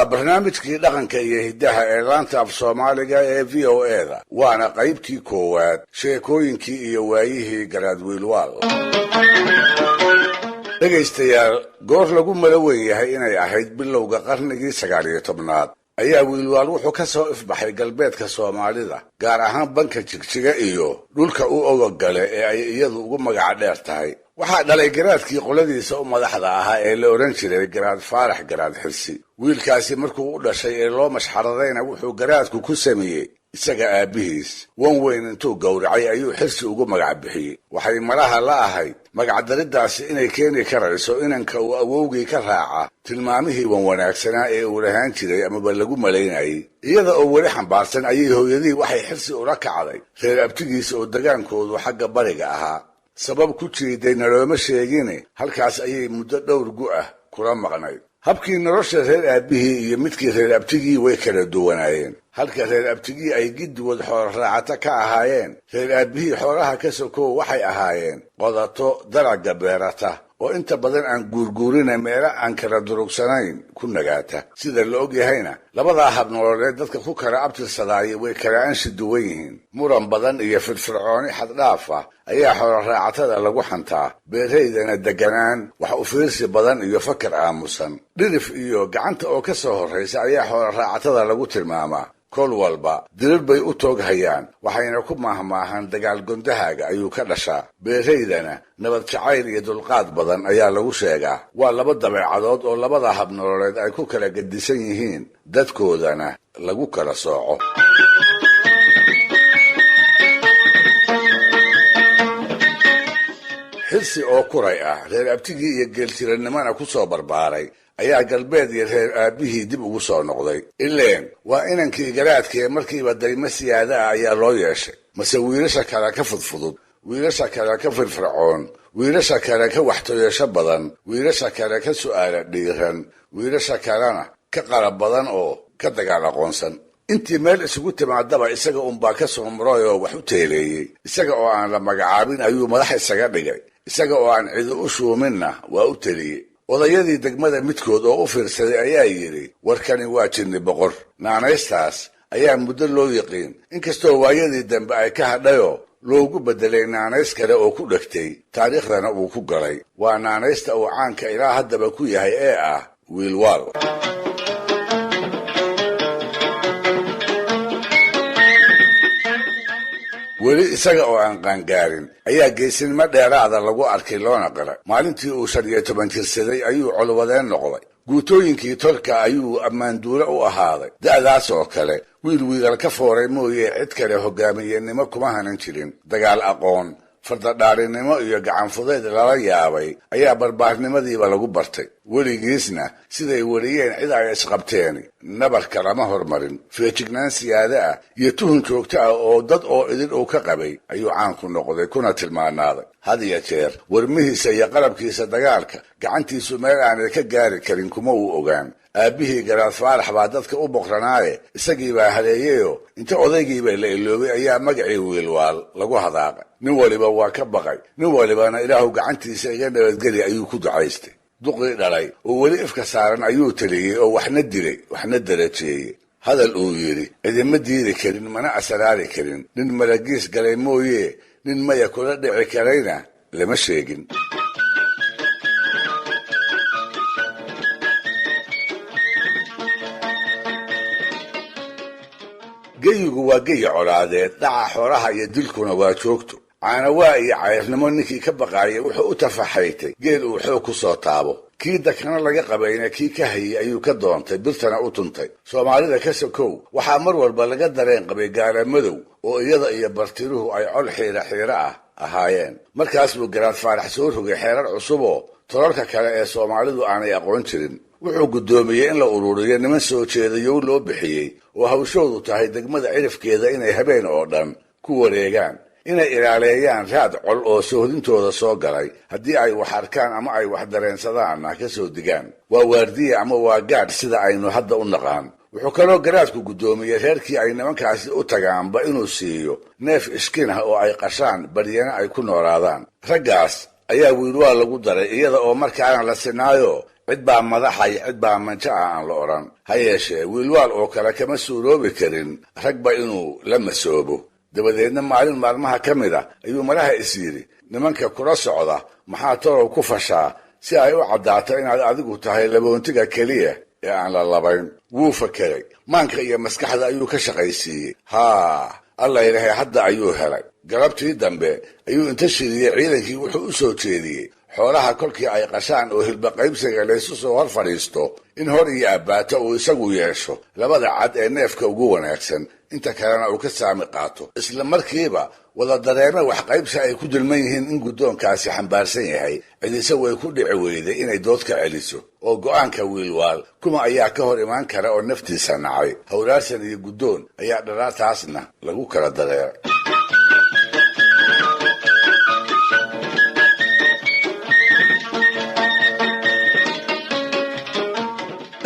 Waa barnaamijkii dhaqanka iyo hiddaha ee laanta af Soomaaliga ee VOA-da, waana qaybtii koowaad sheekooyinkii iyo waayihii Garaad Wiilwaal. Dhegaystayaal, goor lagu malo weyn yahay inay ahayd bilowga qarnigii 19aad ayaa Wiilwaal wuxuu ka soo ifbaxay galbeedka Soomaalida, gaar ahaan banka Jigjiga iyo dhulka u ogogale ee ay iyadu ugu magaca dheer tahay. Waxaa dhalay garaadkii qoladiisa u madaxda ahaa ee la odhan jiray Garaad Faarax Garaad Xirsi. Wiilkaasi markuu u dhashay ee loo mashxaradayna, wuxuu garaadku ku sameeyey isaga aabbihiis wan weyn intuu gowracay ayuu Xirsi ugu magac bixiyey. Waxay malaha la ahayd magacdariddaasi inay keeni karayso inanka uu awowgii ka raaca tilmaamihii wan wanaagsanaa ee uu lahaan jiray amaba lagu malaynayay. Iyada oo weli xambaarsan ayay hooyadii waxay Xirsi ula kacday reer abtigiisa oo degaankoodu xagga bariga ahaa. Sabab ku jeeday nalooma sheegine, halkaas ayay muddo dhowr gu ah kula maqnayd. Habkii nolosha reer aabbihii iyo midkii reer abtigii way kala duwanaayeen. Halka reer abtigii ay giddigood xoolo raacata ka ahaayeen, reer aabbihii xoolaha ka sokow waxay ahaayeen qodato dalagga beerata oo inta badan aan guurguurina meelo aan kala durugsanayn ku nagaata. Sida la og yahayna, labadaa hab nololeed dadka ku kala abtirsadaaya way kala anshi duwan yihiin. Muran badan iyo firfircooni xaddhaaf ah ayaa xoolo raacatada lagu xantaa, beeraydana deganaan, wax u fiirsi badan iyo fakar aamusan. Dhirif iyo gacanta oo ka soo horraysa ayaa xoolo raacatada lagu tilmaamaa. Kol walba dirir bay u toog hayaan, waxayna ku maahmaahaan dagaal gondahaaga ayuu ka dhashaa. Beeraydana nabad jacayl iyo dulqaad badan ayaa lagu sheegaa. Waa laba dabeecadood oo labada hab nololeed ay ku kala gedisan yihiin, dadkoodana lagu kala sooco. Xirsi oo kuray ah, reer abtigii iyo geeltirannimana ku soo barbaaray, ayaa galbeed iyo reer aabbihii dib ugu soo noqday. Ileen waa inankii garaadkee markiiba daymo siyaada ah ayaa loo yeeshay. Mase wiilasha kale ka fudfudud, wiilasha kale ka firfircoon, wiilasha kale ka waxtoyasho badan, wiilasha kale ka su'aala dhiiran, wiilasha kalena ka qalab badan oo ka dagaal aqoonsan. Intii meel isugu timaadaba isaga unbaa ka soo muray oo wax u teeleeyey. Isaga oo aan la magacaabin ayuu madax isaga dhigay, isaga oo aan cidi u shuuminna waa u teliyey. Odayadii degmada midkood oo u fiirsaday ayaa yidhi, "Warkani waa jinni boqor." Naanaystaas ayaa muddo loo yiqiin, inkastoo waayadii dambe ay ka hadhayoo loogu beddelay naanays kale oo ku dhegtay, taariikhdana uu ku galay. Waa naanaysta uu caanka ilaa haddaba ku yahay ee ah Wiilwaal. Weli isaga oo aan qaangaarin ayaa geesinimo dheeraada lagu arkay loona qiray. Maalintii uu 15 jirsaday ayuu colwadeen noqday. Guutooyinkii tolka ayuu ammaanduule u ahaaday. Da'daas oo kale wiil wiilal ka fooray mooye cid kale hogaamiyenimo kuma hanan jirin. Dagaal aqoon, fardadhaarinimo iyo gacanfudayd lala yaabay ayaa barbaarnimadiiba lagu bartay. Weligiisna siday weriyeen cid ay isqabteeni nabarka lama hormarin. Feejignaan siyaada ah iyo tuhun joogto ah oo dad oo idin uu ka qabay ayuu caanku noqday kuna tilmaanaaday. Had iyo jeer warmihiisa iyo qalabkiisa dagaalka gacantiisu meel aanay ka gaari karin kuma uu ogaan. Aabbihii Garaad Faarax baa dadka u boqranaaye, isagii baa haleeyeyoo inta odaygiiba la iloobay ayaa magacii Wiilwaal lagu hadaaqay. Nin waliba waa ka baqay, nin walibana "Ilaahu gacantiisa iga nabadgeli" ayuu ku ducaystay. Duqii dhalay oo weli ifka saaran ayuu teliyey oo waxna dilay waxna darajeeyey. Hadal uu yidhi cidima diidi karin mana asraari karin. Nin maragiis galay mooye nin maya kula dhici karayna lama sheegin. Geyigu waa geyi colaadeed, dhaca xoolaha iyo dilkuna waa joogto. Caanawaa iyo cayrnimo ninkii ka baqaayay wuxuu u tafaxaytay geel uu xoog ku soo taabo. Kii dakana laga qabayna kii ka hayey ayuu ka doontay, birtana u tuntay. Soomaalida ka sokow waxaa mar walba laga dareen qabay gaala madow oo iyada iyo bartiruhu ay col xiira xiiro ah ahaayeen. Markaas buu Garaad Faarax soo rogay xeerar cusub oo tolalka kale ee Soomaalidu aanay aqoon jirin. Wuxuu guddoomiyey in la ururiyo niman soo jeedayow loo bixiyey oo hawshoodu tahay degmada cirifkeeda inay habeen oo dhan ku wareegaan, inay ilaaleeyaan raad col oo soohdintooda soo galay, haddii ay wax arkaan ama ay wax dareensadaanna ka soo digaan. Waa waardiya ama waa gaadh sida aynu hadda u naqaan. Wuxuu kaloo garaadku guddoomiyey reerkii ay nimankaasi u tagaanba inuu siiyo neef ishkin ah oo ay qashaan, baryana ay ku noolaadaan. Raggaas ayaa Wiilwaal lagu daray, iyada oo markaana la sinaayo. Cid baa madaxa iyo cid baa manjo ah aan la odhan. Ha yeeshee wiilwaal oo kale kama suuroobi karin ragba inuu la masoobo. Dabadeedna maalin maalmaha ka mid a ayuu malaha is yidhi, nimanka kula socda maxaa torow ku fashaa si ay u caddaato inaad adigu tahay laboontiga keliya ee aan la labayn. Wuu fakeray, maanka iyo maskaxda ayuu ka shaqaysiiyey. Haa, alla ilaahay, hadda ayuu helay. Galabtii dambe ayuu inta shiriyey ciidankii wuxuu u soo jeediyey xoolaha kolkii ay qashaan oo hilbaqaybsiga laysu soo hor fadhiisto in hor iyo abbaato uu isagu yeesho labada cad ee neefka ugu wanaagsan, inta kalena uu ka saami qaato. Isla markiiba wada dareeme wax qaybsi ay ku dulman yihiin in guddoonkaasi xambaarsan yahay. Cidise way ku dhici weyday inay dood ka celiso oo go'aanka wiilwaal kuma ayaa ka hor imaan kara oo naftiisa nacay. Hawraarsan iyo guddoon ayaa dharaartaasna lagu kala dareeray.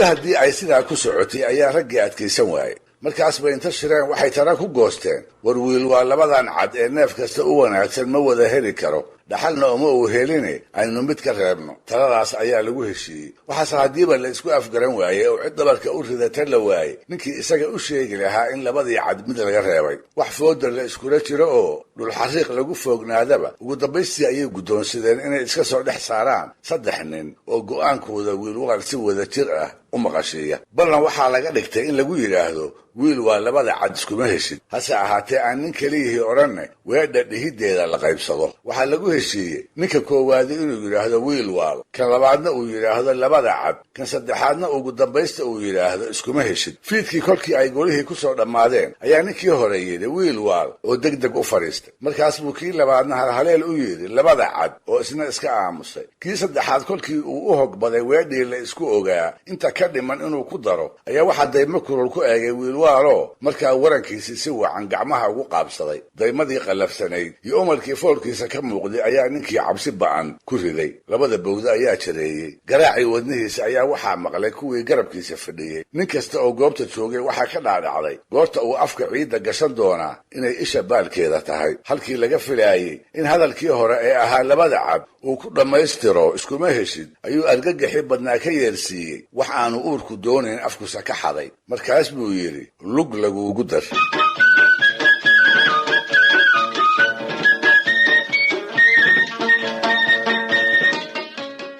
Haddii ay sidaa ku socotay ayaa raggii adkaysan waayey. Markaas bay inta shireen waxay tara ku goosteen, war wiilwaal labadan cad ee neef kasta u wanaagsan ma wada heli karo, dhaxalna uma uu heline, aynu mid ka reebno. Taladaas ayaa lagu heshiiyey. Waxaase haddiiba la isku afgaran waayey oo cid dabarka u ridata la waayey ninkii isaga u sheegi lahaa in labadii cad mid laga reebay. Wax fooda la iskula jiro oo dhulxariiq lagu foognaadaba, ugu dambaystii ayay guddoonsadeen inay iska soo dhex saaraan 3 nin oo go'aankooda wiilwaal si wada jir ah u maqashiiya. Ballan waxaa laga dhigtay in lagu yidhaahdo wiil waa labada cad iskuma heshid, hase ahaatee aan nin keliyihii odhanne weedha dhihiddeeda la qaybsado. Waxaa lagu heshiiyey ninka koowaadi inuu yidhaahdo wiil waal, kan labaadna uu yidhaahdo labada cad, kan saddexaadna ugu dambaysta uu yidhaahdo iskuma heshid. Fiidkii kolkii ay golihii ku soo dhammaadeen ayaa ninkii hore yidhi wiil waal oo deg deg u fadhiistay. Markaas buu kii labaadna halhaleel u yidhi labada cad oo isna iska aamusay. Kii saddexaad kolkii uu u hogbaday weedhii la isku ogaa inta ka dhiman inuu ku daro ayaa waxaa daymo kulul ku eegay wiilwaaloo markaa warankiisii si wacan gacmaha ugu qaabsaday. Daymadii qallafsanayd iyo umarkii foolkiisa ka muuqday ayaa ninkii cabsi ba'an ku riday. Labada bowdo ayaa jareeyey. Garaacii wadnihiisa ayaa waxaa maqlay kuwii garabkiisa fadhiyey. Nin kasta oo goobta joogay waxaa ka dhaadhacday goorta uu afka ciidda gashan doonaa inay isha baalkeeda tahay. Halkii laga filaayey in hadalkii hore ee ahaa labada cad uu ku dhammaystiro iskuma heshid ayuu argagaxii badnaa ka yeersiiyey wax aanu uurku doonayn afkusa ka xaday. Markaas buu yidhi lug laguugu dar.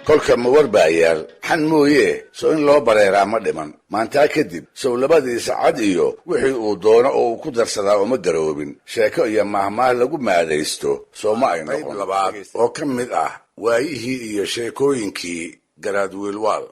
Kolka ma war baa yaal xan mooyee, soo in loo bareeraa ma dhiman. Maantaa kadib sow labadiisa cad iyo wixii uu doono oo uu ku darsadaa uma garoobin. Sheeko iyo maahmaah lagu maadaysto soo ma ay noqon. Labaad oo ka mid ah waayihii iyo sheekooyinkii garaad wiilwaal.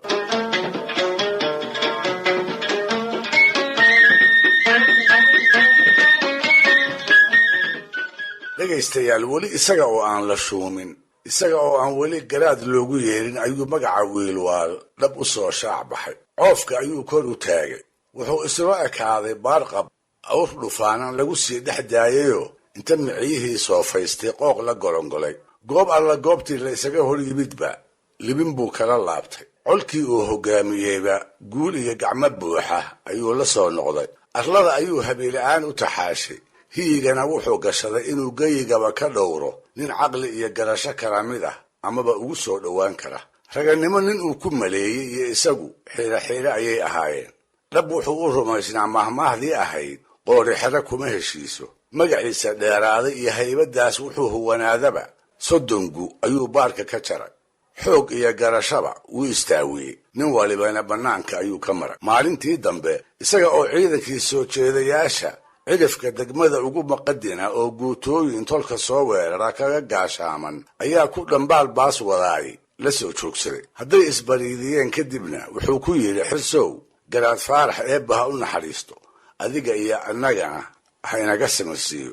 Dhegaystayaal, weli isaga oo aan la shuumin, isaga oo aan weli garaad loogu yeerin ayuu magaca wiilwaal dhab u soo shaac baxay. Coofka ayuu kor u taagay. Wuxuu isla ekaaday baarqab awr dhufaanan lagu sii dhex daayayoo inta miciyihii soofaystay qooq la golongolay. Goob alla goobtii la isaga hor yimidba libin buu kala laabtay. Colkii uu hoggaamiyeyba guul iyo gacmo buuxa ayuu la soo noqday. Arlada ayuu habeela'aan u taxaashay. Hiyigana wuxuu gashaday inuu geyigaba ka dhowro nin caqli iyo garasho kala mid ah amaba ugu soo dhowaan kara. Raganimo nin uu ku maleeyey iyo isagu xiiro xiiro ayay ahaayeen. Dhab wuxuu u rumaysnaa mahmaahdii ahayd qoori xero kuma heshiiso. Magaciisa dheeraaday iyo haybaddaas wuxuu huwanaadaba 30 gu ayuu baarka ka jaray. Xoog iyo garashaba wuu istaawiyey. Nin walibana bannaanka ayuu ka maray. Maalintii dambe isaga oo ciidankii soo jeedayaasha cidhifka degmada ugu maqadina oo guutooyin tolka soo weerara kaga gaashaaman ayaa ku dhambaal baas wadaay la soo joogsaday. Hadday isbariidiyeen kadibna wuxuu ku yidhi xirsow, garaad faarax eebba ha u naxariisto, adiga iyo annagana ha inaga samarsiiyo.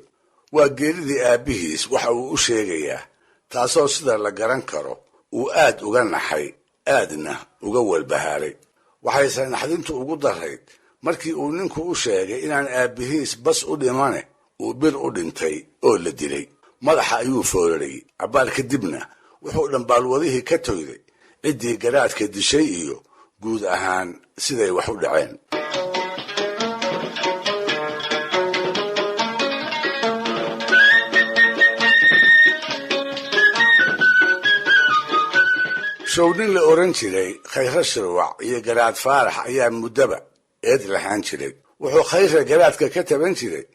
Waa geeridii aabbihiis waxa uu u sheegayaa, taasoo sida la garan karo uu aad uga naxay, aadna uga walbahaaray. Waxayse naxdintu ugu darayd markii uu ninku u sheegay inaan aabbihiis bas u dhimane uu bir u dhintay oo la dilay. Madaxa ayuu foorarayey. Cabbaar kadibna wuxuu dhambaalwadihii ka toyday ciddii garaadka dishay iyo guud ahaan siday wax u dhaceen. Show nin la odhan jiray Khayre Shirwac iyo Garaad Faarax ayaa muddaba eed lahaan jiray. Wuxuu Khayre garaadka ka taban jiray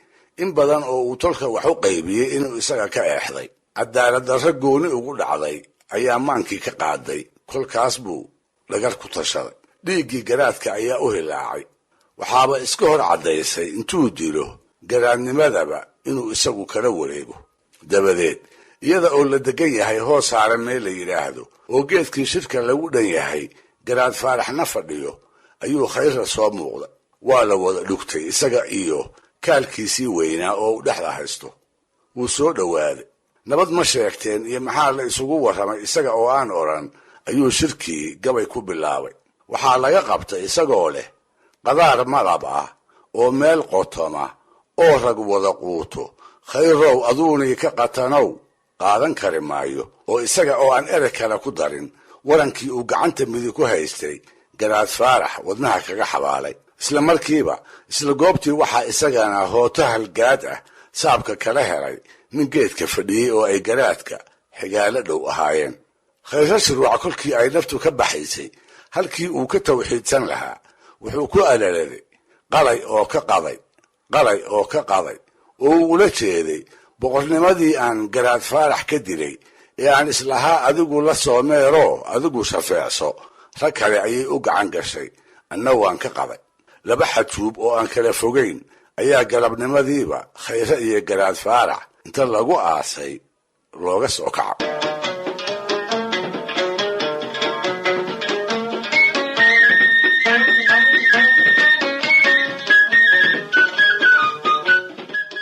in badan oo uu tolka wax u qaybiyey inuu isaga ka eexday. Cadaalad darro gooni ugu dhacday ayaa maankii ka qaaday, kolkaas buu dhagar ku tashaday. Dhiiggii garaadka ayaa u hilaacay. Waxaaba iska hor caddaysay intuu dilo garaadnimadaba inuu isagu kala wareego. Dabadeed iyada oo la degan yahay hoos saara meel la yidhaahdo oo geedkii shirka lagu dhan yahay Garaad Faaraxna fadhiyo ayuu Khayra soo muuqda. Waa la wada dhugtay isaga iyo kaalkiisii weynaa oo uu dhexda haysto. Wuu soo dhowaaday. Nabad ma sheegteen iyo maxaa la isugu warramay isaga oo aan odhan ayuu shirkii gabay ku bilaabay. Waxaa laga qabtay isagoo leh qadaar malab ah oo meel qotoma oo rag wada quuto, Khayrow aduunii ka qatanow qaadan kari maayo. Oo isaga oo aan erey kale ku darin warankii uu gacanta midi ku haystay Garaad Faarax wadnaha kaga xabaalay. Isla markiiba isla goobtii waxaa isagana hooto halgaad ah saabka kala helay nin geedka fadhiyey oo ay garaadka xigaalo dhow ahaayeen. Khayre Shirwac kolkii ay naftu ka baxaysay halkii uu ka tawxiidsan lahaa wuxuu ku alaladay qalay oo ka qaday, qalay oo ka qaday, oo uu ula jeeday boqornimadii aan Garaad Faarax ka dilay ee aan islahaa adigu la soo meeroo adigu shafeecso, rag kale ayay u gacan gashay, anna waan ka qaday. Laba xajuub oo aan kala fogayn ayaa galabnimadiiba Khayre iyo Garaad Faarax inta lagu aasay looga soo kaca.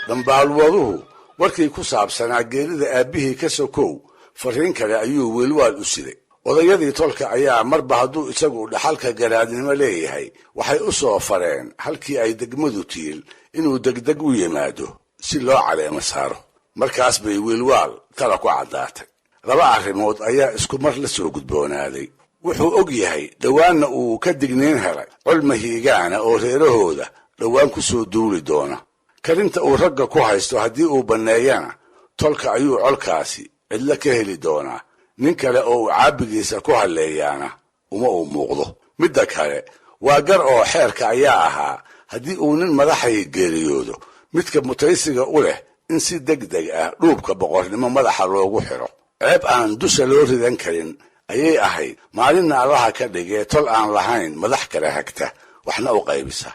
Dambaalwaduhu warkii ku saabsanaa geerida aabbihii ka sokow farriin kale ayuu Wiilwaal u siday. Odayadii tolka ayaa marba hadduu isagu dhaxalka garaadnimo leeyahay waxay u soo fareen halkii ay degmadu tiil inuu degdeg u yimaado si loo caleemo saaro. Markaas bay Wiilwaal tala ku caddaatay. Laba arrimood ayaa isku mar la soo gudboonaaday. Wuxuu og yahay dhowaanna uu ka digniin helay colma hiigaana oo reerahooda dhowaan ku soo duuli doona. Karinta uu ragga ku haysto haddii uu banneeyana tolka ayuu colkaasi cidlo ka heli doonaa. Nin kale oo uu caabbigiisa ku halleeyaana uma uu muuqdo. Midda kale waa gar oo xeerka ayaa ahaa haddii uu nin madaxay geeriyoodo midka mutaysiga u leh in si degdeg ah dhuubka boqornimo madaxa loogu xiro. Ceeb aan dusha loo ridan karin ayay ahayd maalinna Allaha ka dhigee tol aan lahayn madax kala hagta waxna u qaybisa.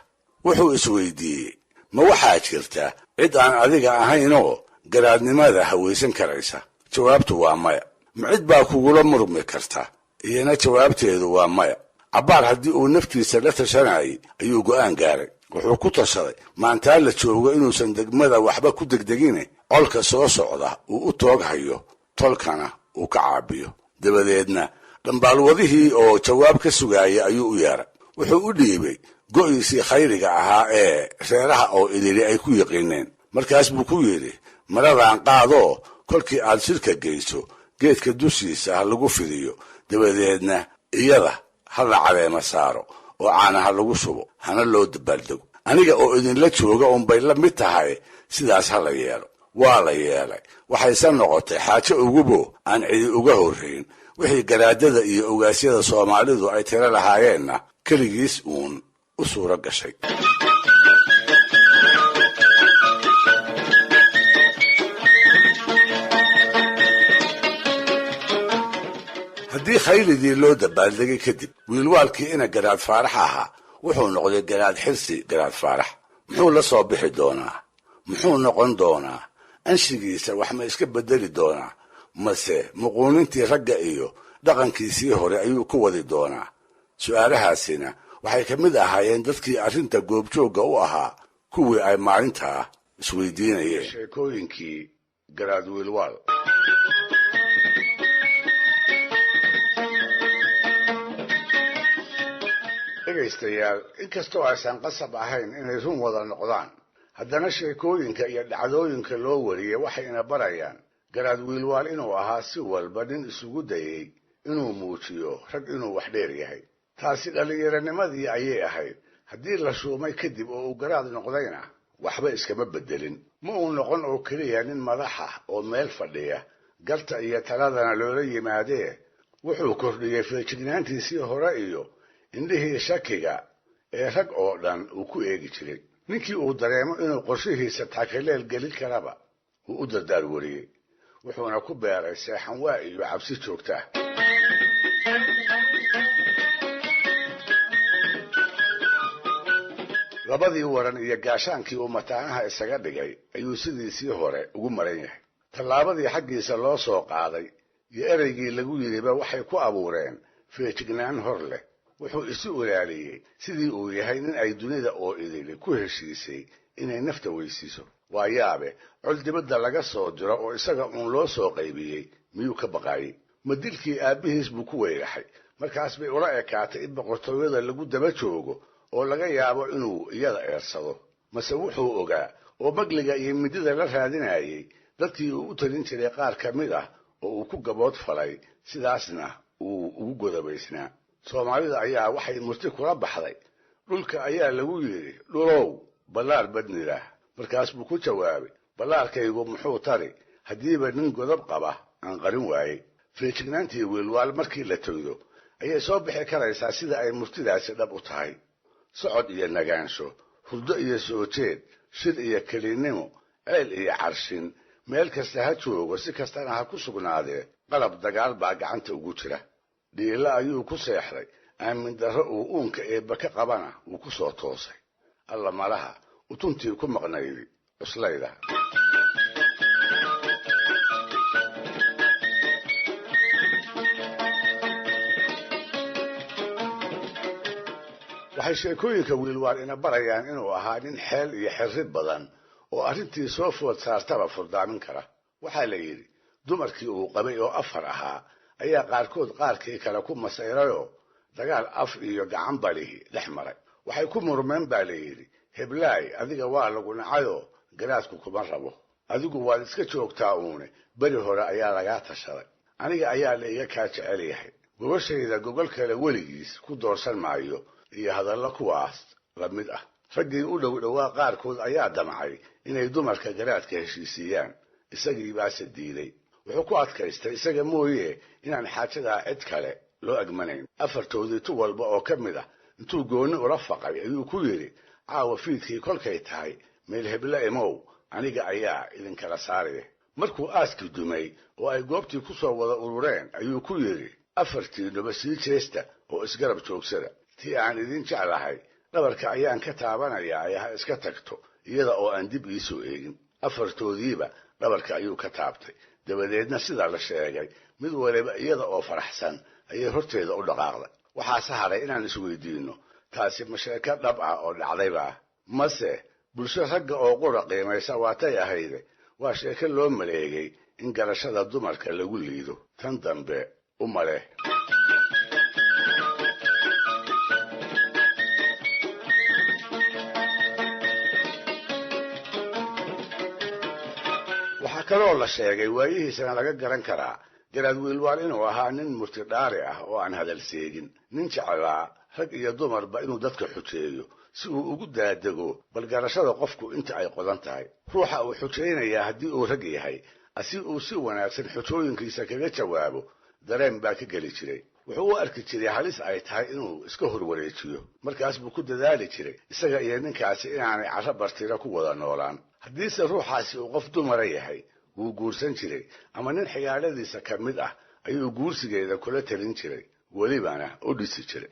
Wuxuu isweydiiyey ma waxaa jirta cid aan adiga ahaynoo garaadnimada hawaysan karaysa? Jawaabtu waa maya. Ma cid baa kugula murmi karta? Iyana jawaabteedu waa maya. Cabbaar haddii uu naftiisa la tashanayay ayuu go'aan gaaray. Wuxuu ku tashaday maantaa la joogo inuusan degmada waxba ku degdegine colka soo socda uu u toog hayo tolkana uu ka caabiyo. Dabadeedna dhambaalwadihii oo jawaab ka sugaaya ayuu u yeeray. Wuxuu u dhiibay go'iisii khayriga ahaa ee reeraha oo idili ay ku yiqiineen. Markaas buu ku yidhi maradaan qaadoo kolkii aad shirka geyso geedka dushiisa ha lagu fidiyo, dabadeedna iyada ha la caleema saaro oo caana ha lagu shubo hana loo dabaaldego. Aniga oo idinla jooga unbay la mid tahay, sidaas ha la yeelo. Waa la yeelay. Waxayse noqotay xaajo ugubo aan cidi uga horrayn. Wixii garaadada iyo ogaasyada Soomaalidu ay tiro lahaayeenna keligiis uun u suuro gashay. Haddii khayridii loo dabaaldegay kadib Wiilwaalkii ina Garaad Faarax ahaa wuxuu noqday Garaad Xirsi Garaad Faarax. Muxuu la soo bixi doonaa? Muxuu noqon doonaa? Anshigiisa wax ma iska bedeli doonaa? Mase muquunintii ragga iyo dhaqankiisii hore ayuu ku wadi doonaa? Su'aalahaasina waxay ka mid ahaayeen dadkii arrinta goobjoogga u ahaa kuwii ay maalintaa isweydiinayeen. Sheekooyinkii Garaad Wiilwaal. Dhegaystayaal, inkastoo aysan qasab ahayn inay run wada noqdaan, haddana sheekooyinka iyo dhacdooyinka loo wariyey waxayna barayaan Garaad Wiilwaal inuu ahaa si walba nin isugu dayey inuu muujiyo rag inuu wax dheer yahay. Taasi dhallinyaranimadii ayay ahayd. Haddii la shuumay kadib oo uu garaad noqdayna waxba iskama beddelin. Ma uu noqon oo keliya nin madax ah oo meel fadhiya, garta iyo taladana loola yimaadee Wuxuu kordhiyey feejignaantiisii hore iyo indhihii shakiga ee rag oo dhan uu ku eegi jiray. Ninkii uu dareemo inuu qorshihiisa takaleel gelin karaba wuu u dardaar wariyey, wuxuuna ku beeray seexanwaa iyo cabsi joogta ah. Labadii waran iyo gaashaankii uu mataanaha isaga dhigay ayuu sidiisii hore ugu maran yahay. Tallaabadii xaggiisa loo soo qaaday iyo ereygii lagu yidhiba waxay ku abuureen feejignaan hor leh. Wuxuu isu ilaaliyey sidii uu yahay nin ay dunida oo idili ku heshiisay inay nafta weysiiso. Waa yaabe, col dibadda laga soo diro oo isaga uun loo soo qaybiyey miyuu ka baqaayey? Ma dilkii aabbihiis buu ku weyraxay? Markaas bay ula ekaatay in boqortooyada lagu daba joogo oo laga yaabo inuu iyada eersado. Mase wuxuu ogaa oo magliga iyo midida la raadinayey dadkii uu u talin jiray qaar ka mid ah oo uu ku gabood falay, sidaasna uu ugu godobaysnaa. Soomaalida ayaa waxay murti kula baxday, dhulka ayaa lagu yidhi dhulow ballaar badnidah. Markaas buu ku jawaabay, ballaarkaygu muxuu tari haddiiba nin godob qaba aan qarin waayey. Feejignaantii wiilwaal markii la toydo ayay soo bixi karaysaa sida ay murtidaasi dhab u tahay. Socod iyo nagaansho, hurdo iyo soo jeed, shir iyo kelinnimo, ceel iyo carshin, meel kasta ha joogo, si kastana ha ku sugnaadee, qalab dagaal baa gacanta ugu jira. Dhiilo ayuu ku seexday, aamin darro uu uunka eebba ka qabana wuu ku soo toosay. Alla malaha utuntii ku maqnaydi cuslayda. Waxay sheekooyinka wiilwaal ina barayaan inuu ahaa nin xeel iyo xirri badan oo arrintii soo food saartaba furdaamin kara. Waxaa la yidhi dumarkii uu qabay oo 4 ahaa ayaa qaarkood qaarkii kale ku masayrayoo dagaal af iyo gacan balihi dhex maray. Waxay ku murmeen baa la yidhi, heblaay adiga waa lagu nacayoo garaadku kuma rabo, adigu waad iska joogtaa uune, beri hore ayaa lagaa tashaday, aniga ayaa la iga kaa jecel yahay, gogashayda gogol kale weligiis ku doorsan maayo, iyo hadallo kuwaas la mid ah. Raggii u dhow dhowaa qaarkood ayaa damcay inay dumarka garaadka heshiisiiyaan, isagii baase diiday. Wuxuu ku adkaystay isaga mooye inaan xaajadaa cid kale loo agmanayn. 4toodii tu walba oo ka mid ah intuu goonni ula faqay ayuu ku yidhi, caawa fiidkii kolkay tahay meel hebla imow, aniga ayaa idinkala saaraya. Markuu aaskii dumay oo ay goobtii ku soo wada urureen ayuu ku yidhi, 4tiinuba sii jeesta oo isgarab joogsada, tii aan idin jeclahay dhabarka ayaan ka taabanayaa ee ha iska tagto iyada oo aan dib iisoo eegin. 4toodiiba dhabarka ayuu ka taabtay. Dabadeedna sidaa la sheegay mid waliba iyada oo faraxsan ayay horteeda u dhaqaaqday. Waxaase haray inaan isweydiinno, taasi ma sheeko dhab ah oo dhacdayba ah, mase bulsho ragga oo qura qiimaysa waatay ahayde? Waa sheeko loo maleegay in garashada dumarka lagu liido. Tan dambe u male. Waxaa kaloo la sheegay waayihiisana laga garan karaa garaad wiilwaal inuu ahaa nin murtidhaari ah oo aan hadal seegin, nin jeclaa rag iyo dumarba inuu dadka xujeeyo si uu ugu daadego bal garashada qofku inta ay qodan tahay. Ruuxa uu xujaynayaa haddii uu rag yahay, asi uu si wanaagsan xujooyinkiisa kaga jawaabo, dareen baa ka geli jiray. Wuxuu u arki jiray halis ay tahay inuu iska horwareejiyo. Markaas buu ku dadaali jiray isaga iyo ninkaasi inaanay carro bartira ku wada noolaan. Haddiise ruuxaasi uu qof dumara yahay, wuu guursan jiray, ama nin xigaaladiisa ka mid ah ayuu guursigeeda kula talin jiray, welibana u dhisi jiray.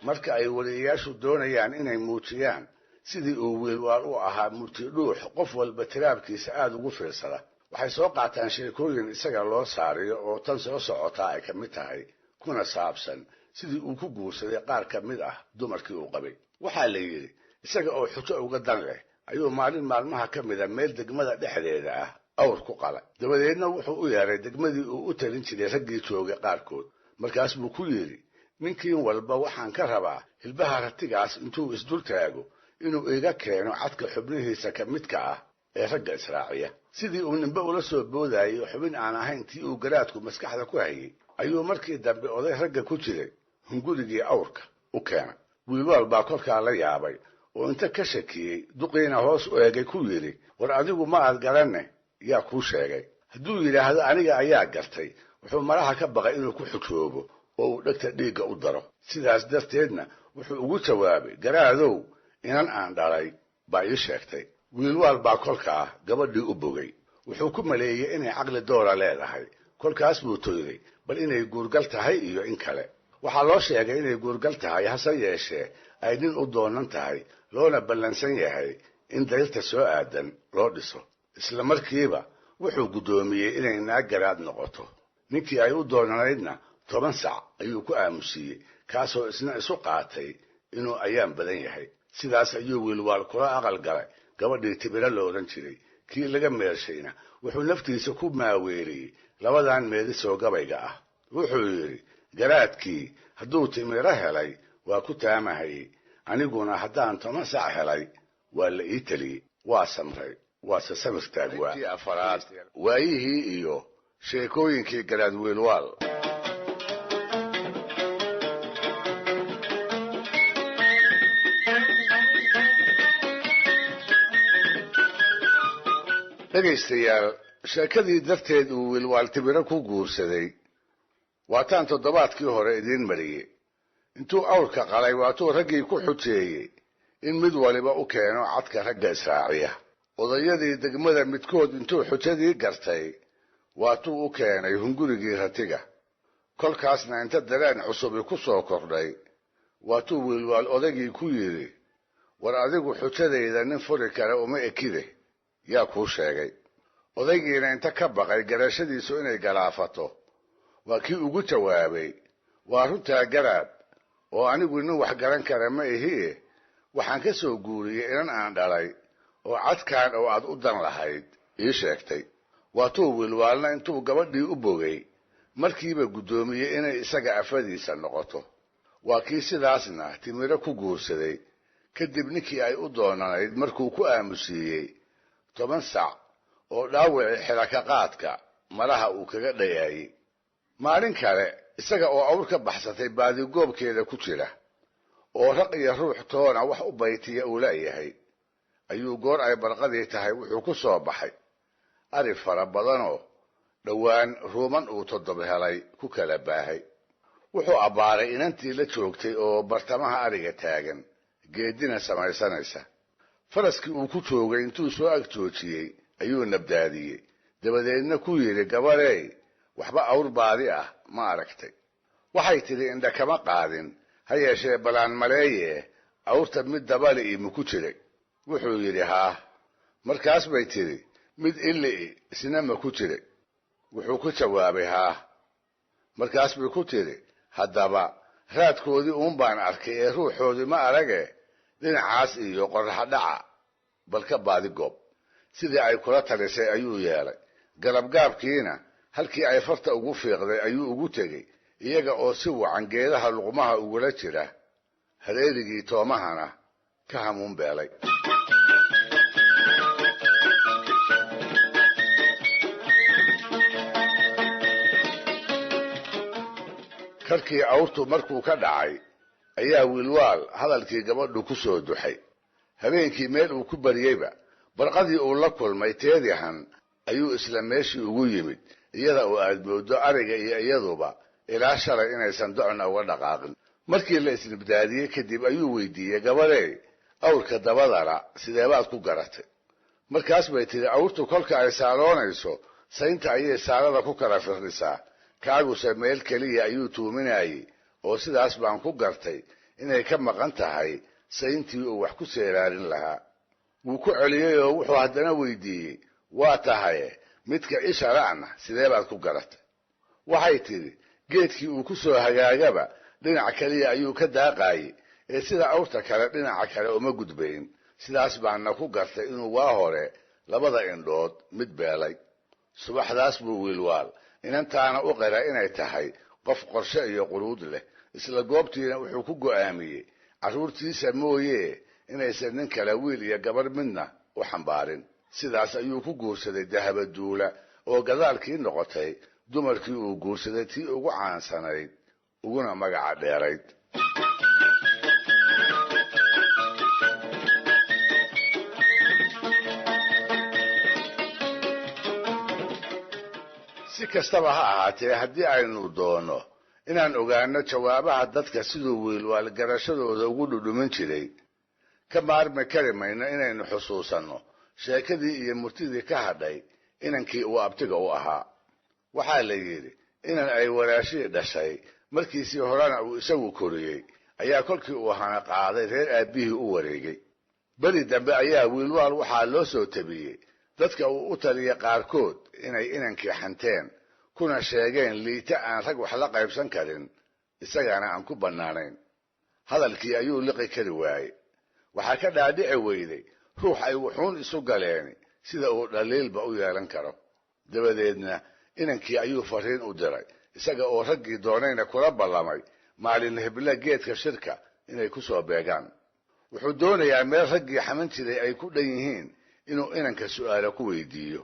Marka ay weliyayaashu doonayaan inay muujiyaan sidii uu wiilwaal u ahaa murtidhuux qof walba tiraabkiisa aada ugu fiirsada, waxay soo qaataan sheekooyin isaga loo saariyo oo tan soo socotaa ay ka mid tahay, kuna saabsan sidii uu ku guursaday qaar ka mid ah dumarkii uu qabay. Waxaa la yidhi isaga oo xujo uga dan leh ayuu maalin maalmaha ka mida meel degmada dhexdeeda ah awr ku qalay. Dabadeedna wuxuu u yeeray degmadii uu u talin jiray raggii joogay qaarkood. Markaas buu ku yidhi, ninkiin walba waxaan ka rabaa hilbaha ratigaas intuu isdul taago inuu iga keeno cadka xubnihiisa ka midka ah ee ragga israaciya. Sidii uu ninbe ula soo boodayay xubin aan ahayn tii uu garaadku maskaxda ku hayay, ayuu markii dambe oday ragga ku jiray hungurigii awrka u keenay. Wiilwaal baa kolkaa la yaabay oo inta ka shakiyey duqiina hoos u eegay ku yidhi, war adigu ma aad garanne, yaa kuu sheegay? Hadduu yidhaahdo aniga ayaa gartay, wuxuu malaha ka baqay inuu ku xujoobo oo uu dhegta dhiigga u daro. Sidaas darteedna wuxuu ugu jawaabay, garaadow, inan aan dhalay baa ii sheegtay. Wiilwaal baa kolkaa gabadhii u bogay. Wuxuu ku maleeyey inay caqli doora leedahay. Kolkaas buu toyday bal inay guurgal tahay iyo in kale. Waxaa loo sheegay inay guurgal tahay, hase yeeshee ay nin u doonan tahay, loona ballansan yahay in dayrta soo aadan loo dhiso. Isla markiiba wuxuu guddoomiyey inay naag garaad noqoto. Ninkii ay u doonanaydna 10 sac ayuu ku aamusiiyey, kaasoo isna isu qaatay inuu ayaan badan yahay. Sidaas ayuu Wiilwaal kula aqal galay gabadhii Tibiro la odhan jiray. Kii laga meershayna wuxuu naftiisa ku maaweeliyey labadan meelisoo gabayga ah. Wuxuu yidhi, garaadkii hadduu Timiro helay waa ku taamahayey, aniguna haddaan 10 sac helay waa la ii teliyey. Waa samray, waase samir taagwaa. Afaraad, waayihii iyo sheekooyinkii garaad Wiilwaal. Dhegaystayaal, sheekadii darteed uu Wiilwaal Tibiro ku guursaday waataan toddobaadkii hore idiin mariyey. Intuu awrka qalay waatuu raggii ku xujeeyey in mid waliba u keeno cadka ragga israaciya. Odayadii degmada midkood intuu xujadii gartay waatuu u keenay hungurigii ratiga. Kolkaasna inta dareen cusubi ku soo kordhay waatuu Wiilwaal odaygii ku yidhi, war adigu xujadayda nin furi kara uma ekide, yaa kuu sheegay? Odaygiina inta ka baqay garashadiisu inay galaafato waa kii ugu jawaabay, waa runtaa garaad, oo anigu nin wax garan kara ma ihie, waxaan ka soo guuriyey inan aan dhalay oo cadkaan oo aad u dan lahayd ii sheegtay. Waatuu Wiilwaalna intuu gabadhii u bogay markiiba guddoomiyey inay isaga afadiisa noqoto. Waa kii sidaasna Timiro ku guursaday, kadib ninkii ay u doonanayd markuu ku aamusiiyey 10 sac oo dhaawicii xilaka qaadka malaha uu kaga dhayaayey. Maalin kale isaga oo awr ka baxsatay baadigoobkeeda ku jira oo raq iyo ruux toona wax u baytiya uu la'yahay, ayuu goor ay barqadii tahay wuxuu ku soo baxay ari fara badanoo dhowaan ruuman uu 7 helay ku kala baahay. Wuxuu abbaaray inantii la joogtay oo bartamaha ariga taagan, geedina samaysanaysa. Faraskii uu ku joogay intuu soo ag joojiyey ayuu nabdaadiyey, dabadeedna ku yidhi, gabarey, waxba awr baadi ah ma aragtay? Waxay tidhi, indha kama qaadin, ha yeeshee balaan maleeye awrta mid dabali ma ku jiray? Wuxuu yidhi, haa. Markaas bay tidhi, mid illi isna ma ku jiray? Wuxuu ku jawaabay, haa. Markaas bay ku tidhi, haddaba raadkoodii uun baan arkay ee ruuxoodii ma arage, dhinacaas iyo qorraxdhaca bal ka baadi goob. Sidii ay kula talisay ayuu yeelay. Galabgaabkiina halkii ay farta ugu fiiqday ayuu ugu tegey, iyaga oo si wacan geedaha luqmaha ugula jira, hareerigii toomahana ka hamuun beelay. Karkii awrtu markuu ka dhacay ayaa Wiilwaal hadalkii gabadhu ku soo duxay. Habeenkii meel uu ku bariyeyba barqadii uu la kulmay teedihan ayuu isla meeshii ugu yimid, iyada oo aad mooddo ariga iyo iyaduba ilaa shalay inaysan docna uga dhaqaaqin. Markii la isnibdaadiyey kadib ayuu weydiiyey, gabarey, awrka dabadana sideebaad ku garatay? Markaas bay tidhi, awrtu kolka ay saaloonayso saynta ayay saalada ku kala firdhisaa, kaaguse meel keliya ayuu tuuminayey, oo sidaas baan ku gartay inay ka maqan tahay sayntii uu wax ku seeraarin lahaa. Wuu ku celiyey oo wuxuu haddana weydiiyey, waa tahaye midka ishara'na sidee baad ku garatay? Waxay tidhi, geedkii uu ku soo hagaagaba dhinac keliya ayuu ka daaqaayey, ee sida awrta kale dhinaca kale uma gudbayn, sidaas baana ku gartay inuu waa hore labada indhood mid beelay. Subaxdaas buu Wiilwaal inantaana u qira inay tahay qof qorshe iyo quruud leh. Isla goobtiina wuxuu ku go'aamiyey carruurtiisa mooyee inaysan nin kale wiil iyo gabarh midna u xambaarin. Sidaas ayuu ku guursaday Dahabaduula, oo gadaalkii noqotay dumarkii uu guursaday tii ugu caansanayd uguna magaca dheerayd. Si kastaba ha ahaatee, haddii aynu doonno inaan ogaanno jawaabaha dadka siduu Wiilwaal garashadooda ugu dhudhumin jiray, ka maarmi kari mayno inaynu xusuusanno sheekadii iyo murtidii ka hadhay inankii uu abtiga u ahaa. Waxaa la yidhi inan ay walaashii dhashay markiisii horena uu isagu koriyey ayaa kolkii uu hana qaaday reer aabbihii u wareegay. Beri dambe ayaa Wiilwaal waxaa loo soo tabiyey dadka uu u taliya qaarkood inay inankii xanteen, kuna sheegeen liita aan rag wax la qaybsan karin, isagana aan ku bannaanayn. Hadalkii ayuu liqi kari waayey. Waxaa ka dhaadhici weyday ruux ay wuxuun isu galeeni sida uu dhaliilba u yeelan karo. Dabadeedna inankii ayuu fariin u diray, isaga oo raggii doonayna kula ballamay maalin heble geedka shirka inay ku soo beegaan. Wuxuu doonayaa meel raggii xaman jiray ay ku dhan yihiin inuu inanka su'aalo ku weydiiyo,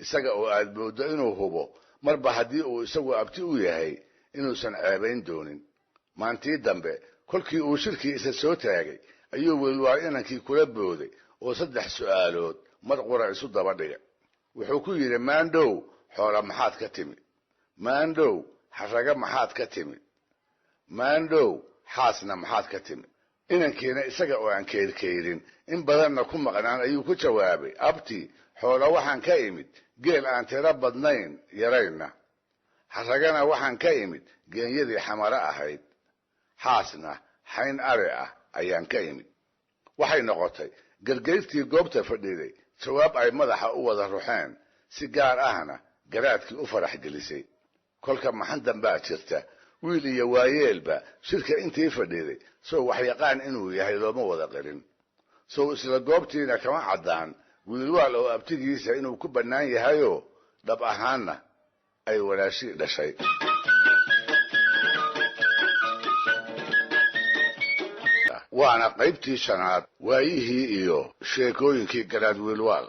isaga oo aad mooddo inuu hubo marba haddii uu isagu abti u yahay inuusan ceebayn doonin. Maantii dambe kolkii uu shirkii isa soo taagay ayuu Wiilwaal inankii kula booday oo 3 su'aalood mar qura isu daba dhigay. Wuxuu ku yidhi, maandhow xoola maxaad ka timi? Maandhow xaraga maxaad ka timi? Maandhow xaasna maxaad ka timi? Inankiina isaga oo aan keyrkeyrin in badanna ku maqnaan ayuu ku jawaabay, abti xoola waxaan ka imid geel aan tiro badnayn yarayna, xaragana waxaan ka imid geenyadii xamaro ahayd, xaasna xayn ari ah ayaan ka imid. Waxay noqotay gargayrtii goobta fadhiday jawaab ay madaxa u wada ruxeen, si gaar ahna garaadkii u farax gelisay. Kolka maxan dambaa jirta, wiil iyo waayeelba shirka intii fadhiday sow waxyaqaan inuu yahay looma wada qirin. Sow isla goobtiina kama caddaan Wiilwaal oo abtigiisa inuu ku bannaan yahayoo dhab ahaanna ay walaashii dhashay. Waana qaybtii 5aad waayihii iyo sheekooyinkii garaad Wiilwaal.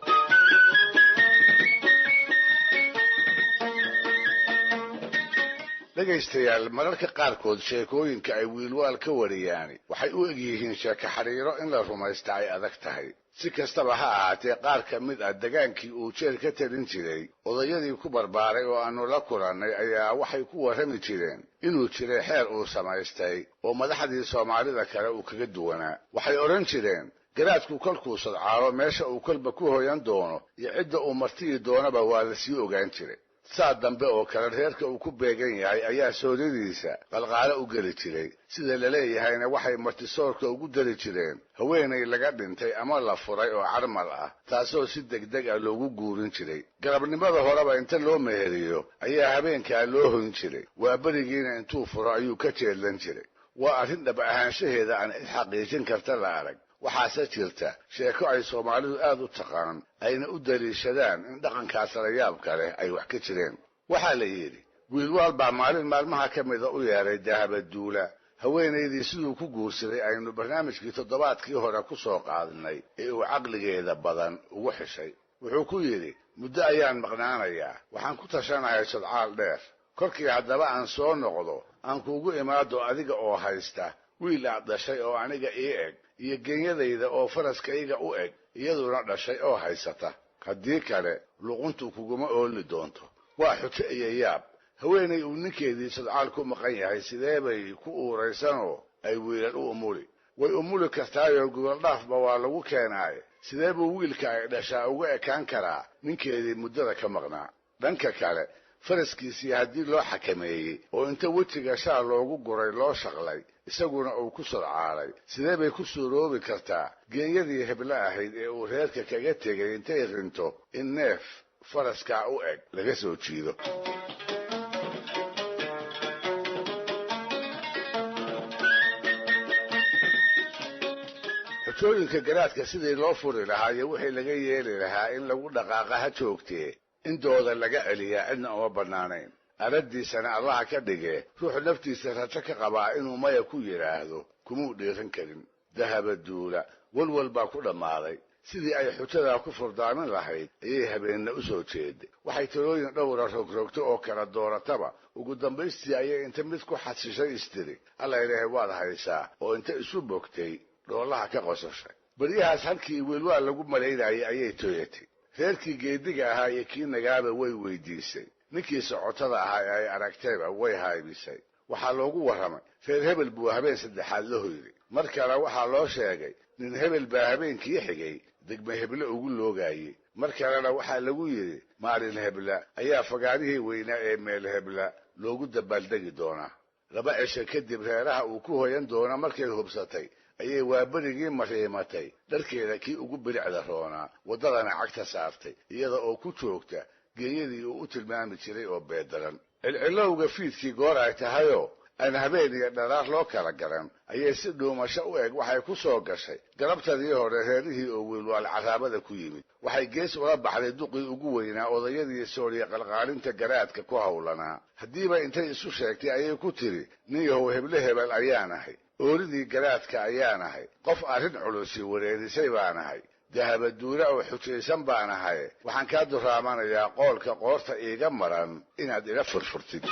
Dhegaystayaal, mararka qaarkood sheekooyinka ay Wiilwaal ka wariyaani waxay u egyihiin sheeko xariiro in la rumaysta ay adag tahay. Si kastaba ha ahaatee, qaar ka mid ah degaankii uu jeer ka talin jiray odayadii ku barbaaray oo aanu la kulannay ayaa waxay ku warrami jireen inuu jiray xeer uu samaystay oo madaxdii Soomaalida kale uu kaga duwanaa. Waxay odhan jireen garaadku kolkuu sadcaalo meesha uu kolba ku hoyan doono iyo cidda uu martiyi doonaba waa la sii ogaan jiray. Saa dambe oo kale reerka uu ku beegan yahay ayaa soodadiisa qalqaalo u geli jiray. Sida la leeyahayna waxay martisoorka ugu dari jireen haweenay laga dhintay ama la furay oo carmal ah, taasoo si degdeg ah loogu guurin jiray. Galabnimada horeba inta loo meheriyo ayaa habeenkaa loo hoyn jiray, waa berigiina intuu furo ayuu ka jeedlan jiray. Waa arrin dhab ahaanshaheeda aan cid xaqiijin karta la arag. Waxaase jirta sheeko ay Soomaalidu aad u taqaan ayna u daliishadaan in dhaqankaas layaabka leh ay wax ka jireen. Waxaa la yidhi Wiilwaal baa maalin maalmaha ka mida u yeeray Dahabaduula, haweenaydii siduu ku guursaday aynu barnaamijkii toddobaadkii hore ku soo qaadnay ee uu caqligeeda badan ugu xishay. Wuxuu ku yidhi, muddo ayaan maqnaanayaa, waxaan ku tashanahay sodcaal dheer. Kolkii haddaba aan soo noqdo aan kuugu imaado adiga oo haysta wiil aad dhashay oo aniga ii eg, iyo geenyadayda oo faraskayga u eg iyaduna dhashay oo haysata. Haddii kale luquntu kuguma ooli doonto. Waa xujo iyo yaab. Haweenay uu ninkeedii sodcaal ku maqan yahay sidee bay ku uuraysanoo ay wiilal u umuli? Way umuli kartaayoo gogoldhaafba waa lagu keenaaye. Sidee buu wiilka ay dhashaa uga ekaan karaa ninkeedii muddada ka maqnaa? Dhanka kale faraskiisii haddii loo xakameeyey oo inta wejiga shaal loogu guray loo shaqlay, isaguna uu ku sodcaalay, sidee bay ku suuroobi kartaa geenyadii heblo ahayd ee uu reerka kaga tegay intay rinto in neef faraskaa u eg laga soo jiido? Xujooyinka garaadka sidii loo furi lahaa iyo wixii laga yeeli lahaa in lagu dhaqaaqa ha joogtee, intooda laga celiyaa cidna uma bannaanayn. Arraddiisana Allaha ka dhige ruux naftiisa rajo ka qabaa inuu maya ku yidhaahdo kumuu dhiiran karin. Dahabaduula walwal baa ku dhammaaday. Sidii ay xujadaa ku furdaamin lahayd ayay habeenna u soo jeeday. Waxay talooyin dhowra rogrogto oo kala doorataba ugu dambaystii ayay inta mid ku xasishay istiri, alla ilaahay waad haysaa, oo inta isu bogtay dhoolaha ka qosashay. Beryahaas halkii Wiilwaal lagu malaynayay ayay tooyatay. Reerkii geediga ahaa iyo kii nagaaba way weydiisay. Ninkii socotada ahaa ee ay aragtayba way haybisay. Waxaa loogu warramay reer hebel buu habeen saddexaad la hoyday. Mar kale waxaa loo sheegay nin hebel baa habeenkii xigay degme heble ugu loogaayey. Mar kalena waxaa lagu yidhi maalin hebla ayaa fagaarihii weynaa ee meel hebla loogu dabaaldegi doonaa. 2 cisho kadib reeraha uu ku hoyan doono markay hubsatay ayay waaberigii mariimatay dharkeeda kii ugu bilicda roonaa, waddadana cagta saartay iyada oo ku joogta geeyadii uu u tilmaami jiray oo beedaran. Cilcilowga fiidkii goor ay tahayoo aan habeen iyo dharaar loo kala garan ayay si dhuumasho u eg waxay ku soo gashay galabtadii hore reerihii oo wiilwaal caraabada ku yimid. Waxay gees ula baxday duqii ugu weynaa odayadii sooriya qalqaalinta garaadka ku hawlanaa. Haddiiba intay isu sheegtay ayay ku tiri, nin yahow heble hebel ayaan ahay, ooridii garaadka ayaan ahay, qof arrin culusi wareerisay baan ahay, dahabaduura oo xujaysan baan ahay, waxaan kaa duraamanayaa qoolka qoorta iiga maran inaad ila furfurtid.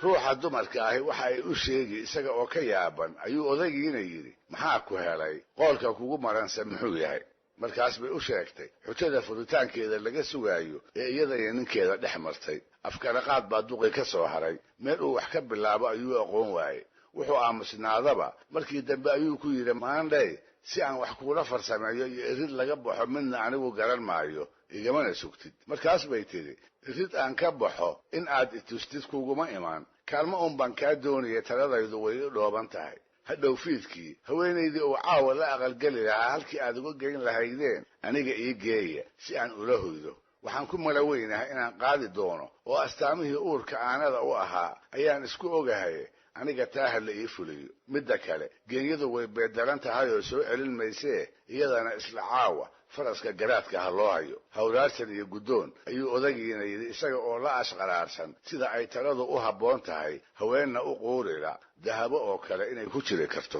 Ruuxa dumarka ahi waxa ay u sheegi isaga oo ka yaaban ayuu odaygiina yidhi, maxaa ku helay? Qoolka kugu maranse muxuu yahay? Markaas bay u sheegtay xujada furitaankeeda laga sugaayo ee iyada iyo ninkeeda dhex martay. Afkaraqaad baa duqi ka soo haray. Meel uu wax ka bilaabo ayuu aqoon waayey. Wuxuu aamusnaadaba markii dambe ayuu ku yidhi, maandhay si aan wax kuula farsameeyo iyo irid laga baxo midna anigu garan maayo, igamana sugtid. Markaas bay tidhi, irid aan ka baxo in aad itustid kuguma imaan, kaalmo uun baan kaa doonaya, taladaydu way i dhooban tahay. Hadhow fiidkii haweenaydii uu caawa la aqalgeli lahaa halkii aad uga geyn lahaydeen aniga ii geeya si aan ula hoydo. Waxaan ku mala weynahay inaan qaadi doono oo astaamihii uurka aanada u ahaa ayaan isku ogahay, aniga taaha la ii fuliyo. Midda kale, geenyadu way beedaran tahay oo soo celin maysee, iyadana isla caawa faraska garaadka ha loo hayo. Hawraarsan iyo guddoon ayuu odagiina yidhi isaga oo la ashqaraarsan sida ay taladu u habboon tahay, haweenna u quurila dahabo oo kale inay ku jiri karto.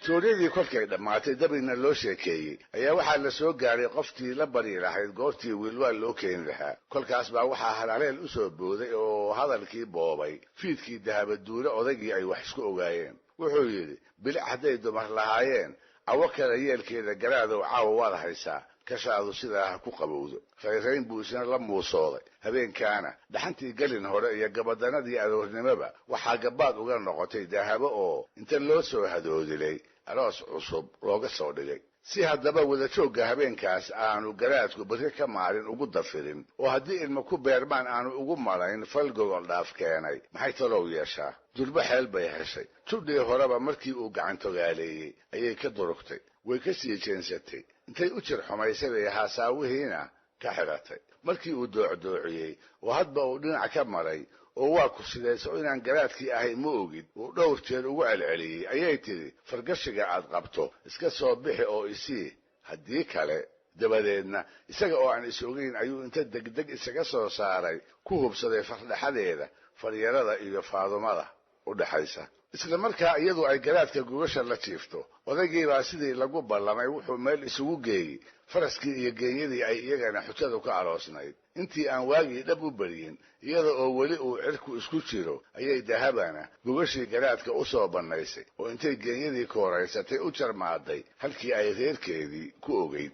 Tooryadii kolkay dhammaatay dabina loo sheekeeyey ayaa waxaa la soo gaaray qoftii la bari lahayd goortii wiilwaal loo keeni lahaa. Kolkaas baa waxaa halhaleel u soo booday oo hadalkii boobay fiidkii dahabaduure odaygii ay wax isku ogaayeen. Wuxuu yidhi, bilic hadday dumar lahaayeen cawo kale yeelkeeda garaadow caawa waad haysaa, kashaadu sidaa ha ku qabowdo. Rayrayn buu isna la muusooday. Habeenkaana dhaxantii gelin hore iyo gabadanadii aroornimoba waxaa gabaad uga noqotay dahabo oo inta loo soo hadoodilay aroos cusub looga soo dhigay. Si haddaba wadajoogga habeenkaas aanu garaadku berri ka maalin ugu dafirin oo haddii ilma ku beermaan aanu ugu malayn fal gogol dhaaf keenay, maxay talow yeeshaa? Durbo xeel bay heshay. Judhii horeba markii uu gacantogaaleeyey ayay ka durugtay, way ka sii jeensatay, intay u jir xumaysay bay haasaawihiina ka xidhatay. Markii uu doocdoociyey oo hadba uu dhinac ka maray oo waa ku sidayso inaan garaadkii ahay ma ogid uu dhowr jeer ugu celceliyey ayay tidhi, fargashiga aad qabto iska soo bixi oo isii, haddii kale. Dabadeedna isaga oo aan is ogeyn ayuu inta degdeg isaga soo saaray ku hubsaday fardhaxadeeda faryarada iyo faadumada u dhaxaysa. Isla markaa iyadu ay garaadka gogasha la jiifto, odaygiibaa sidii lagu ballamay wuxuu meel isugu geeyey faraskii iyo geenyadii ay iyagana xujadu ka aroosnayd. Intii aan waagii dhab u beryin, iyada oo weli uu cirku isku jiro, ayay dahabana gogashii garaadka u soo bannaysay oo intay geenyadii kooraysatay u jarmaaday halkii ay reerkeedii ku ogeyd.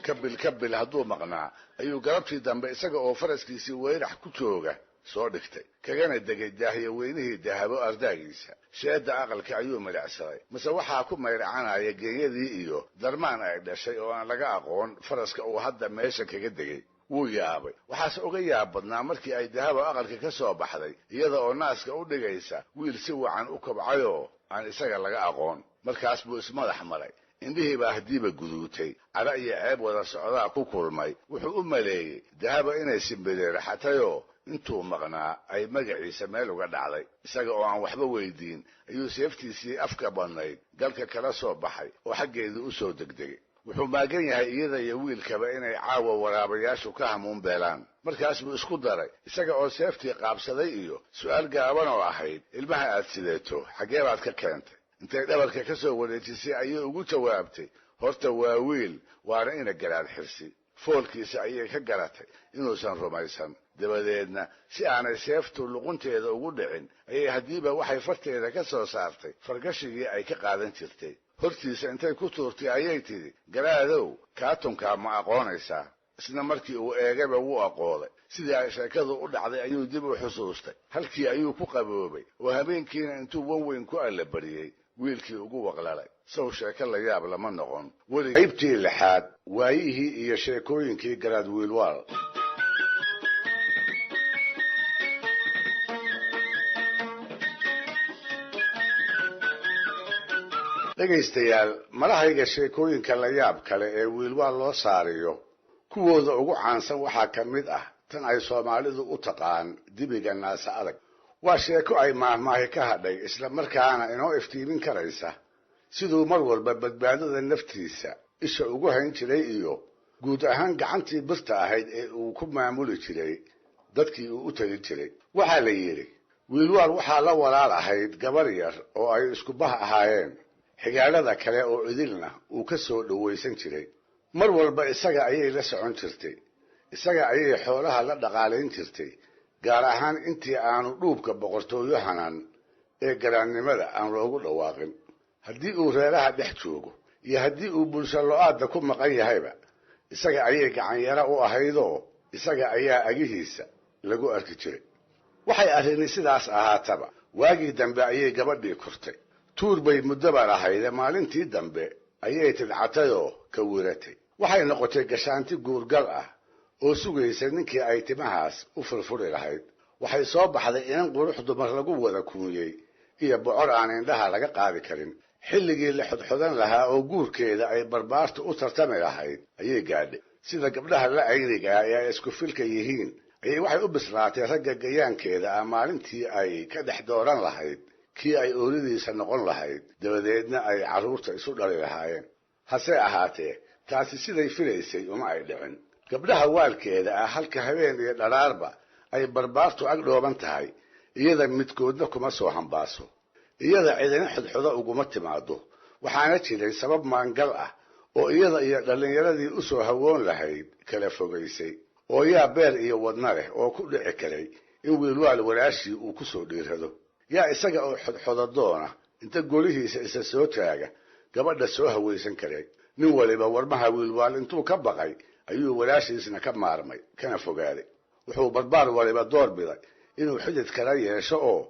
Kabil kabil hadduu maqnaa ayuu galabtii dambe isaga oo faraskiisii weyrax ku jooga soo dhigtay, kagana degay daahiye weynihii dahabo ardaagiisa. Sheedda aqalka ayuu milicsaday, mase waxaa ku mayracanaya geenyadii iyo darmaan ay dhashay oo aan laga aqoon faraska uu hadda meesha kaga degay. Wuu yaabay. Waxaase uga yaab badnaa markii ay dahabo aqalka ka soo baxday iyada oo naaska u dhigaysa wiil si wacan u kobcayoo aan isaga laga aqoon. Markaas buu ismadax maray. Indhihii baa haddiiba guduutay, cara iyo ceeb wada socdaa ku kulmay. Wuxuu u maleeyey dahaba inay simbireeraxatayoo intuu maqnaa ay magaciisa meel uga dhacday. Isaga oo aan waxba weydiin ayuu seeftiisii afka badnayd galka kala soo baxay oo xaggeedii u soo degdegay. Wuxuu maagan yahay iyada iyo wiilkaba inay caawa waraabayaashu ka hamuun beelaan. Markaas buu isku daray isaga oo seeftii qaabsaday iyo su'aal gaaban oo ahayd, ilmaha aad sideeto xaggee baad ka keentay? Intay dhabarka ka soo wareejisay ayay ugu jawaabtay, horta waa wiil, waana ina Garaad Xirsi. Foolkiisa ayay ka garatay inuusan rumaysan. Dabadeedna si aanay seeftu luqunteeda ugu dhicin ayay haddiiba waxay farteeda ka soo saartay fargashigii ay ka qaadan jirtay. Hortiisa intay ku tuurtay ayay tidhi, Garaadow, kaatunkaa ma aqoonaysaa? Isna markii uu eegayba wuu aqooday. Sidii ay sheekadu u dhacday ayuu dib u xusuustay. Halkii ayuu ku qaboobay oo habeenkiina intuu wan weyn ku allabariyey wiilkii ugu waqlalay. Sow sheeko la yaab lama noqon. Weli qaybtii lixaad, waayihii iyo sheekooyinkii Garaad Wiilwaal. Dhegaystayaal, malahayga sheekooyinka la yaab kale ee Wiilwaal loo saariyo kuwooda ugu caansan waxaa ka mid ah tan ay Soomaalidu u taqaan dibiga naasa adag. Waa sheeko ay maahmaahi ka hadhay, isla markaana inoo iftiimin karaysa siduu mar walba badbaadada naftiisa isha ugu hayn jiray iyo guud ahaan gacantii birta ahayd ee uu ku maamuli jiray dadkii uu u tali jiray. Waxaa la yidhi Wiilwaal waxaa la walaal ahayd gabar yar oo ay isku bah ahaayeen, xigaalada kale oo idilna uu ka soo dhowaysan jiray. Mar walba isaga ayay la socon jirtay, isaga ayay xoolaha la dhaqaalayn jirtay, gaar ahaan intii aanu dhuubka boqortooyo hanan ee garaannimada aan loogu dhawaaqin. Haddii uu reeraha dhex joogo iyo haddii uu bulsho lo-aadda ku maqan yahayba, isaga ayay gacanyaro u ahaydoo isaga ayaa agihiisa lagu arki jiray. Waxay arrini sidaas ahaataba, waagii dambe ayay gabadhii kortay. Tuur bay muddoba lahayde, maalintii dambe ayay tidcatayoo ka wiratay. Waxay noqotay gashaanti guurgal ah oo sugaysa ninkii ay timahaas u furfuri lahayd. Waxay soo baxday inan qurux dumar lagu wada kuunyey iyo bocor aan indhaha laga qaadi karin. Xilligii la xodxodan lahaa oo guurkeeda ay barbaartu u tartami lahayd ayay gaadhay. Sida gabdhaha la ayniga ah ee ay isku filka yihiin ayay waxay u bislaatay ragga gayaankeeda ah maalintii ay ka dhex dooran lahayd kii ay ooridiisa noqon lahayd, dabadeedna ay carruurta isu dhali lahaayeen. Hase ahaatee taasi siday filaysay uma ay dhicin. Gabdhaha waalkeeda ah halka habeen iyo dharaarba ay barbaartu ag dhooban tahay, iyada midkoodna kuma soo hambaaso, iyada cidina xodxodo uguma timaado. Waxaana jiray sabab maangal ah oo iyada iyo dhallinyaradii u soo hawoon lahayd kala fogaysay, oo yaa beer iyo wadna leh oo ku dhici karay in Wiilwaal walaashii uu ku soo dhiirrado. Yaa isaga oo xodxodo doona inta golihiisa isa soo taaga gabadha soo hawaysan karay? Nin waliba warmaha Wiilwaal intuu ka baqay ayuu walaashiisna ka maarmay kana fogaaday. Wuxuu barbaar waliba door biday inuu xidid kala yeesho oo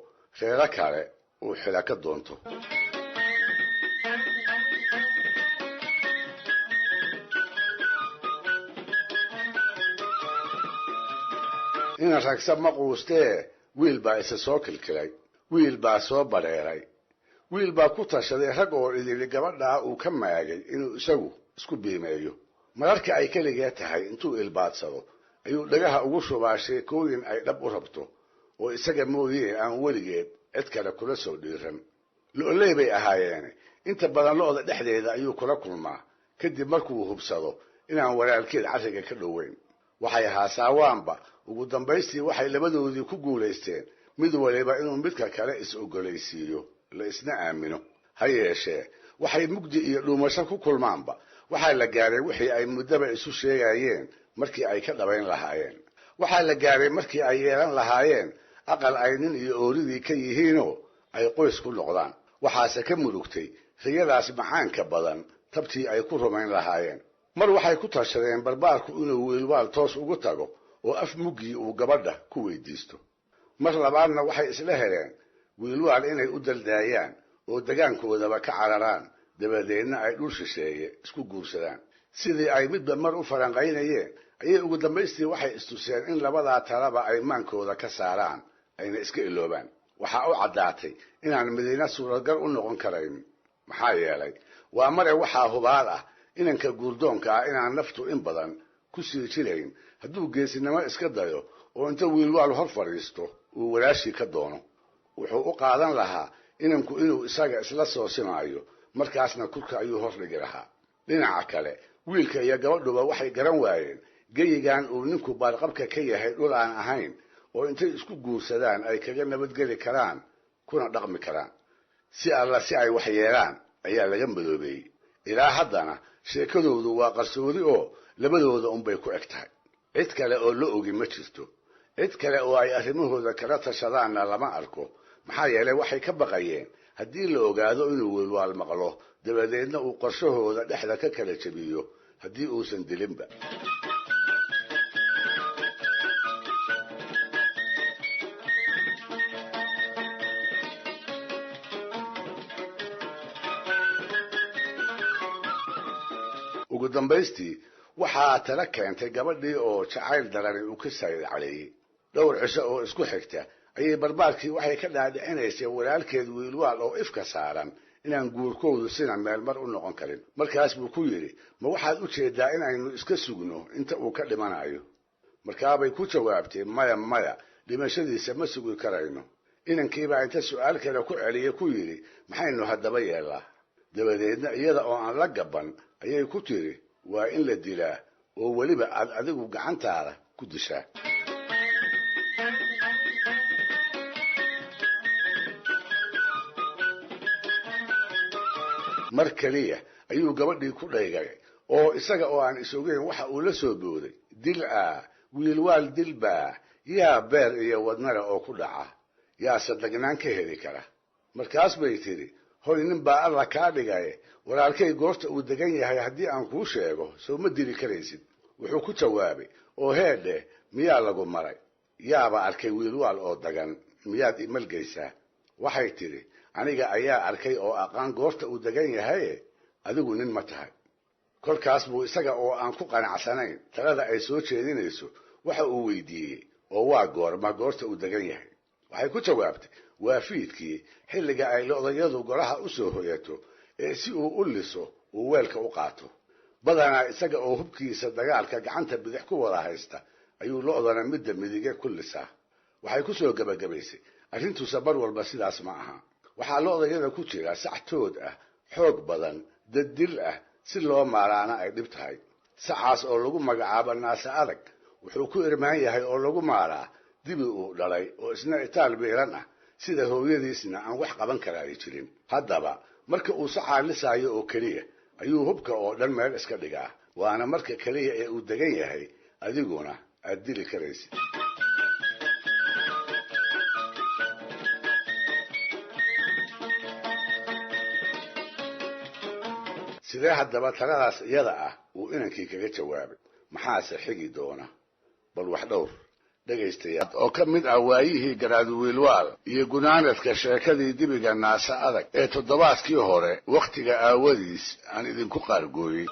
reero kale uu xila ka doonto. Ina ragsa ma quustee, wiil baa isa soo kilkilay, wiil baa soo badheeray, wiil baa ku tashaday rag oo idili gabadhaa uu ka maagay inuu isagu isku biimeeyo. Mararka ay keligee tahay intuu ilbaadsado ayuu dhagaha ugu shubaa sheekooyin ay dhab u rabto oo isaga mooyee aan weligeed cid kale kula soo dhiiran. Lo'oley bay ahaayeene, inta badan lo'da dhexdeeda ayuu kula kulmaa kadib markuu hubsado inaan walaalkeed carriga ka dhoweyn. Waxay haasaawaanba ugu dambaystii waxay labadoodii ku guulaysteen mid waliba inuu midka kale is-ogolaysiiyo, la isna aamino. Ha yeeshee waxay mugdi iyo dhuumasho ku kulmaanba waxaa la gaaray wixii ay muddaba isu sheegayeen markii ay ka dhabayn lahaayeen. Waxaa la gaaray markii ay yeelan lahaayeen aqal ay nin iyo ooridii ka yihiinoo ay qoys ku noqdaan. Waxaase ka murugtay riyadaas macaanka badan tabtii ay ku rumayn lahaayeen. Mar waxay ku tashadeen barbaarku inuu Wiilwaal toos ugu tago oo af muggii uu gabadha ku weydiisto. Mar labaadna waxay isla heleen Wiilwaal inay u daldaayaan oo degaankoodaba ka cararaan, dabadeedna ay dhul shisheeye isku guursadaan. Sidii ay midba mar u falanqaynayeen ayay ugu dambaystii waxay istuseen in labadaa talaba ay maankooda ka saaraan ayna iska iloobaan. Waxaa u caddaatay inaan midina suuragal u noqon karayn. Maxaa yeelay waa mare waxaa hubaal ah inanka guurdoonka ah inaan naftu in badan ku sii jirayn hadduu geesinimo iska dayo oo inta Wiilwaal hor fadhiisto uu walaashii ka doono. Wuxuu u qaadan lahaa inanku inuu isaga isla soo simaayo, markaasna kurka ayuu hor dhigi lahaa. Dhinaca kale, wiilka iyo gabadhuba waxay garan waayeen geyigan uu ninku baarqabka ka yahay dhul aan ahayn oo intay isku guursadaan ay kaga nabadgeli karaan kuna dhaqmi karaan. Si alla si ay wax yeelaan ayaa laga madoobeeyey. Ilaa haddana sheekadoodu waa qarsoodi oo labadooda unbay ku eg tahay. Cid kale oo la ogi ma jirto, cid kale oo ay arrimahooda kala tashadaanna lama arko. Maxaa yeelay waxay ka baqayeen haddii la ogaado inuu wiilwaal maqlo, dabadeedna uu qorshahooda dhexda ka kala jebiyo haddii uusan dilinba. Ugu dambaystii waxaa tala keentay gabadhii oo jacayl darani uu ka sayid caleeyey. Dhowr cisho oo isku xigta ayay barbaarkii waxay ka dhaadhicinaysay walaalkeed wiilwaal oo ifka saaran inaan guurkoodu sina meel mar u noqon karin. Markaas buu ku yidhi, ma waxaad u jeedaa in aynu iska sugno inta uu ka dhimanayo? Markaabay ku jawaabtay, maya maya, dhimashadiisa ma sugi karayno. Inankiibaa inta su'aal kale ku celiya ku yidhi, maxaynu haddaba yeellaa? Dabadeedna iyada oo aan la gaban ayay ku tiri, waa in la dilaa oo weliba aad adigu gacantaada ku dishaa. Mar keliya ayuu gabadhii ku dhaygay oo isaga oo aan is-ogeyn waxa uu la soo booday, dil ah, wiilwaal dilbaa, yaa beer iyo wadnale oo ku dhaca, yaase dagnaan ka heli kara. Markaas bay tidhi, hoy nin baa alla kaa dhigay, walaalkay goorta uu degan yahay haddii aan kuu sheego soo ma dili karaysid. Wuxuu ku jawaabay, oo heedheh, miyaa lagu maray? Yaaba arkay wiilwaal oo dagan, miyaad imalgaysaa? Waxay tidhi, aniga ayaa arkay oo aqaan goorta uu degan yahaye, adigu nin ma tahay. Kolkaas buu isaga oo aan ku qanacsanayn talada ay soo jeedinayso waxa uu weydiiyey, oo waa goorma goorta uu degan yahay? Waxay ku jawaabtay, waa fiidkii, xilliga ay lo'dayadu golaha u soo hoyato ee si uu u liso uu weelka u qaato. Badanaa isaga oo hubkiisa dagaalka gacanta bidix ku wada haysta ayuu lo'dana midda midige ku lisaa. Waxay ku soo gebagabaysay, arrintuusa bar walba sidaas ma aha. Waxaa lo'dayada ku jira sac tood ah, xoog badan, daddil ah, si loo maaraana ay dhib tahay. Sacaas oo lagu magacaabo naase adag wuxuu ku irmaan yahay oo lagu maaraa dibi uu dhalay oo isna itaal biiran ah, sida hooyadiisna aan wax qaban karaay jirin. Haddaba marka uu sacaa lisaayo oo keliya ayuu hubka oo dhan meel iska dhigaa, waana marka keliya ee uu degan yahay, adiguna aad dili karaysid. Sidee haddaba taladaas iyada ah uu inankii kaga jawaabay? Maxaase xigi doona? Bal wax dhowr dhegaystayaal oo ka mid ah waayihii garaadwiilwaal iyo gunaanadka sheekadii dibiga naase adag ee toddobaadkii hore wakhtiga aawadiis aan idinku qaargooyey.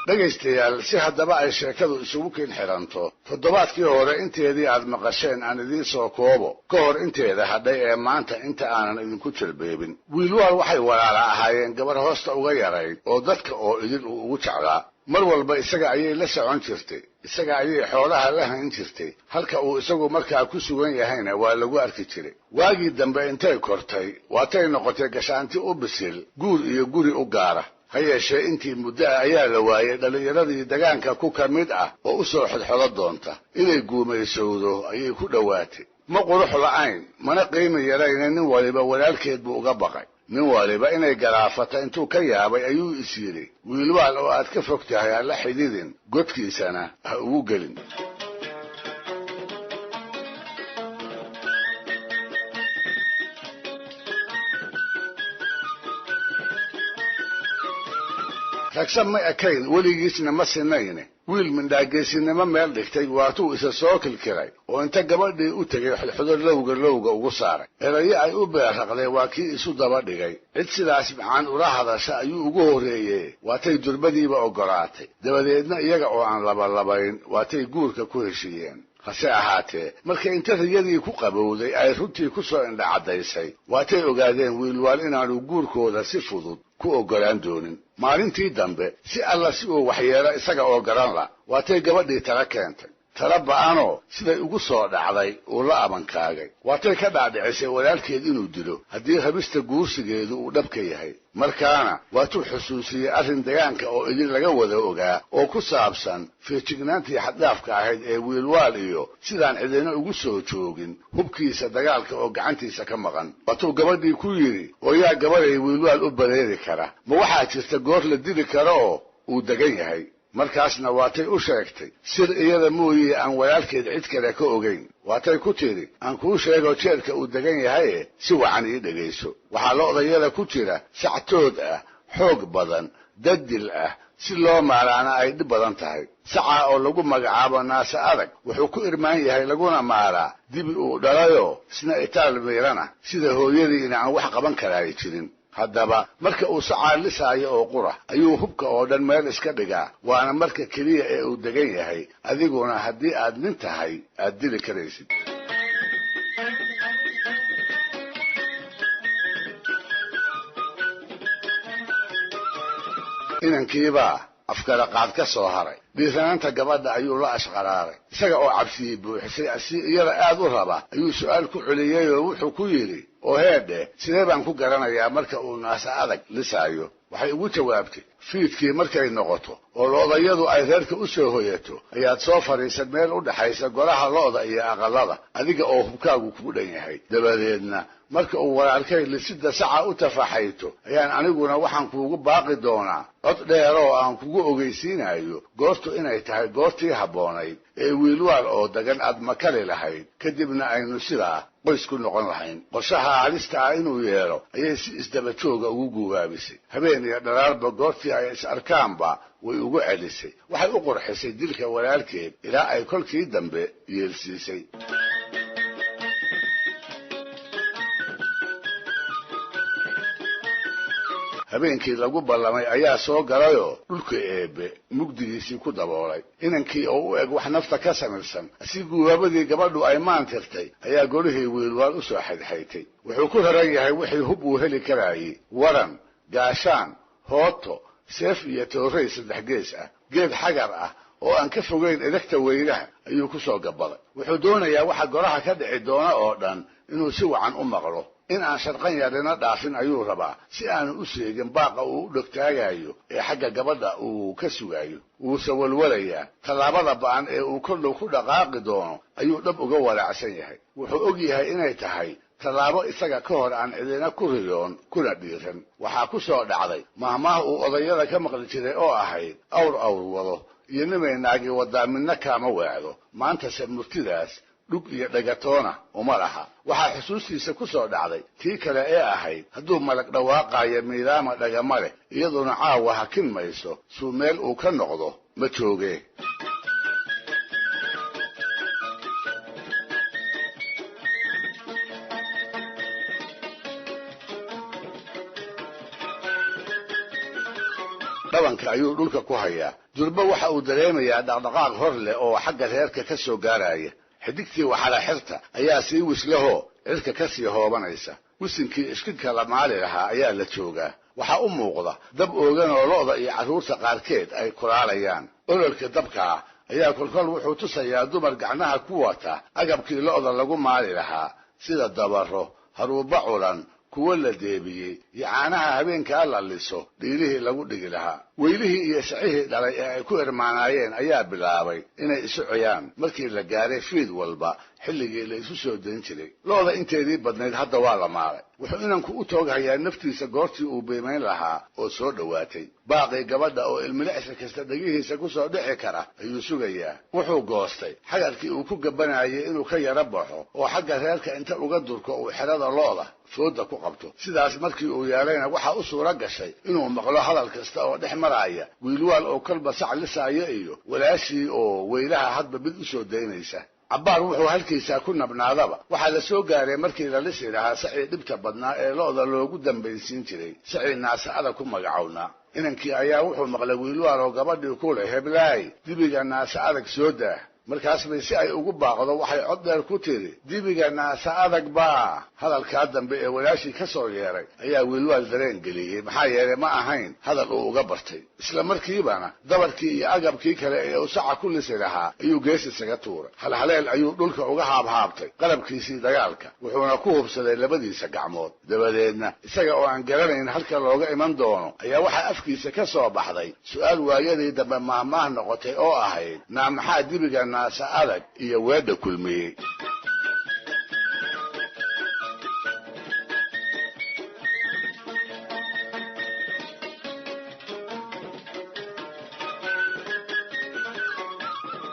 Dhegaystayaal, si haddaba ay sheekadu isugu kin xiranto, toddobaadkii hore inteedii aad maqasheen aan idiin soo koobo ka hor inteeda hadhay ee maanta inta aanan idinku jalbeebin. Wiilwaal waxay walaala ahaayeen gabar hoosta uga yarayd oo dadka oo idin uu ugu jeclaa. Mar walba isaga ayay la socon jirtay, isaga ayay xoolaha la hayn jirtay, halka uu isagu markaa ku sugan yahayna waa lagu arki jiray. Waagii dambe intay kortay waatay noqotay gashaanti u bisil, guur iyo guri u gaara. Ha yeeshee intii muddo ah ayaa la waayey dhallinyaradii degaanka ku ka mid ah oo u soo xodxodo doonta. Inay guumaysowdo ayay ku dhowaatay. Ma qurux la'ayn, mana qiimi yarayna, nin waliba walaalkeed buu uga baqay. Nin waliba inay garaafata intuu ka yaabay ayuu is yidhi, wiilwaal oo aad ka fog tahay ha la xididin, godkiisana ha ugu gelin. Ragsa ma ekayn, weligiisna ma sinayne. Wiil mindhaageesinimo meel dhigtay waatuu isa soo kilkiray oo inta gabadhii u tegay xodxodo lowga lowga ugu saaray. Erayo ay u beerraqday waa kii isu daba dhigay. Cid sidaas macaan ula hadasha ayuu ugu horreeyey, waatay durbadiiba oggolaatay. Dabadeedna iyaga oo aan labalabayn waatay guurka ku heshiiyeen. Hase ahaatee marka inta riyadii ku qabowday ay runtii ku soo indhacaddaysay, waatay ogaadeen wiilwaal inaanu guurkooda si fudud ku oggolaan doonin. Maalintii dambe si alla si uu waxyeelo isaga oo garan la, waatay gabadhii tala keentay. Tala ba'anoo siday ugu soo dhacday uu la abankaagay. Waatay ka dhaadhicisay walaalkeed inuu dilo haddii rabista guursigeedu uu dhabka yahay. Markaana waatuu xusuusiyey arrin degaanka oo idin laga wada ogaa oo ku saabsan feejignaantii xaddhaafka ahayd ee Wiilwaal iyo sidaan cidina ugu soo joogin hubkiisa dagaalka oo gacantiisa ka maqan. Waatuu gabadhii ku yidhi, oo yaa gabadhay Wiilwaal u bareeri kara? Ma waxaa jirta goor la dili karo oo uu degan yahay? Markaasna waatay u sheegtay sir iyada mooyee aan walaalkeed cid kale ka ogayn. Waatay ku tidhi, aan kuu sheego jeerka uu degan yahaye, si wacan ii dhegayso. Waxaa lo'dayada ku jira sac tood ah, xoog badan, dadil ah, si loo maalaana ay dhib badan tahay. Sacaa oo lagu magacaabo Naase Adag wuxuu ku irmaan yahay laguna maalaa dibi uu dhalayoo isna itaal miirana, sida hooyadiina aan wax qaban karaay jirin. Haddaba marka uu sacaa lisaayo oo qura ayuu hubka oo dhan meel iska dhigaa, waana marka keliya ee uu degan yahay. Adiguna haddii aad nin tahay aad dili karaysid. Inankiibaa afkaraqaad ka soo haray. Dhiiranaanta gabadha ayuu la ashqaraaray. Isaga oo cabsiyey buuxisay asi iyada aad u raba ayuu su'aal ku celiyey oo wuxuu ku yidhi, oo heedhe, sidee baan ku garanayaa marka uu Naase Adag lisaayo? Waxay ugu jawaabtay, fiidkii markay noqoto oo lo'dayadu ay reerka u soo hoyato ayaad soo fadhiisan meel u dhaxaysa golaha lo'da iyo aqallada, adiga oo hubkaagu kuu dhan yahay. Dabadeedna marka uu walaalkay lisidda saca u tafaxayto ayaan aniguna waxaan kuugu baaqi doonaa cod dheeroo aan kugu ogeysiinayo goortu inay tahay goortii habboonayd ee Wiilwaal oo dagan aad makali lahayd, kadibna aynu sidaa qoys ku noqon lahayn. Qorshaha halista ah inuu yeelo ayay si isdaba jooga ugu guubaabisay. Habeen iyo dharaarba goortii ay is arkaanba way ugu celisay. Waxay u qurxisay dilka walaalkeed ilaa ay kolkii dambe yeelsiisay. Habeenkii lagu ballamay ayaa soo galayoo dhulka eebbe mugdigiisii ku daboolay. Inankii oo u eg wax nafta ka samirsan si guubaabadii gabadhu ay maantirtay ayaa golihii Wiilwaal u soo xaydxaytay. Wuxuu ku raran yahay wixii hub uu heli karaayey: waran, gaashaan, hooto, seef iyo toorray saddex gees ah. Geed xagar ah oo aan ka fogayn edegta weylaha ayuu ku soo gabaday. Wuxuu doonayaa waxa golaha ka dhici doona oo dhan inuu si wacan u maqlo. In aan sharqan yarina dhaafin ayuu rabaa, si aanu u seegin baaqa uu u dhegtaagayo ee xagga gabadha uu ka sugaayo. Wuuse walwalayaa. Tallaabada ba'an ee uu koldhow ku dhaqaaqi doono ayuu dhab uga walaacsan yahay. Wuxuu og yahay inay tahay tallaabo isaga ka hor aan cidina ku riyoon kuna dhiiran. Waxaa ku soo dhacday mahmaah uu odayada ka maqli jiray oo ahayd, awr awr wado iyo nimay naagi wadaa midna kaama weecdo. Maantase murtidaas dhug iyo dhagatoona uma laha. Waxaa xusuustiisa ku soo dhacday tii kale ee ahayd, hadduu malag dhawaaqaayo miidaama dhagama leh, iyaduna caawa hakin mayso suu meel uu ka noqdo ma joogee. Dhabanka ayuu dhulka ku hayaa. Durba waxa uu dareemayaa dhaqdhaqaaq hor leh oo xagga reerka ka soo gaaraya. Xidigtii waxala xirta ayaa sii wislahoo cirka ka sii hoobanaysa. Wisinkii ishkinka la maali lahaa ayaa la joogaa. Waxaa u muuqda dab oogan oo lo'da iyo carruurta qaarkeed ay kulaalayaan. Ololka dabkaa ayaa kolkol wuxuu tusayaa dumar gacnaha ku wata agabkii lo'da lagu maali lahaa, sida dabaro, haruuba culan, kuwo la deebiyey iyo caanaha habeenkaa la liso dhiilihii lagu dhigi lahaa. Weylihii iyo sacihii dhalay ee ay ku irmaanaayeen ayaa bilaabay inay isu ciyaan markii la gaaray fiid walba xilligii la isu soo dayn jiray. Lo'da inteedii badnayd hadda waa la maalay. Wuxuu inanku u tooghayaa naftiisa goortii uu biimayn lahaa oo soo dhowaatay. Baaqii gabadha oo ilmilicsi kasta dhegihiisa ku soo dhici kara ayuu sugayaa. Wuxuu goostay xagarkii uu ku gabanayay inuu ka yaro baxo oo xagga reerka inta uga durko uu xerada lo'da fooda ku qabto. Sidaas markii uu yeelayna waxaa u suura gashay inuu maqlo hadal kasta oo dhex maraya Wiilwaal oo kolba sac lisaayo iyo walaashii oo weylaha hadba mid u soo daynaysa. Cabbaar wuxuu halkiisaa ku nabnaadaba waxaa la soo gaaray markii la lisi lahaa sacii dhibta badnaa ee lo'da loogu dambaysiin jiray, sacii Naase Adag ku magacownaa. Inankii ayaa wuxuu maqlay Wiilwaal oo gabadhii ku leh, heblaay, dibiga Naase Adag soo daah. Markaas bay si ay ugu baaqdo waxay cod dheer ku tidhi, dibiga naasa adag baa. Hadalkaa dambe ee walaashii ka soo yeeray ayaa Wiilwaal dareen geliyey, maxaa yeelay ma ahayn hadal uu uga bartay. Isla markiibana dabarkii iyo agabkii kale ee uu saca ku lisi lahaa ayuu gees isaga tuuray. Halhaleel ayuu dhulka uga haabhaabtay qalabkiisii dagaalka, wuxuuna ku hubsaday labadiisa gacmood. Dabadeedna isaga oo aan garanayn halka looga iman doono ayaa waxaa afkiisa ka soo baxday su'aal waayadii dambe maahmaah noqotay oo ahayd, naa maxaa dibiga naasa adag iyo weedha kulmiyey?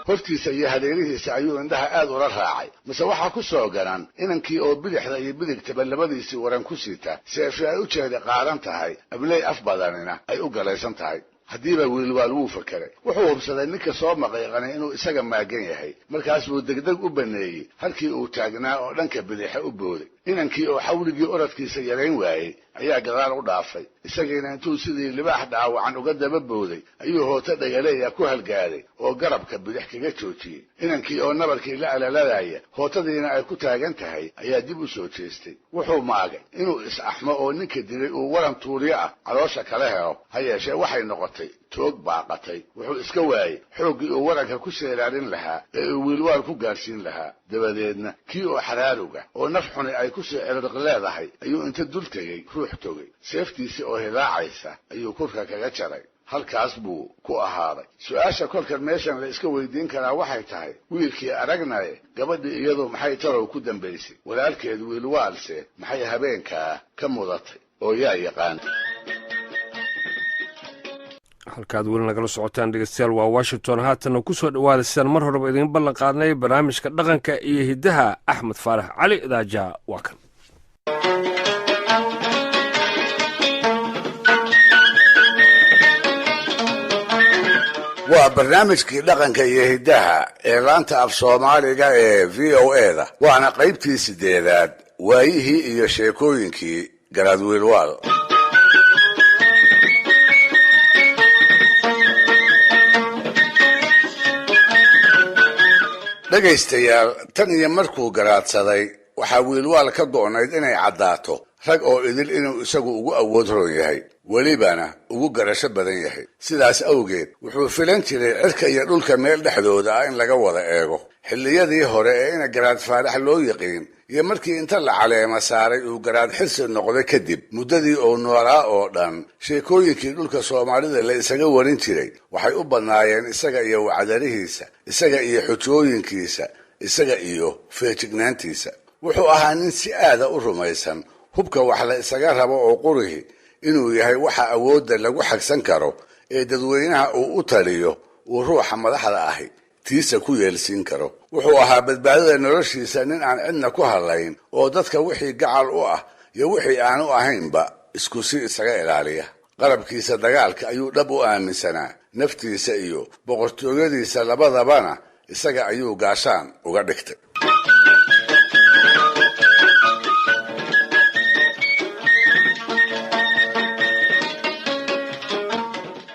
Hortiisa iyo hareerihiisa ayuu indhaha aad ula raacay, mase waxaa ku soo garan inankii oo bidixda iyo bidigtaba labadiisii waran ku sita, seefi ay u jeeda qaadan tahay, abley af badanina ay u galaysan tahay. Haddiiba Wiilwaal wuu fakeray. Wuxuu hubsaday ninka soo maqiiqanay inuu isaga maagan yahay. Markaas buu degdeg u baneeyey halkii uu taagnaa oo dhanka bidixa u booday. Inankii oo xawligii oradkiisa yarayn waayey ayaa gadaal u dhaafay. Isagiina intuu sidii libaax dhaawacan uga daba booday ayuu hooto dhagaleeya ku halgaaday oo garabka bidix kaga joojiyey. Inankii oo nabarkii la alaladaya, hootadiina ay ku taagan tahay, ayaa dib u soo jeestay. Wuxuu maagay inuu is-axmo oo ninka dilay uu waran tuuryo ah caloosha kala helo. Ha yeeshee waxay noqotay toog baaqatay. Wuxuu iska waayey xooggii uu waranka ku seelaalin lahaa ee uu Wiilwaal ku gaadhsiin lahaa. Dabadeedna kii oo xaraaruga oo naf xuni ay ku soo ciriq leedahay ayuu inta dul tegey ruux togay. Seeftiisii oo hilaacaysa ayuu kurka kaga jaray. Halkaas buu ku ahaaday. Su-aasha kolkan meeshan la iska weydiin karaa waxay tahay, wiilkii aragnaye, gabadhii iyadu maxay tarow ku dambaysay? Walaalkeed Wiilwaalse maxay habeenkaa ka mudatay? Oo yaa yaqaan? Halkaad weli nagala socotaan, dhegeystayaal, waa Washington. Haatanna ku soo dhowaada, sidaan mar horeba idiin ballan qaadnay, barnaamijka dhaqanka iyo hiddaha. Axmed Faarax Cali Idaaja waa kan. Waa barnaamijkii dhaqanka iyo hiddaha ee laanta af Soomaaliga ee VOA da, waana qaybtii 8aad, waayihii iyo sheekooyinkii Garaad Wiilwaal. Dhegaystayaal, tan iyo markuu garaadsaday waxaa Wiilwaal ka go'nayd inay caddaato rag oo idil inuu isagu ugu awood roon yahay, welibana ugu garasho badan yahay. Sidaas awgeed wuxuu filan jiray cirka iyo dhulka meel dhexdooda ah in laga wada eego. Xilliyadii hore ee ina Garaad Faarax loo yiqiin iyo markii inta la caleema saaray uu Garaad Xirsi noqday kadib, muddadii uu noolaa oo dhan sheekooyinkii dhulka Soomaalida la isaga warin jiray waxay u badnaayeen isaga iyo wacdarihiisa, isaga iyo xujooyinkiisa, isaga iyo feejignaantiisa. Wuxuu ahaa nin si aada u rumaysan hubka wax la isaga rabo oo qurihi inuu yahay waxa awoodda lagu xagsan karo ee dadweynaha uu u taliyo uu ruuxa madaxda ahi tiisa ku yeelsiin karo. Wuxuu ahaa badbaadada noloshiisa nin aan cidna ku hadlayn oo dadka wixii gacal u ah iyo wixii aanu ahaynba isku si isaga ilaaliya. Qalabkiisa dagaalka ayuu dhab u aaminsanaa. Naftiisa iyo boqortooyadiisa labadabana isaga ayuu gaashaan uga dhigtay.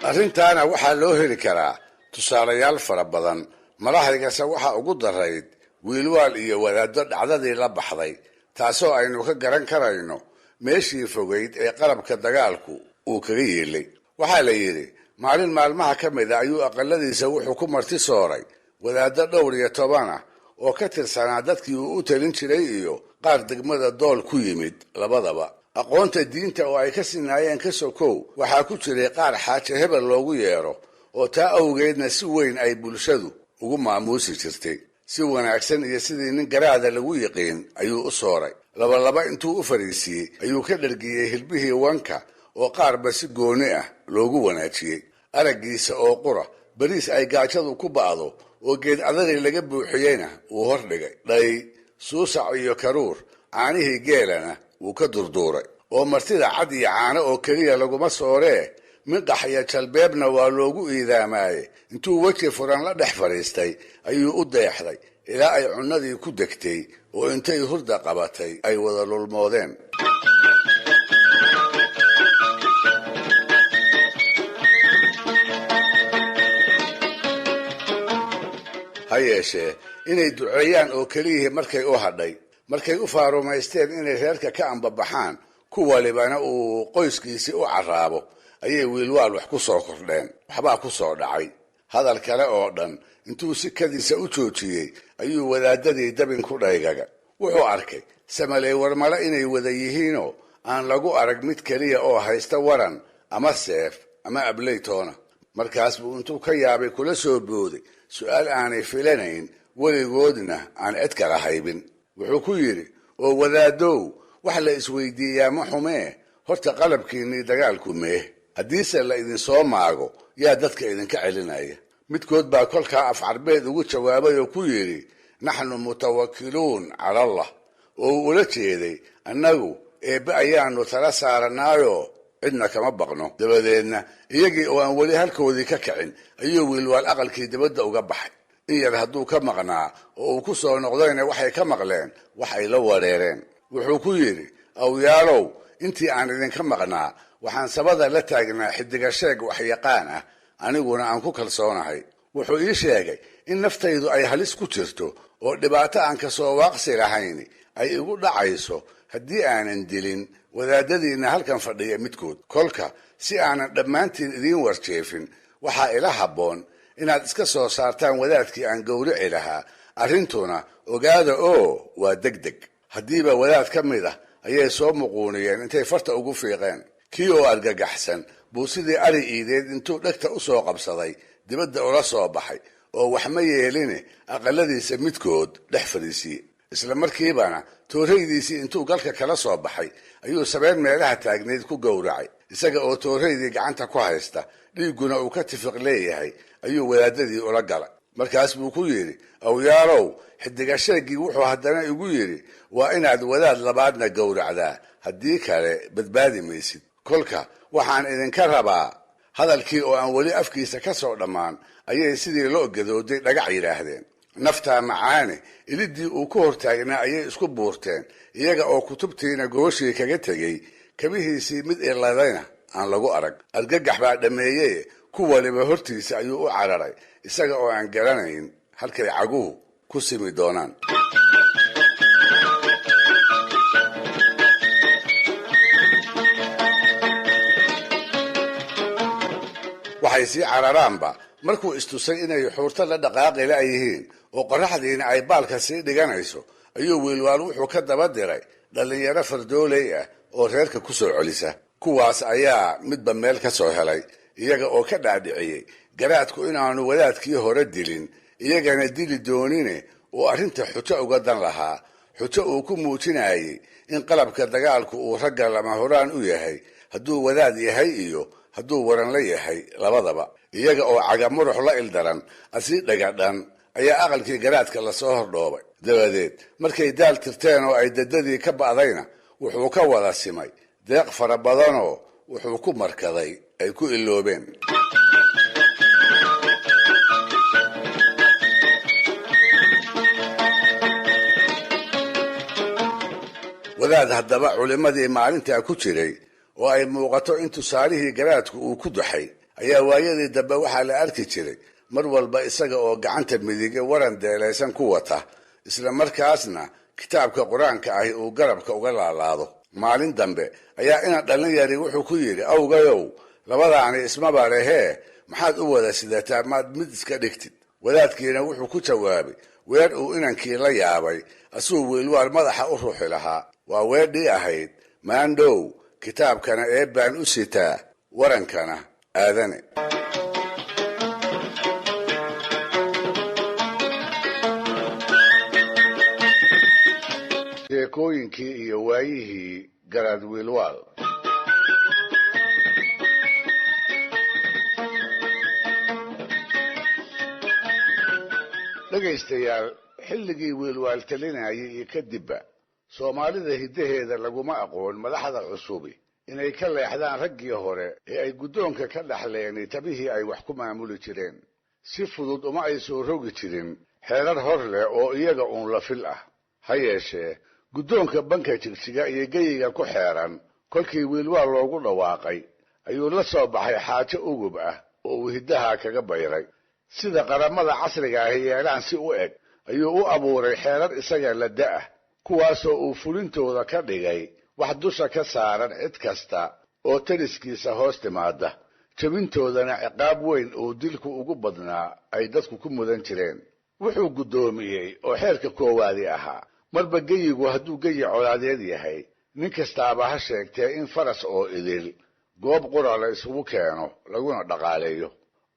Arrintaana waxaa loo heli karaa tusaalayaal fara badan. Malahaygase waxaa ugu darayd Wiilwaal iyo wadaaddo dhacdadii la baxday, taasoo aynu ka garan karayno meeshii fogayd ee qalabka dagaalku uu kaga yeelay. Waxaa la yidhi maalin maalmaha ka mid a ayuu aqaladiisa wuxuu ku marti sooray wadaaddo dhowr iyo toban ah oo ka tirsanaa dadkii uu u talin jiray iyo qaar degmada Dool ku yimid labadaba. Aqoonta diinta oo ay ka sinaayeen ka sokow, waxaa ku jiray qaar xaaje hebel loogu yeero oo taa awgeedna si weyn ay bulshadu ugu maamuusi jirtay. Si wanaagsan iyo sidii nin garaada lagu yiqiin ayuu u sooray. Labalaba intuu u fadhiisiiyey ayuu ka dhargiyey hilbihii wanka oo qaarba si gooni ah loogu wanaajiyey. Araggiisa oo qura bariis ay gaajadu ku ba'do oo geed adari laga buuxiyeyna wuu hordhigay. Dhay, suusac iyo karuur, caanihii geelana wuu ka durduuray. Oo martida cad iyo caano oo keliya laguma sooree, minqax iyo jalbeebna waa loogu iidaamaaye. Intuu weji furan la dhex fadhiistay ayuu u deexday ilaa ay cunnadii ku degtay oo intay hurda qabatay ay wada lulmoodeen. Ha yeeshee inay duceeyaan oo keliyihii markay u hadhay, markay u faarumaysteen inay reerka ka ambabaxaan, ku walibana uu qoyskiisii u carraabo, ayay Wiilwaal wax ku soo kordheen. Waxbaa ku soo dhacay. Hadal kale oo dhan intuu si kadiisa u joojiyey ayuu wadaadadii dabin ku dhaygaga. Wuxuu arkay samaley warmale inay wada yihiinoo aan lagu arag mid keliya oo haysta waran ama seef ama ableytoona. Markaas buu intuu ka yaabay kula soo booday su'aal aanay filanayn, weligoodna aan cid kala haybin. Wuxuu ku yidhi, oo wadaadow, wax la isweydiiyaa ma xumee, horta qalabkiinnii dagaalku mee? Haddiise la idinsoo maago, yaa dadka idinka celinaya? Midkood baa kolkaa af Carbeed ugu jawaabay oo ku yidhi, naxnu mutawakiluun cala Allah, oo uu ula jeeday, annagu Eebbe ayaanu tala saaranaayoo cidna kama baqno. Dabadeedna iyagii oo aan weli halkoodii ka kicin ayuu Wiilwaal aqalkii dibadda uga baxay. In yar hadduu ka maqnaa oo uu ku soo noqdayna, waxay ka maqleen wax ay la wareereen. Wuxuu ku yidhi, awyaalow, intii aan idinka maqnaa waxaan sabada la taagnaa xidiga sheeg waxyaqaan ah, aniguna aan ku kalsoonahay. Wuxuu ii sheegay in naftaydu ay halis ku jirto oo dhibaato aan kasoo waaqsi lahayn ay igu dhacayso haddii aanan dilin wadaadadiinna halkan fadhiya midkood. Kolka si aanan dhammaantiin idiin warjeefin, waxaa ila habboon inaad iska soo saartaan wadaadkii aan gowrici lahaa. Arrintuna ogaada oo waa deg deg. Haddiiba wadaad ka mid ah ayay soo muquuniyeen intay farta ugu fiiqeen. Kii oo argagaxsan buu sidii ari iideed intuu dhegta u soo qabsaday dibadda ula soo baxay, oo wax ma yeeline aqaladiisa midkood dhex fadhiisiye. Isla markiibana tooraydiisii intuu galka kala soo baxay ayuu sabeen meelaha taagnayd ku gowracay. Isaga oo tooraydii gacanta ku haysta, dhiigguna uu ka tifiq leeyahay, ayuu wadaadadii ula galay. Markaas buu ku yidhi, awyaalow, xidiga sheeggii wuxuu haddana igu yidhi waa inaad wadaad labaadna gowracdaa, haddii kale badbaadi maysid. Kolka waxaan idinka rabaa. Hadalkii oo aan weli afkiisa ka soo dhammaan ayay sidii loo gadooday dhagac yidhaahdeen. Naftaa macaane ilidii uu ku hortaagnaa ayay isku buurteen, iyaga oo kutubtiina gooshii kaga tegey, kabihiisii mid iladayna aan lagu arag. Argagax baa dhammeeyey. Ku waliba hortiisa ayuu u cararay, isaga oo aan garanayn halkay caguhu ku simi doonaan. Waxay sii cararaanba markuu istusay inay xuurto la dhaqaaqi la'yihiin oo qorraxdiina ay baalka sii dhiganayso, ayuu Wiilwaal wuxuu ka daba diray dhallinyaro fardooley ah oo reerka ku soo celisa. Kuwaas ayaa midba meel ka soo helay, iyaga oo ka dhaadhiciyey garaadku inaanu wadaadkii hore dilin, iyagana dili doonine, uu arrinta xujo uga dan lahaa, xujo uu ku muujinayey in qalabka dagaalku uu ragga lama horaan u yahay, hadduu wadaad yahay iyo hadduu waranla yahay labadaba. Iyaga oo cagamurux la ildaran asii dhagadhan ayaa aqalkii garaadka lasoo hordhoobay. Dabadeed markay daal tirteen oo ay dadadii ka ba'dayna, wuxuu ka wada simay deeq fara badanoo wuxuu ku markaday ay ku iloobeen. Wadaad haddaba culimmadii maalintaa ku jiray oo ay muuqato in tusaalihii garaadku uu ku duxay ayaa waayadii dambe waxaa la arki jiray mar walba isaga oo gacanta midige waran deelaysan ku wata, isla markaasna kitaabka Qur-aanka ahi uu garabka uga laalaado. Maalin dambe ayaa ina dhallin yari wuxuu ku yidhi, awgayow, labadaani ismaba lehee, maxaad u wada sidataa? Maad mid iska dhigtid? Wadaadkiina wuxuu ku jawaabay weer uu inankii la yaabay, asuu Wiilwaal madaxa u ruuxi lahaa. Waa weedhii ahayd, maandhow kitaabkana Eebbaan u sitaa, warankana Aadane. Sheekooyinkii iyo waayihii Garaad Wiilwaal. Dhegaystayaal, xilligii Wiilwaal talinayay iyo kadibba, Soomaalida hiddaheeda laguma aqoon madaxda cusubi inay ka leexdaan raggii hore ee ay guddoonka ka dhaxleenay tabihii ay wax ku maamuli jireen. Si fudud uma ay soo rogi jirin xeerar hor leh oo iyaga uun la fil ah. Ha yeeshee guddoonka banka Jigjiga iyo geyiga ku xeeran kolkii Wiilwaal loogu dhawaaqay, ayuu la soo baxay xaajo ugub ah oo uu hiddaha kaga bayray. Sida qaramada casriga ahi yeelaan si u eg ayuu u abuuray xeerar isaga la da'ah, kuwaasoo uu fulintooda ka dhigay wax dusha ka saaran cid kasta oo taliskiisa hoos timaada, jebintoodana ciqaab weyn uu dilku ugu badnaa ay dadku ku mudan jireen. Wuxuu guddoomiyey oo xeerka koowaadi ahaa, marba geyigu hadduu geyi colaadeed yahay, nin kastaaba ha sheegtee in faras oo idil goob qura la isugu keeno laguna dhaqaaleeyo.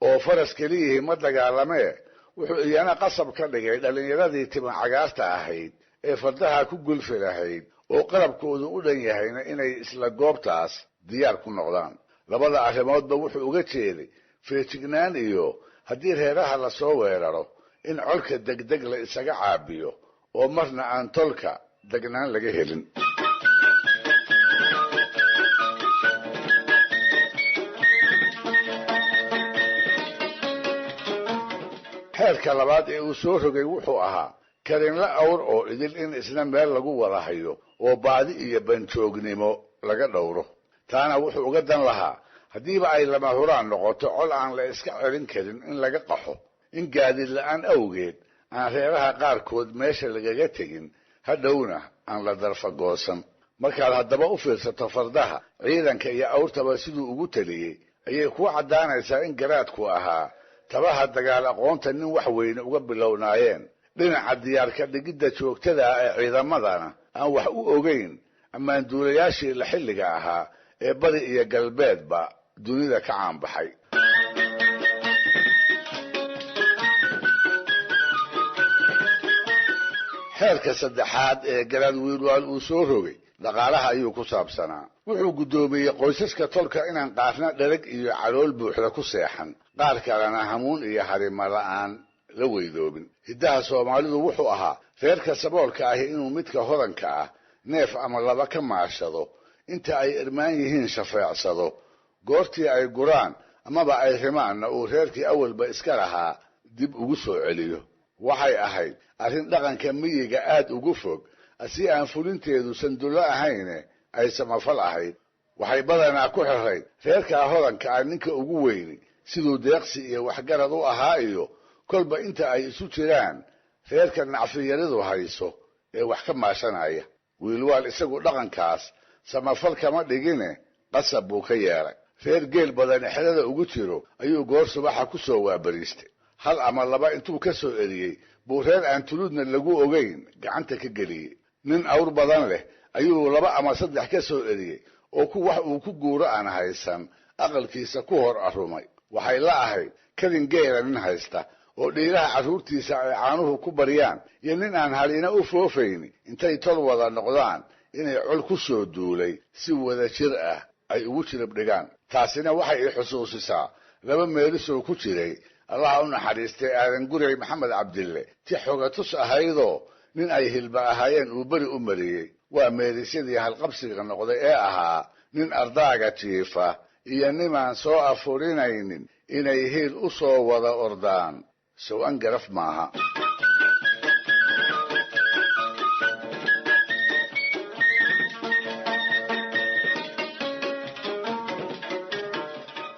Oo faras keliyihii ma dagaalamee, wuxuu iyana qasab ka dhigay dhallinyaradii tima cagaarta ahayd ee fardaha ku gulfi lahayd oo qarabkoodu u dhan yahayna inay isla goobtaas diyaar ku noqdaan. Labada arrimoodba wuxuu uga jeeday feejignaan iyo haddii reeraha lasoo weeraro in colka degdeg la isaga caabiyo oo marna aan tolka degnaan laga helin. Xeerka labaad ee uu soo rogay wuxuu ahaa karinla awr oo idil in isna meel lagu wada hayo oo baadi iyo banjoognimo laga dhowro. Taana wuxuu uga dan lahaa haddiiba ay lama huraan noqoto col aan la iska celin karin in laga qaxo, in gaadiid la'aan awgeed aan reeraha qaarkood meesha lagaga tegin, hadhowna aan la darfagoosan. Markaad haddaba u fiirsato fardaha, ciidanka iyo awrtaba siduu ugu taliyey, ayay kuu caddaanaysaa in garaadku ahaa tabaha dagaal aqoonta nin wax weyne uga bilownaayeen, dhinaca diyaarka dhigidda joogtada ah ee ciidamadana aan wax u ogeyn ammaanduulayaashii la xilliga ahaa ee bari iyo galbeedba dunida ka caanbaxay. Xeerka saddexaad ee garaad Wiilwaal uu soo rogay dhaqaalaha ayuu ku saabsanaa. Wuxuu guddoomiyey qoysaska tolka inaan qaarna dhereg iyo calool buuxda ku seexan, qaar kalena hamuun iyo harima la'aan la weydoobin. Hiddaha Soomaalidu wuxuu ahaa reerka saboolka ahi inuu midka hodanka ah neef ama laba ka maashado, inta ay irmaan yihiin shafeecsado, goortii ay guraan amaba ay rimaanna uu reerkii awalba iska lahaa dib ugu soo celiyo. Waxay ahayd arrin dhaqanka miyiga aad ugu fog, si aan fulinteedu sandullo ahayne ay samafal ahayd. Waxay badanaa ku xirayd reerkaa hodanka ah ninka ugu weyni siduu deeqsi iyo waxgarad u ahaa iyo kolba inta ay isu jiraan reerka nacfiyaridu hayso ee wax ka maashanaya. Wiilwaal isagu dhaqankaas samafal kama dhigine, qasab buu ka yeelay. Reer geel badani xerada ugu jiro ayuu goor subaxa ku soo waabariistay. Hal ama laba intuu ka soo eriyey buu reer aan tuluudna lagu ogeyn gacanta ka geliyey. Nin awr badan leh ayuu laba ama saddex ka soo eriyey oo ku wax uu ku guuro aan haysan aqalkiisa ku hor arumay. Waxay la ahayd kadin geela nin haysta oo dhiiraha carruurtiisa ay caanuhu ku baryaan iyo nin aan halina u foofayni intay tol wada noqdaan inay col ku soo duulay si wada jir ah ay ugu jirib dhigaan. Taasina waxay i xusuusisaa laba meelisoo ku jiray Allaha u naxariistay Aadan Gurey Maxamed Cabdille, ti xogatus ahaydoo nin ay hilba ahaayeen uu beri u mariyey. Waa meelisyadii halqabsiga noqday ee ahaa nin ardaaga jiifa iyo nimaan soo afurinaynin inay hiil u soo wada ordaan sow-an garaf maaha.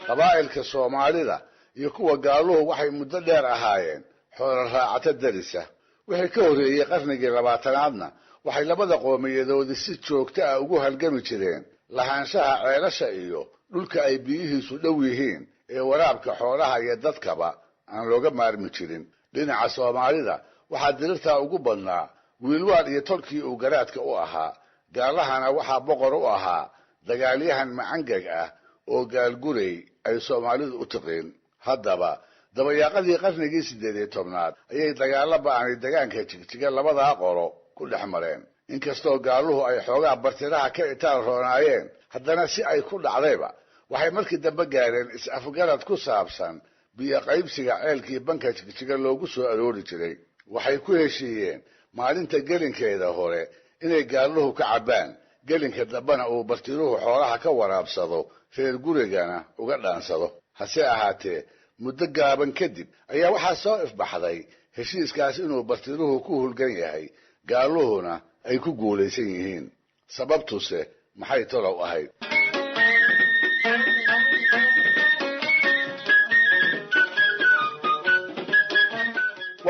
Qabaa'ilka Soomaalida iyo kuwa gaaluhu waxay muddo dheer ahaayeen xoolo raacato darisa. Wixii ka horreeyey qarnigii 20aadna waxay labada qoomiyadoodi si joogto ah ugu halgami jireen lahaanshaha ceelasha iyo dhulka ay biyihiisu dhow yihiin ee waraabka xoolaha iyo dadkaba aan looga maarmi jirin. Dhinaca Soomaalida waxaa dirirtaa ugu badnaa Wiilwaal iyo tolkii uu garaadka u ahaa. Gaalahana waxaa boqor u ahaa dagaalyahan macangag ah oo Gaalgurey ay Soomaalidu u tiqiin. Haddaba dabayaaqadii qarnigii 18aad ayay dagaalo ba'ani degaanka Jigjiga labadaa qolo ku dhex mareen. Inkastoo gaaluhu ay xoogaa bartiraha ka itaal roonaayeen, haddana si ay ku dhacdayba waxay markii dambe gaareen is-afgarad ku saabsan biyo qaybsiga ceelkii banka Jigjiga loogu soo aroori jiray. Waxay ku heshiiyeen maalinta gelinkeeda hore inay gaaluhu ka cabbaan, gelinka dambena uu bartiruhu xoolaha ka waraabsado, reer gurigana uga dhaansado. Hase ahaatee muddo gaaban kadib ayaa waxaa soo ifbaxday heshiiskaas inuu bartiruhu ku hulgan yahay, gaaluhuna ay ku guulaysan yihiin. Sababtuse maxay tolow ahayd?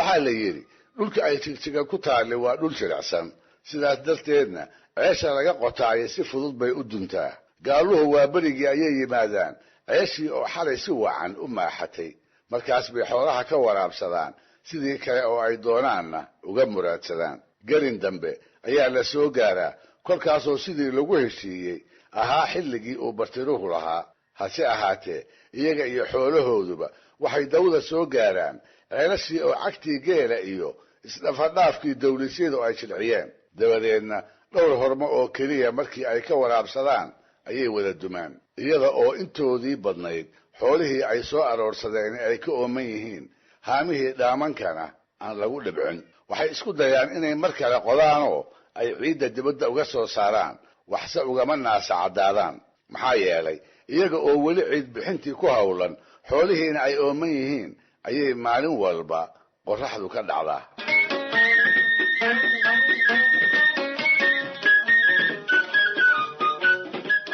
Waxaa la yidhi dhulka ay Jigjiga ku taalli waa dhul jilicsan, sidaas darteedna ceesha laga qotaayo si fudud bay u duntaa. Gaaluhu waa berigii ayay yimaadaan ceeshii oo xalay si wacan u maaxatay, markaas bay xoolaha ka waraabsadaan, sidii kale oo ay doonaanna uga muraadsadaan. Gelin dambe ayaa la soo gaaraa, kolkaasoo sidii lagu heshiiyey ahaa xilligii uu bartiruhu lahaa. Hase ahaatee iyaga iyo xoolahooduba waxay dawda soo gaaraan ceelashii oo cagtii geela iyo isdhafadhaafkii dawlisyadu ay jilciyeen. Dabadeedna dhowr hormo oo keliya markii ay ka waraabsadaan ayay wada dumaan, iyada oo intoodii badnayd xoolihii ay soo aroorsadeen ay ka ooman yihiin, haamihii dhaamankana aan lagu dhibcin. Waxay isku dayaan inay mar kale qodaanoo ay ciidda dibadda uga soo saaraan, waxse ugama naasa caddaadaan. Maxaa yeelay iyaga oo weli ciid bixintii ku howlan, xoolihiina ay ooman yihiin, ayay maalin walba qorraxdu ka dhacdaa.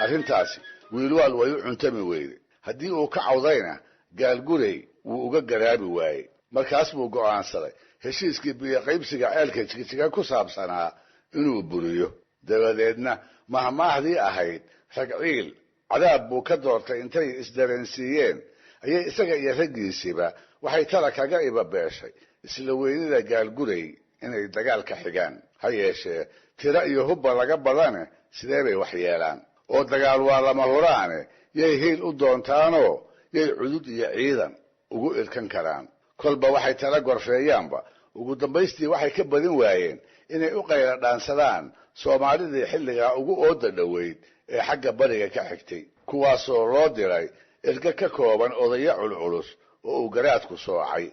Arrintaasi Wiilwaal way u cuntami weyday. Haddii uu ka cawdayna Gaalgurey wuu uga garaabi waayey. Markaas buu go'aansaday heshiiskii biyoqaybsiga ceelka Jigjiga ku saabsanaa inuu buriyo. Dabadeedna mahmaahdii ahayd ragciil cadaab buu ka doortay intay isdareensiiyeen ayay isaga iyo raggiisiiba waxay tala kaga ibabeeshay isla weynida Gaalgurey inay dagaal ka xigaan. Ha yeeshee tiro iyo hubba laga badane sidee bay wax yeelaan, oo dagaal waa lama huraane yay hiil u doontaanoo yay cudud iyo ciidan ugu irkan karaan. Kolba waxay tala gorfeeyaanba ugu dambaystii waxay ka badin waayeen inay u qayla dhaansadaan Soomaalidii xilligaa ugu ooda dhoweyd ee xagga bariga ka xigtay, kuwaasoo loo diray erge ka kooban odayo culculus oo uu garaadku soocay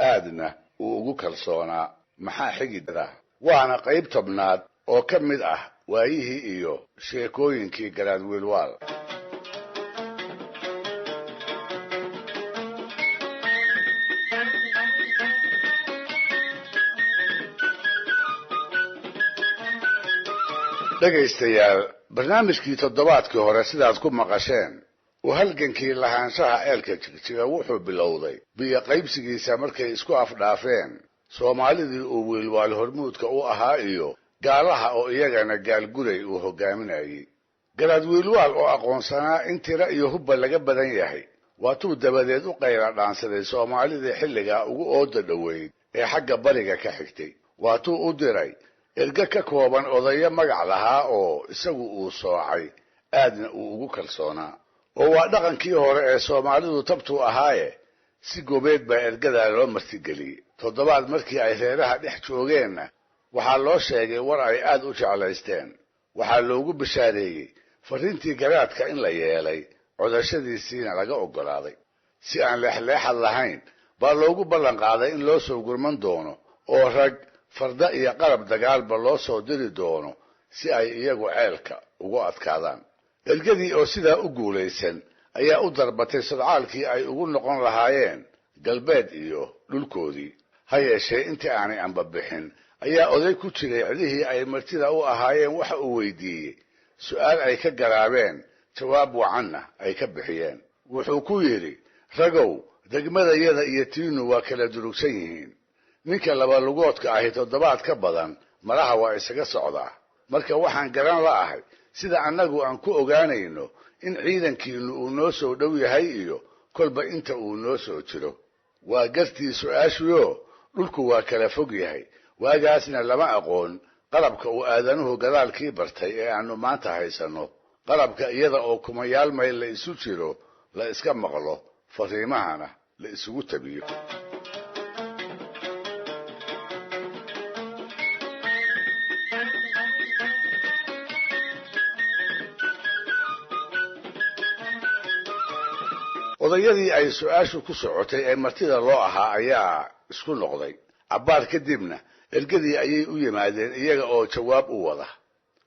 aadna uu ugu kalsoonaa. Maxaa xigida? Waana qayb 10aad oo ka mid ah waayihii iyo sheekooyinkii Garaad Wiilwaal. Dhegaystayaal, barnaamijkii toddobaadkii hore sidaad ku maqasheen, uu halgankii lahaanshaha ceelka Jigjiga wuxuu bilowday biyo qaybsigiisa markay isku afdhaafeen Soomaalidii uu Wiilwaal hormuudka u ahaa iyo gaalaha oo iyagana Gaalgurey uu hogaaminayey. Garaad Wiilwaal oo aqoonsanaa in tiro iyo hubba laga badan yahay, waatuu dabadeed u qayla dhaansaday Soomaalidii xilligaa ugu ooda dhoweyd ee xagga bariga ka xigtay. Waatuu u diray erge ka kooban odayo magac lahaa oo isagu uu soocay aadna uu ugu kalsoonaa. Oo waa dhaqankii hore ee Soomaalidu tabtuu ahaaye, si gobeed baa ergadaa loo martigeliyey. Toddobaad markii ay reeraha dhex joogeenna waxaa loo sheegay war ay aad u jeclaysteen. Waxaa loogu bishaareeyey farriintii garaadka in la yeelay, codashadiisiina laga oggolaaday. Si aan leexleexad lahayn baa loogu ballan qaaday in loo soo gurman doono oo rag farda iyo qalab dagaalba loo soo diri doono si ay iyagu ceelka ugu adkaadaan. Ergadii oo sidaa u guulaysan ayaa u darbatay sodcaalkii ay ugu noqon lahaayeen galbeed iyo dhulkoodii. Ha yeeshee intii aanay ambabixin ayaa oday ku jiray cidihii ay martida u ahaayeen waxa uu weydiiyey su'aal ay ka garaabeen, jawaab wacanna ay ka bixiyeen. Wuxuu ku yidhi, ragow, degmadayada iyo tiinu waa kala durugsan yihiin. Ninka labalugoodka ahi toddobaad ka badan malaha waa isaga socdaa. Marka waxaan garan la ahay sida annagu aan ku ogaanayno in ciidankiinnu uu noo soo dhow yahay iyo kolba inta uu noo soo jiro. Waa gartii su'aashuyoo dhulku waa kala fog yahay, waagaasna lama aqoon qalabka uu aadanuhu gadaalkii bartay ee aanu maanta haysanno, qalabka iyada oo kumayaal mayl la isu jiro la iska maqlo, fariimahana la isugu tabiyo. Odayadii ay su'aashu ku socotay ee martida loo ahaa ayaa isku noqday. Cabbaar kadibna ergadii ayay u yimaadeen iyaga oo jawaab u wada.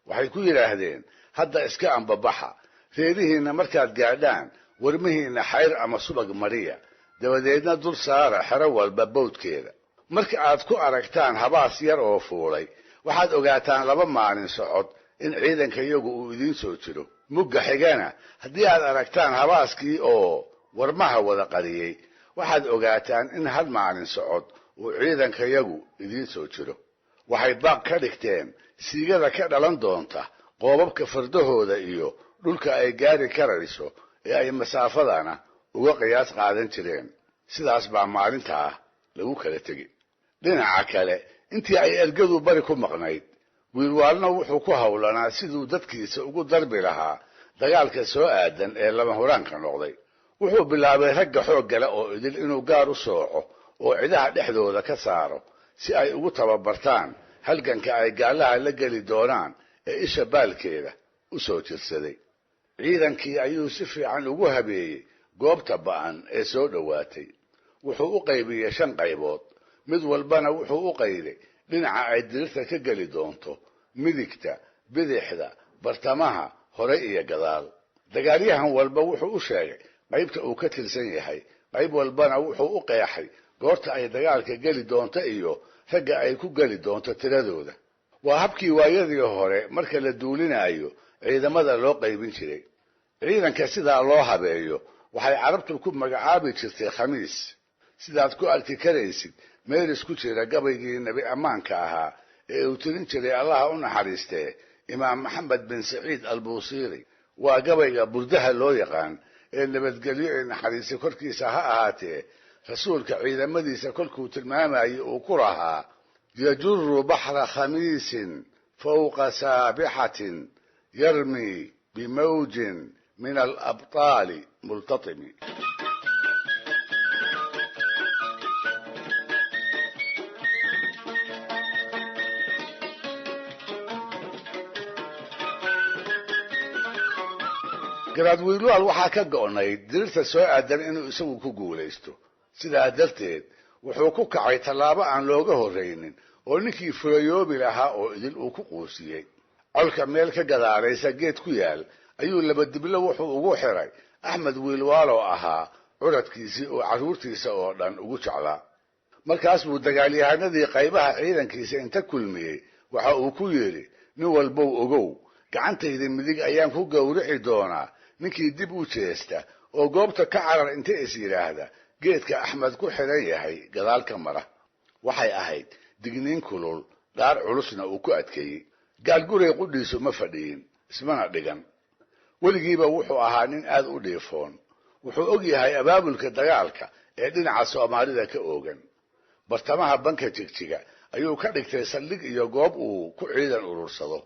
Waxay ku yidhaahdeen, hadda iska ambabaxa, reerihiinna markaad gaadhaan warmihiinna xayr ama subag mariya, dabadeedna dul saara xero walba bawdkeeda. Marka aad ku aragtaan habaas yar oo fuulay, waxaad ogaataan 2 maalin socod in ciidanka iyagu uu idiin soo jiro. Mugga xigana haddii aad aragtaan habaaskii oo warmaha wada qariyey, waxaad ogaataan in 1 maalin socod uu ciidankayagu idiin soo jiro. Waxay baaq ka dhigteen siigada ka dhalan doonta qoobabka fardahooda iyo dhulka ay gaari karayso ee ay masaafadana uga qiyaas qaadan jireen. Sidaas baa maalintaa lagu kala tegi. Dhinaca kale, intii ay ergadu bari ku maqnayd, Wiilwaalna wuxuu ku howlanaa siduu dadkiisa ugu darbi lahaa dagaalka soo aadan ee lama huraanka noqday. Wuxuu bilaabay ragga xooggale oo idil inuu gaar u sooco oo cidaha dhexdooda ka saaro si ay ugu tababartaan halganka ay gaallaha la geli doonaan ee isha baalkeeda u soo jirsaday. Ciidankii ayuu si fiican ugu habeeyey goobta ba'an ee soo dhowaatay. Wuxuu u qaybiyey 5 qaybood, mid walbana wuxuu u qayday dhinaca ay dirirta ka geli doonto, midigta, bidixda, bartamaha, hore iyo gadaal. Dagaalyahan walba wuxuu u sheegay qaybta uu ka tirsan yahay, qayb walbana wuxuu u qeexay goorta ay dagaalka geli doonto iyo ragga ay ku geli doonto tiradooda. Waa habkii waayadii hore marka la duulinayo ciidamada loo qaybin jiray. Ciidanka sidaa loo habeeyo waxay carabtu ku magacaabi jirtay khamiis. Sidaad ku arki karaysid meelis ku jira gabaygii nebi ammaanka ahaa ee uu tirin jiray Allaha u naxariistee Imaam Maxamed bin Saciid Albuusiiri. Waa gabayga burdaha loo yaqaan ee nabadgelyo ee naxariista korkiisa ha ahaatee rasuulka ciidamadiisa kolkuu tilmaamayay uu ku lahaa yajuru baxra khamiisin fawqa saabixatin yarmi bimawjin min alabtaali multatimi. Garaad Wiilwaal waxaa ka go'nayd dirirta soo aadan inuu isagu ku guulaysto. Sidaa darteed wuxuu ku kacay tallaabo aan looga horraynin oo ninkii fulayoobi lahaa oo idil uu ku quusiyey. Colka meel ka gadaalaysa geed ku yaal ayuu labadiblo wuxuu ugu xiray Axmed Wiilwaal oo ahaa curadkiisii oo carruurtiisa oo dhan ugu jeclaa. Markaas buu dagaalyahanadii qaybaha ciidankiisa inta kulmiyey waxa uu ku yidhi, nin walbow ogow, gacantayda midig ayaan ku gowrici doonaa ninkii dib u jeesta oo goobta ka carar inta is yidhaahda geedka Axmed ku xiran yahay gadaal ka mara. Waxay ahayd digniin kulul, dhaar culusna uu ku adkeeyey. Gaalguray qudhiisu ma fadhiyin, ismana dhigan. Weligiiba wuxuu ahaa nin aad u dhiifoon. Wuxuu og yahay abaabulka dagaalka ee dhinaca Soomaalida ka oogan. Bartamaha banka Jigjiga ayuu ka dhigtay saldhig iyo goob uu ku ciidan urursado.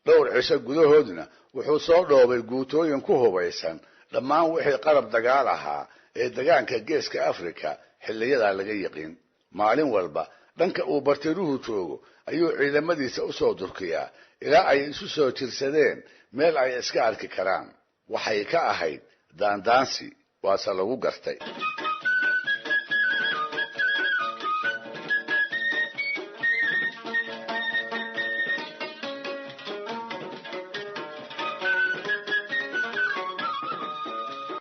Dhowr cisho gudahoodna wuxuu soo dhoobay guutooyin ku hubaysan dhammaan wixii qalab dagaal ahaa ee degaanka Geeska Afrika xilliyadaa laga yiqiin. Maalin walba dhanka uu bartiruhu joogo ayuu ciidamadiisa u soo durkiyaa ilaa ay isu soo jirsadeen meel ay iska arki karaan. Waxay ka ahayd daandaansi, waase lagu gartay.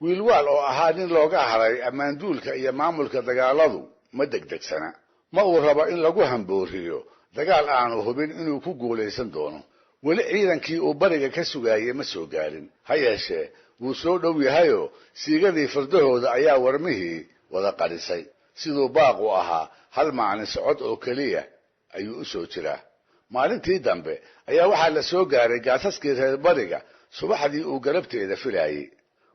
Wiilwaal oo ahaa nin looga haray ammaanduulka iyo maamulka dagaaladu ma degdegsana. Ma uu rabo in lagu hambooriyo dagaal aanu hubin inuu ku guulaysan doono. Weli ciidankii uu bariga ka sugaayey ma soo gaarin. Ha yeeshee wuu soo dhow yahayoo siigadii fardahooda ayaa warmihii wada qarisay. Siduu baaqu ahaa hal maalin socod oo keliya ayuu u soo jiraa. Maalintii dambe ayaa waxaa la soo gaaray gaasaskii reer bariga subaxdii uu galabteeda filaayey.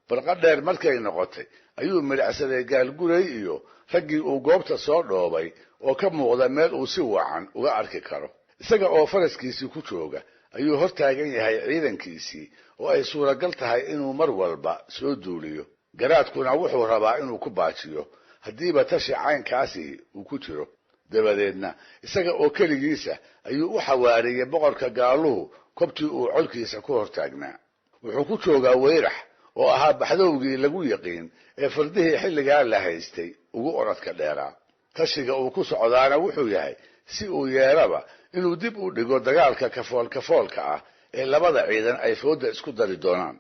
Barqa dheer markay noqotay ayuu midhacsaday Gaalguray iyo raggii uu goobta soo dhoobay oo ka muuqda meel uu si wacan uga arki karo. Isaga oo faraskiisii ku jooga ayuu hor taagan yahay ciidankiisii oo ay suuragal tahay inuu mar walba soo duuliyo. Garaadkuna wuxuu rabaa inuu ku baajiyo haddiiba tashi caynkaasi uu ku jiro. Dabadeedna isaga oo keligiisa ayuu u xawaariyey boqorka gaaluhu kobtii uu colkiisa ku hortaagnaa. Wuxuu ku joogaa weyrax oo ahaa baxdowgii lagu yiqiin ee fardihii xilligaa la haystay ugu orodka dheeraa. Tashiga uu ku socdaana wuxuu yahay si uu yeeraba inuu dib u dhigo dagaalka kafool kafoolka ah ee labada ciidan ay fooda isku dari doonaan.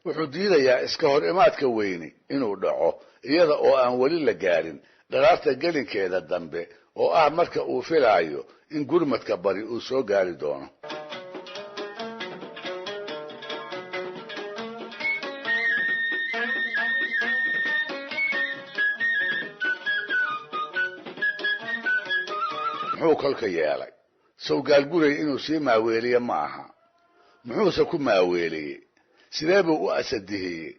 Wuxuu diidayaa iska hor imaadka weyni inuu dhaco iyada oo aan weli la gaarin dharaarta gelinkeeda dambe oo ah marka uu filaayo in gurmadka bari uu soo gaari doono. Muxuu kolka yeelay? Sow Gaalguray inuu sii maaweeliye ma aha. Muxuuse ku maaweeliyey? Sidee buu u asadihiyey?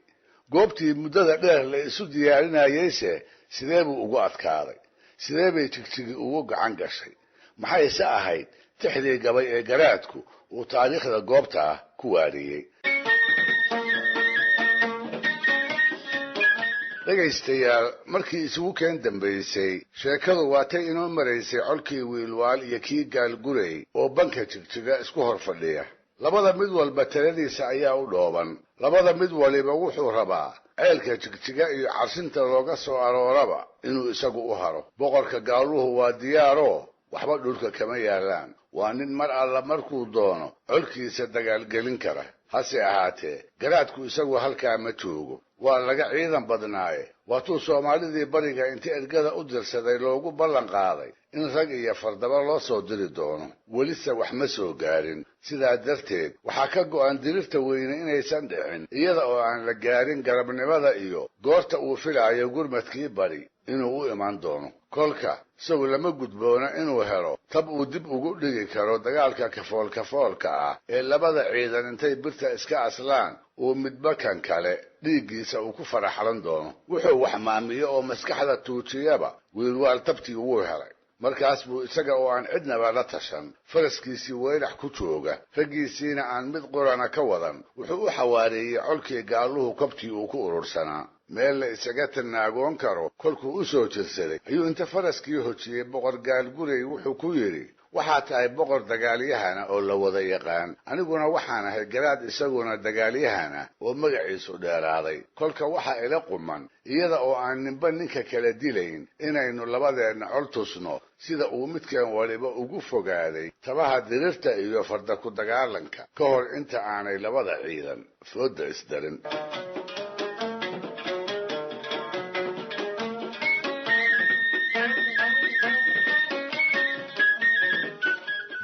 Goobtii muddada dheer la isu diyaarinayeyse sidee buu ugu adkaaday? Sidee bay Jigjigi ugu gacan gashay? Maxayse ahayd tixdii gabay ee garaadku uu taariikhda goobta ah ku waariyey? Dhegaystayaal, markii isugu keen dambaysay sheekadu waatay inoo maraysay colkii Wiilwaal iyo kii Gaalguray oo banka Jigjiga isku hor fadhiya. Labada mid walba taladiisa ayaa u dhooban. Labada mid waliba wuxuu rabaa ceelka Jigjiga iyo carsinta looga soo arooraba inuu isagu u haro. Boqorka gaaluhu waa diyaaroo waxba dhulka kama yaallaan. Waa nin mar alla markuu doono colkiisa dagaalgelin kara. Hase ahaatee garaadku isagu halkaa ma joogo. Waa laga ciidan badnaaye. Waatuu Soomaalidii bariga inta ergada u dirsaday loogu ballan qaaday in rag iyo fardaba loo soo diri doono. Welise wax ma soo gaarin. Sidaa darteed waxaa ka go'an dirirta weyne inaysan dhicin iyada oo aan la gaarin garabnimada iyo goorta uu filaayo gurmadkii bari inuu u iman doono. Kolka isagu lama gudboona inuu helo tab uu dib ugu dhigi karo dagaalka kafoolkafoolka ah ee labada ciidan intay birta iska aslaan uu midba kan kale dhiiggiisa uu ku faraxlan doono. Wuxuu wax maamiyo oo maskaxda tuujiyaba Wiilwaal tabtii wuu helay. Markaas buu isaga oo aan cidnaba la tashan faraskiisii weyrax ku jooga, raggiisiina aan mid qurana ka wadan, wuxuu u xawaareeyey colkii gaaluhu kobtii uu ku urursanaa. Meel la isaga tanaagoon karo kolkuu u soo jirsaday ayuu inta faraskii hojiyey boqor Gaalguray wuxuu ku yidhi: waxaa tahay boqor dagaalyahana oo la wada yaqaan, aniguna waxaan ahay garaad isaguna dagaalyahana oo magaciisu dheeraaday. Kolka waxaa ila quman iyada oo aan ninba ninka kala dilayn inaynu labadeenna col tusno sida uu midkan waliba ugu fogaaday tabaha dirirta iyo farda ku dagaalanka ka hor inta aanay labada ciidan fooda isdarin.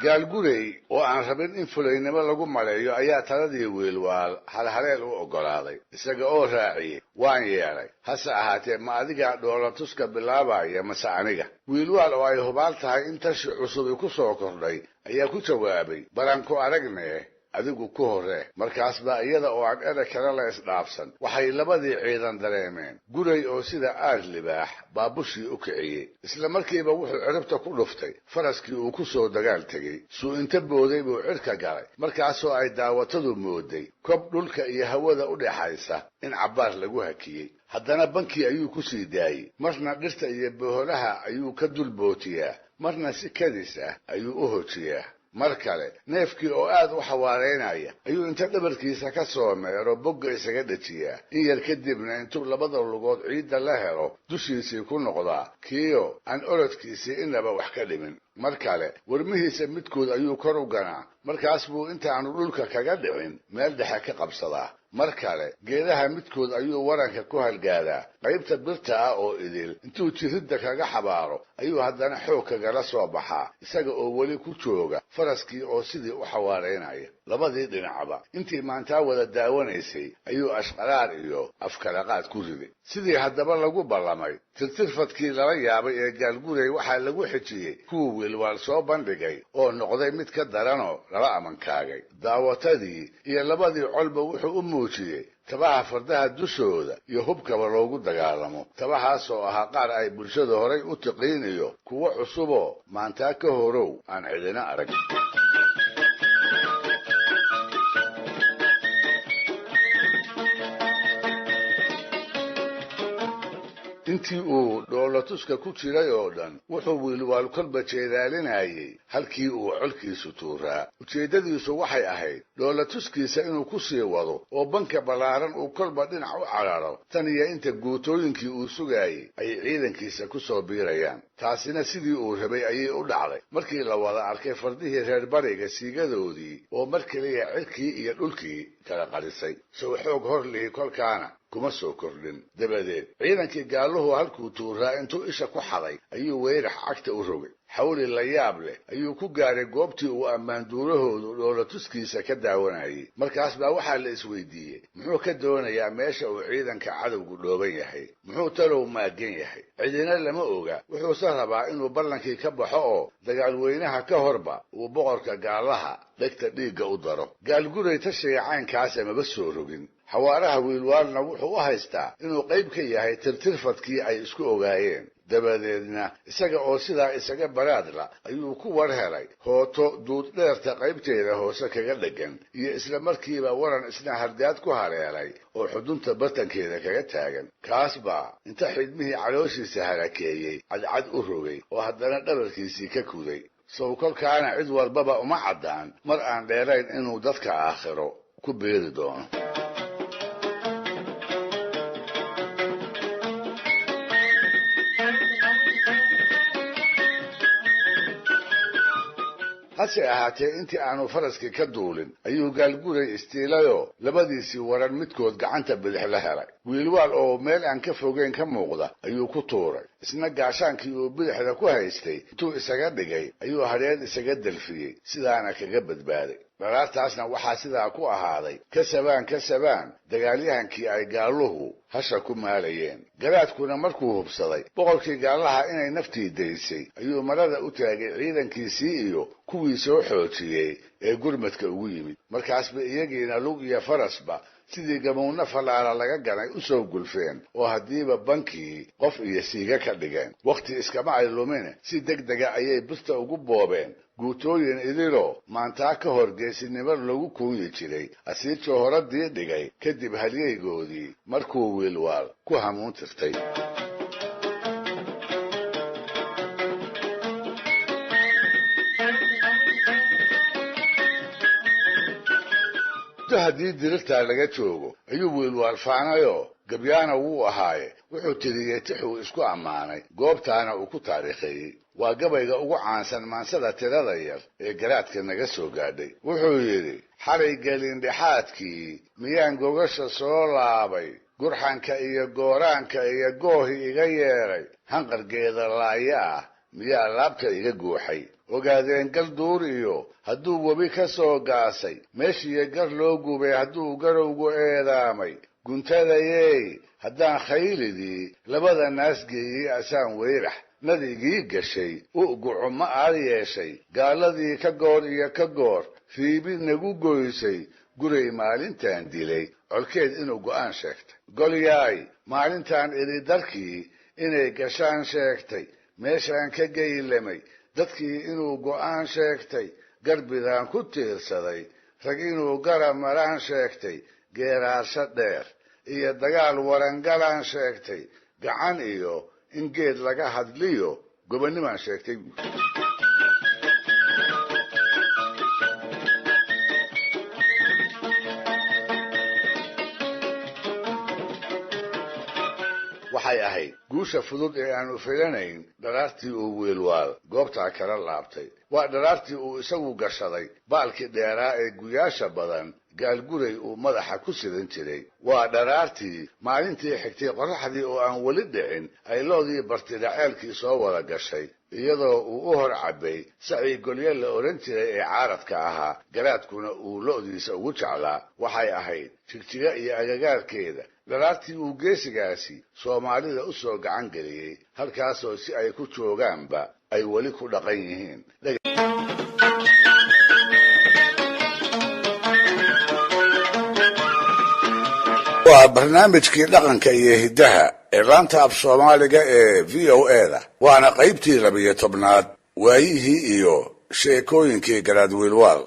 Gaalguray oo aan rabin in fulaynimo lagu maleeyo ayaa taladii Wiilwaal halhaleel u oggolaaday, isaga oo raaciyey: waan yeelay, hase ahaatee ma adigaa dhoolatuska bilaabaya mase aniga? Wiilwaal oo ay hubaal tahay in tashi cusubi ku soo kordhay ayaa ku jawaabay: baranku aragnee, adigu ku horree. Markaas baa iyada oo aan erey kale la isdhaafsan waxay labadii ciidan dareemeen Guray oo sida aar libaax baabushii u kiciyey. Isla markiiba wuxuu ciribta ku dhuftay faraskii uu ku soo dagaal tegey. Suu inta booday buu cirka galay, markaasoo ay daawatadu mooday kob dhulka iyo hawada u dhexaysa in cabbaar lagu hakiyey. Haddana bankii ayuu ku sii daayey. Marna dhirta iyo boholaha ayuu ka dul bootiyaa, marna si kadis ah ayuu u hojiyaa. Mar kale neefkii oo aad u xawaaraynaya ayuu inta dhabarkiisa ka soo meero bogga isaga dhejiyaa. In yar kadibna intuu labada lugood ciidda la helo dushiisii ku noqdaa, kiio aan orodkiisii inaba wax ka dhimin. Mar kale warmihiisa midkood ayuu kor u ganaa, markaas buu intaanu dhulka kaga dhicin meel dhexe ka qabsadaa. Mar kale geedaha midkood ayuu waranka ku halgaadaa. Qaybta birta ah oo idil intuu jiridda kaga xabaaro ayuu haddana xoog kagala soo baxaa, isaga oo weli ku jooga faraskii oo sidii u xawaaraynaya. Labadii dhinacba intii maantaa wada daawanaysay ayuu ashqaraar iyo afkalaqaad ku riday. Sidii haddaba lagu ballamay, tirtirfadkii lala yaabay ee Gaalguray waxaa lagu xijiyey kuwii Wiilwaal soo bandhigay oo noqday mid ka daranoo lala amankaagay. Daawatadii iyo labadii colba wuxuu u muujiyey tabaha fardaha dushooda iyo hubkaba loogu dagaalamo, tabahaasoo ahaa qaar ay bulshada horay u tiqiin iyo kuwo cusuboo maantaa ka horow aan cidina arag. Intii uu dhoolatuska ku jiray oo dhan wuxuu Wiilwaal kolba jeedaalinayey halkii uu colkiisu tuuraa. Ujeeddadiisu waxay ahayd dhoolatuskiisa inuu ku sii wado oo banka ballaaran uu kolba dhinac u cararo tan iyo inta guutooyinkii uu sugaayey ay ciidankiisa ku soo biirayaan. Taasina sidii uu rabay ayay u dhacday markii la wada arkay fardihii reer bariga siigadoodii oo mar keliya cirkii iyo dhulkii kala qarisay. Sow xoog hor lihi kolkaana kuma soo kordhin. Dabadeed ciidankii gaaluhu halkuu tuuraa intuu isha ku xaday ayuu weyrax cagta u rogay. Xawli la yaab leh ayuu ku gaaray goobtii uu ammaanduulahoodu dhoolatuskiisa ka daawanayay. Markaas baa waxaa la isweydiiyey, muxuu ka doonayaa meesha uu ciidanka cadowgu dhooban yahay? Muxuu talow maagan yahay? Cidina lama oga. Wuxuuse rabaa inuu ballankii ka baxo oo dagaalweynaha ka horba uu boqorka gaalaha dhegta dhiigga u daro. Gaalguray tashiga caynkaasa maba soo rogin. Xawaaraha Wiilwaalna wuxuu u haystaa inuu qayb ka yahay tirtirfadkii ay isku ogaayeen. Dabadeedna isaga oo sidaa isaga baraadla ayuu ku war helay hooto duuddheerta qaybteeda hoose kaga dheggan, iyo isla markiiba waran isna hardaad ku haleelay oo xudunta bartankeeda kaga taagan. Kaas baa inta xidhmihii calooshiisa harakeeyey cadcad u rogay oo haddana dhabarkiisii ka kuday. Sow kolkaana cid walbaba uma caddaan mar aan dheerayn inuu dadka aakhiro ku beeri doono. Hase ahaatee, intii aanu faraskii ka duulin ayuu Gaalguray istiilayoo labadiisii waran midkood gacanta bidix la helay. Wiilwaal oo meel aan ka fogeyn ka muuqda ayuu ku tuuray. Isna gaashaankii uu bidixda ku haystay intuu isaga dhigay ayuu hadheer isaga delfiyey, sidaana kaga badbaaday. Dharaartaasna waxaa sidaa ku ahaaday ka sabaan ka sabaan dagaalyahankii ay gaalluhu hasha ku maalayeen. Garaadkuna markuu hubsaday boqorkii gaallaha inay naftii daysay ayuu marada u taagay ciidankiisii iyo kuwii soo xoojiyey ee gurmadka ugu yimid. Markaasba iyagiina lug iyo farasba sidii gamowna fallaara laga ganay u soo gulfeen, oo haddiiba bankii qof iyo siiga ka dhigeen. Wakhti iskama ay lumine, si deg dega ayay birta ugu boobeen guutooyin idiloo maantaa ka hor geesinimo lagu kuunyi jiray, asiijoo horadii dhigay kadib halyeygoodii markuu Wiilwaal ku hamuun tirtay. Muddo haddii dirirtaa laga joogo ayuu Wiilwaal faanayoo gabyaana wuu ahaaye wuxuu tiriyey tixuu isku ammaanay, goobtaana uu ku taariikheeyey. Waa gabayga ugu caansan maansada tirada yar ee garaadka naga soo gaadhay. Wuxuu yidhi: xalay gelindhexaadkii miyaan gogasha soo laabay, gurxanka iyo gooraanka iyo goohi iga yeedhay, hanqargeeda laaya ah miyaa laabta iga guuxay? Ogaadeen gal duur iyo hadduu webi ka soo gaasay, meeshiiyo gar loo gubay hadduu garowgu eedaamay, guntadayey haddaan khaylidii labada naas geeyey, asaan weyrax nadigii gashay u'gucu ma aad yeeshay, gaaladii ka goor iyo ka goor riibi nagu goysay, Guray maalintaan dilay colkeed inuu go'aan sheegtay, golyaay maalintaan idhi darkii inay gashaan sheegtay, meeshaan ka geylamay dadkii inuu go'aan sheegtay, garbidaan ku tiirsaday rag inuu gara maraan sheegtay, geeraarsho dheer iyo dagaal warangalaan sheegtay, gacan iyo in geed laga hadliyo gobonnimaan sheegtay. Waxay ahayd guusha fudud ee aanu filanayn dharaartii uu Wiilwaal goobtaa kala laabtay. Waa dharaartii uu isagu gashaday baalkii dheeraa ee guyaasha badan Gaalguray uu madaxa ku sidan jiray. Waa dharaartii maalintii xigtay qorraxdii oo aan weli dhicin ay loodii bartidhaceelkii soo wada gashay, iyadoo uu u hor cabbay sacii golyo la odhan jiray ee caaradka ahaa, garaadkuna uu lo'diisa ugu jeclaa. Waxay ahayd Jigjiga iyo agagaarkeeda dharaartii uu geesigaasi Soomaalida u soo gacan geliyey, halkaasoo si ay ku joogaanba ay weli ku dhaqan yihiin. Waa barnaamijkii dhaqanka iyo hiddaha ee laanta af Soomaaliga ee VOA da, waana qaybtii 12aad, waayihii iyo sheekooyinkii Garaad Wiilwaal.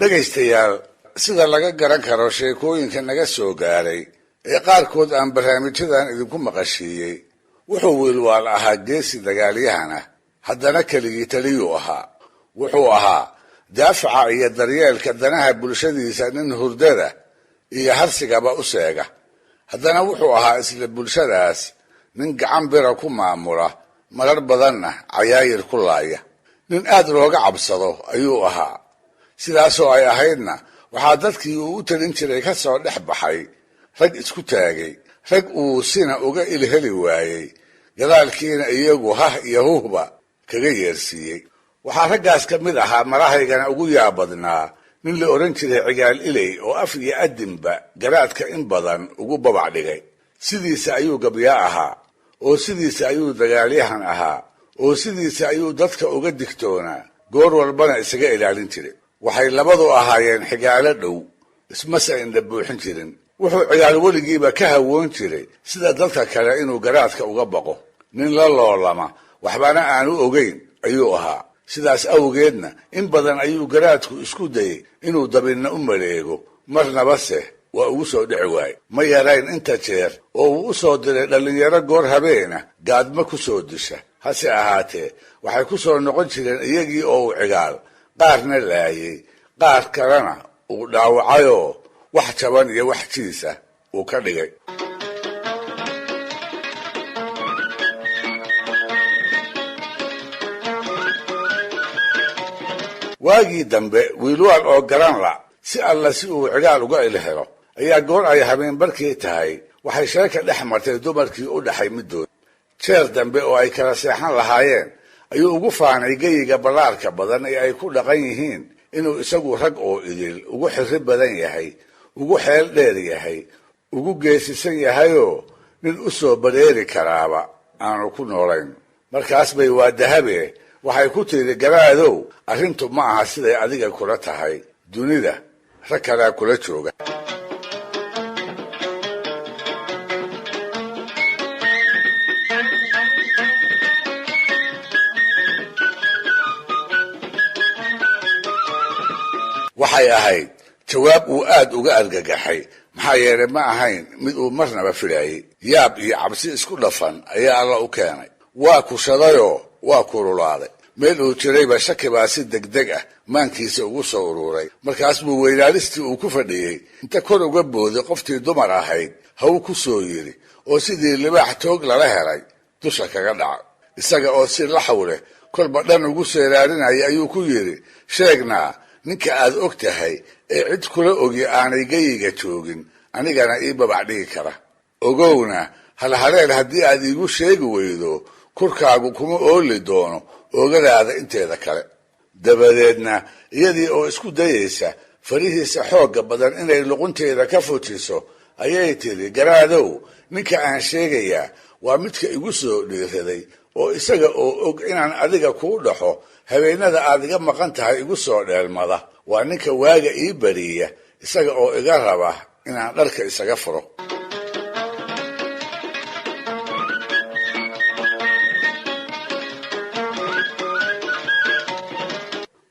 Dhegaystayaal, sida laga garan karo sheekooyinka naga soo gaaray ee qaarkood aan barnaamijyadan idinku maqashiiyey, wuxuu Wiilwaal ahaa geesi dagaalyahan ah, haddana keligii taliyuu ahaa. Wuxuu ahaa daafaca iyo daryeelka danaha bulshadiisa nin hurdada iyo harsigaba u seega, haddana wuxuu ahaa isla bulshadaas nin gacan bira ku maamula, marar badanna cayaayir ku laaya. Nin aad looga cabsado ayuu ahaa. Sidaasoo ay ahaydna Waxaa dadkii uu u talin jiray ka soo dhex baxay rag isku taagay, rag uu sina uga ilheli waayey, gadaalkiina iyagu hah iyo huhba kaga yeersiiyey. Waxaa raggaas ka mid ahaa, marahaygana ugu yaabadnaa, nin la odhan jiray Cigaal Iley oo af iyo addinba garaadka in badan ugu babac dhigay. Sidiisa ayuu gabyaa ahaa, oo sidiisa ayuu dagaalyahan ahaa, oo sidiisa ayuu dadka uga digtoonaa, goor walbana isaga ilaalin jiray. Waxay labadu ahaayeen xigaalo dhow, ismase indha buuxin jirin. Wuxuu Cigaal weligiiba ka hawoon jiray sida dadka kale inuu garaadka uga baqo. Nin la loolama waxbana aanu ogeyn ayuu ahaa. Sidaas awgeedna in badan ayuu garaadku isku dayey inuu dabinna u maleego, marnabase waa ugu soo dhici waaye. Ma yarayn inta jeer oo uu u soo diray dhallinyaro goor habeena gaadmo ku soo disha. Hase ahaatee waxay ku soo noqon jireen iyagii oo uu Cigaal qaarna laayey, qaar kalena uu dhaawacayoo wax jaban iyo wax jiisa uu ka dhigay. Waagii dambe Wiilwaal oo garan la si alla si uu Cigaal uga ilhelo ayaa goor ay habeenbarkii tahay waxay sheeka dhex martay dumarkii u dhaxay middood. Jeer dambe oo ay kala seexan lahaayeen ayuu ugu faanay geyiga ballaarka badan ee ay ku dhaqan yihiin inuu isagu rag oo idil ugu xirri badan yahay, ugu xeel dheer yahay, ugu geesisan yahayoo nin u soo bareeri karaaba aanu ku noolayn. Markaas bay waa dahabe waxay ku tiri, garaadow, arrintu ma aha siday adiga kula tahay, dunida rag kalaa kula jooga. Waxay ahayd jawaab uu aad uga argagaxay, maxaa yeelay ma ahayn mid uu marnaba filaayey. Yaab iyo cabsi isku dhafan ayaa Alla u keenay. Waa kushadayoo waa kululaaday. Meel uu jirayba shaki baa si degdeg ah maankiisa ugu soo ururay. Markaas buu weylaalistii uu ku fadhiyey inta kor uga booday qoftii dumar ahayd haw ku soo yidhi, oo sidii libaax toog lala helay dusha kaga dhaca. Isaga oo si laxaw leh kolba dhan ugu seeraarinaya ayuu ku yidhi, sheegnaa ninka aad og tahay ee cid kula ogi aanay geyiga joogin, anigana ii babac dhigi kara. Ogowna halhaleel haddii aad iigu sheegi weydo, kurkaagu kuma ooli doono oogadaada inteeda kale. Dabadeedna iyadii oo isku dayeysa farihiisa xoogga badan inay luqunteeda ka fujiso ayay tidhi, garaadow, ninka aan sheegayaa waa midka igu soo dhiiraday oo isaga oo og inaan adiga kuu dhaxo habeenada aad iga maqan tahay igu soo dheelmada. Waa ninka waaga ii bariya isaga oo iga raba inaan dharka isaga furo.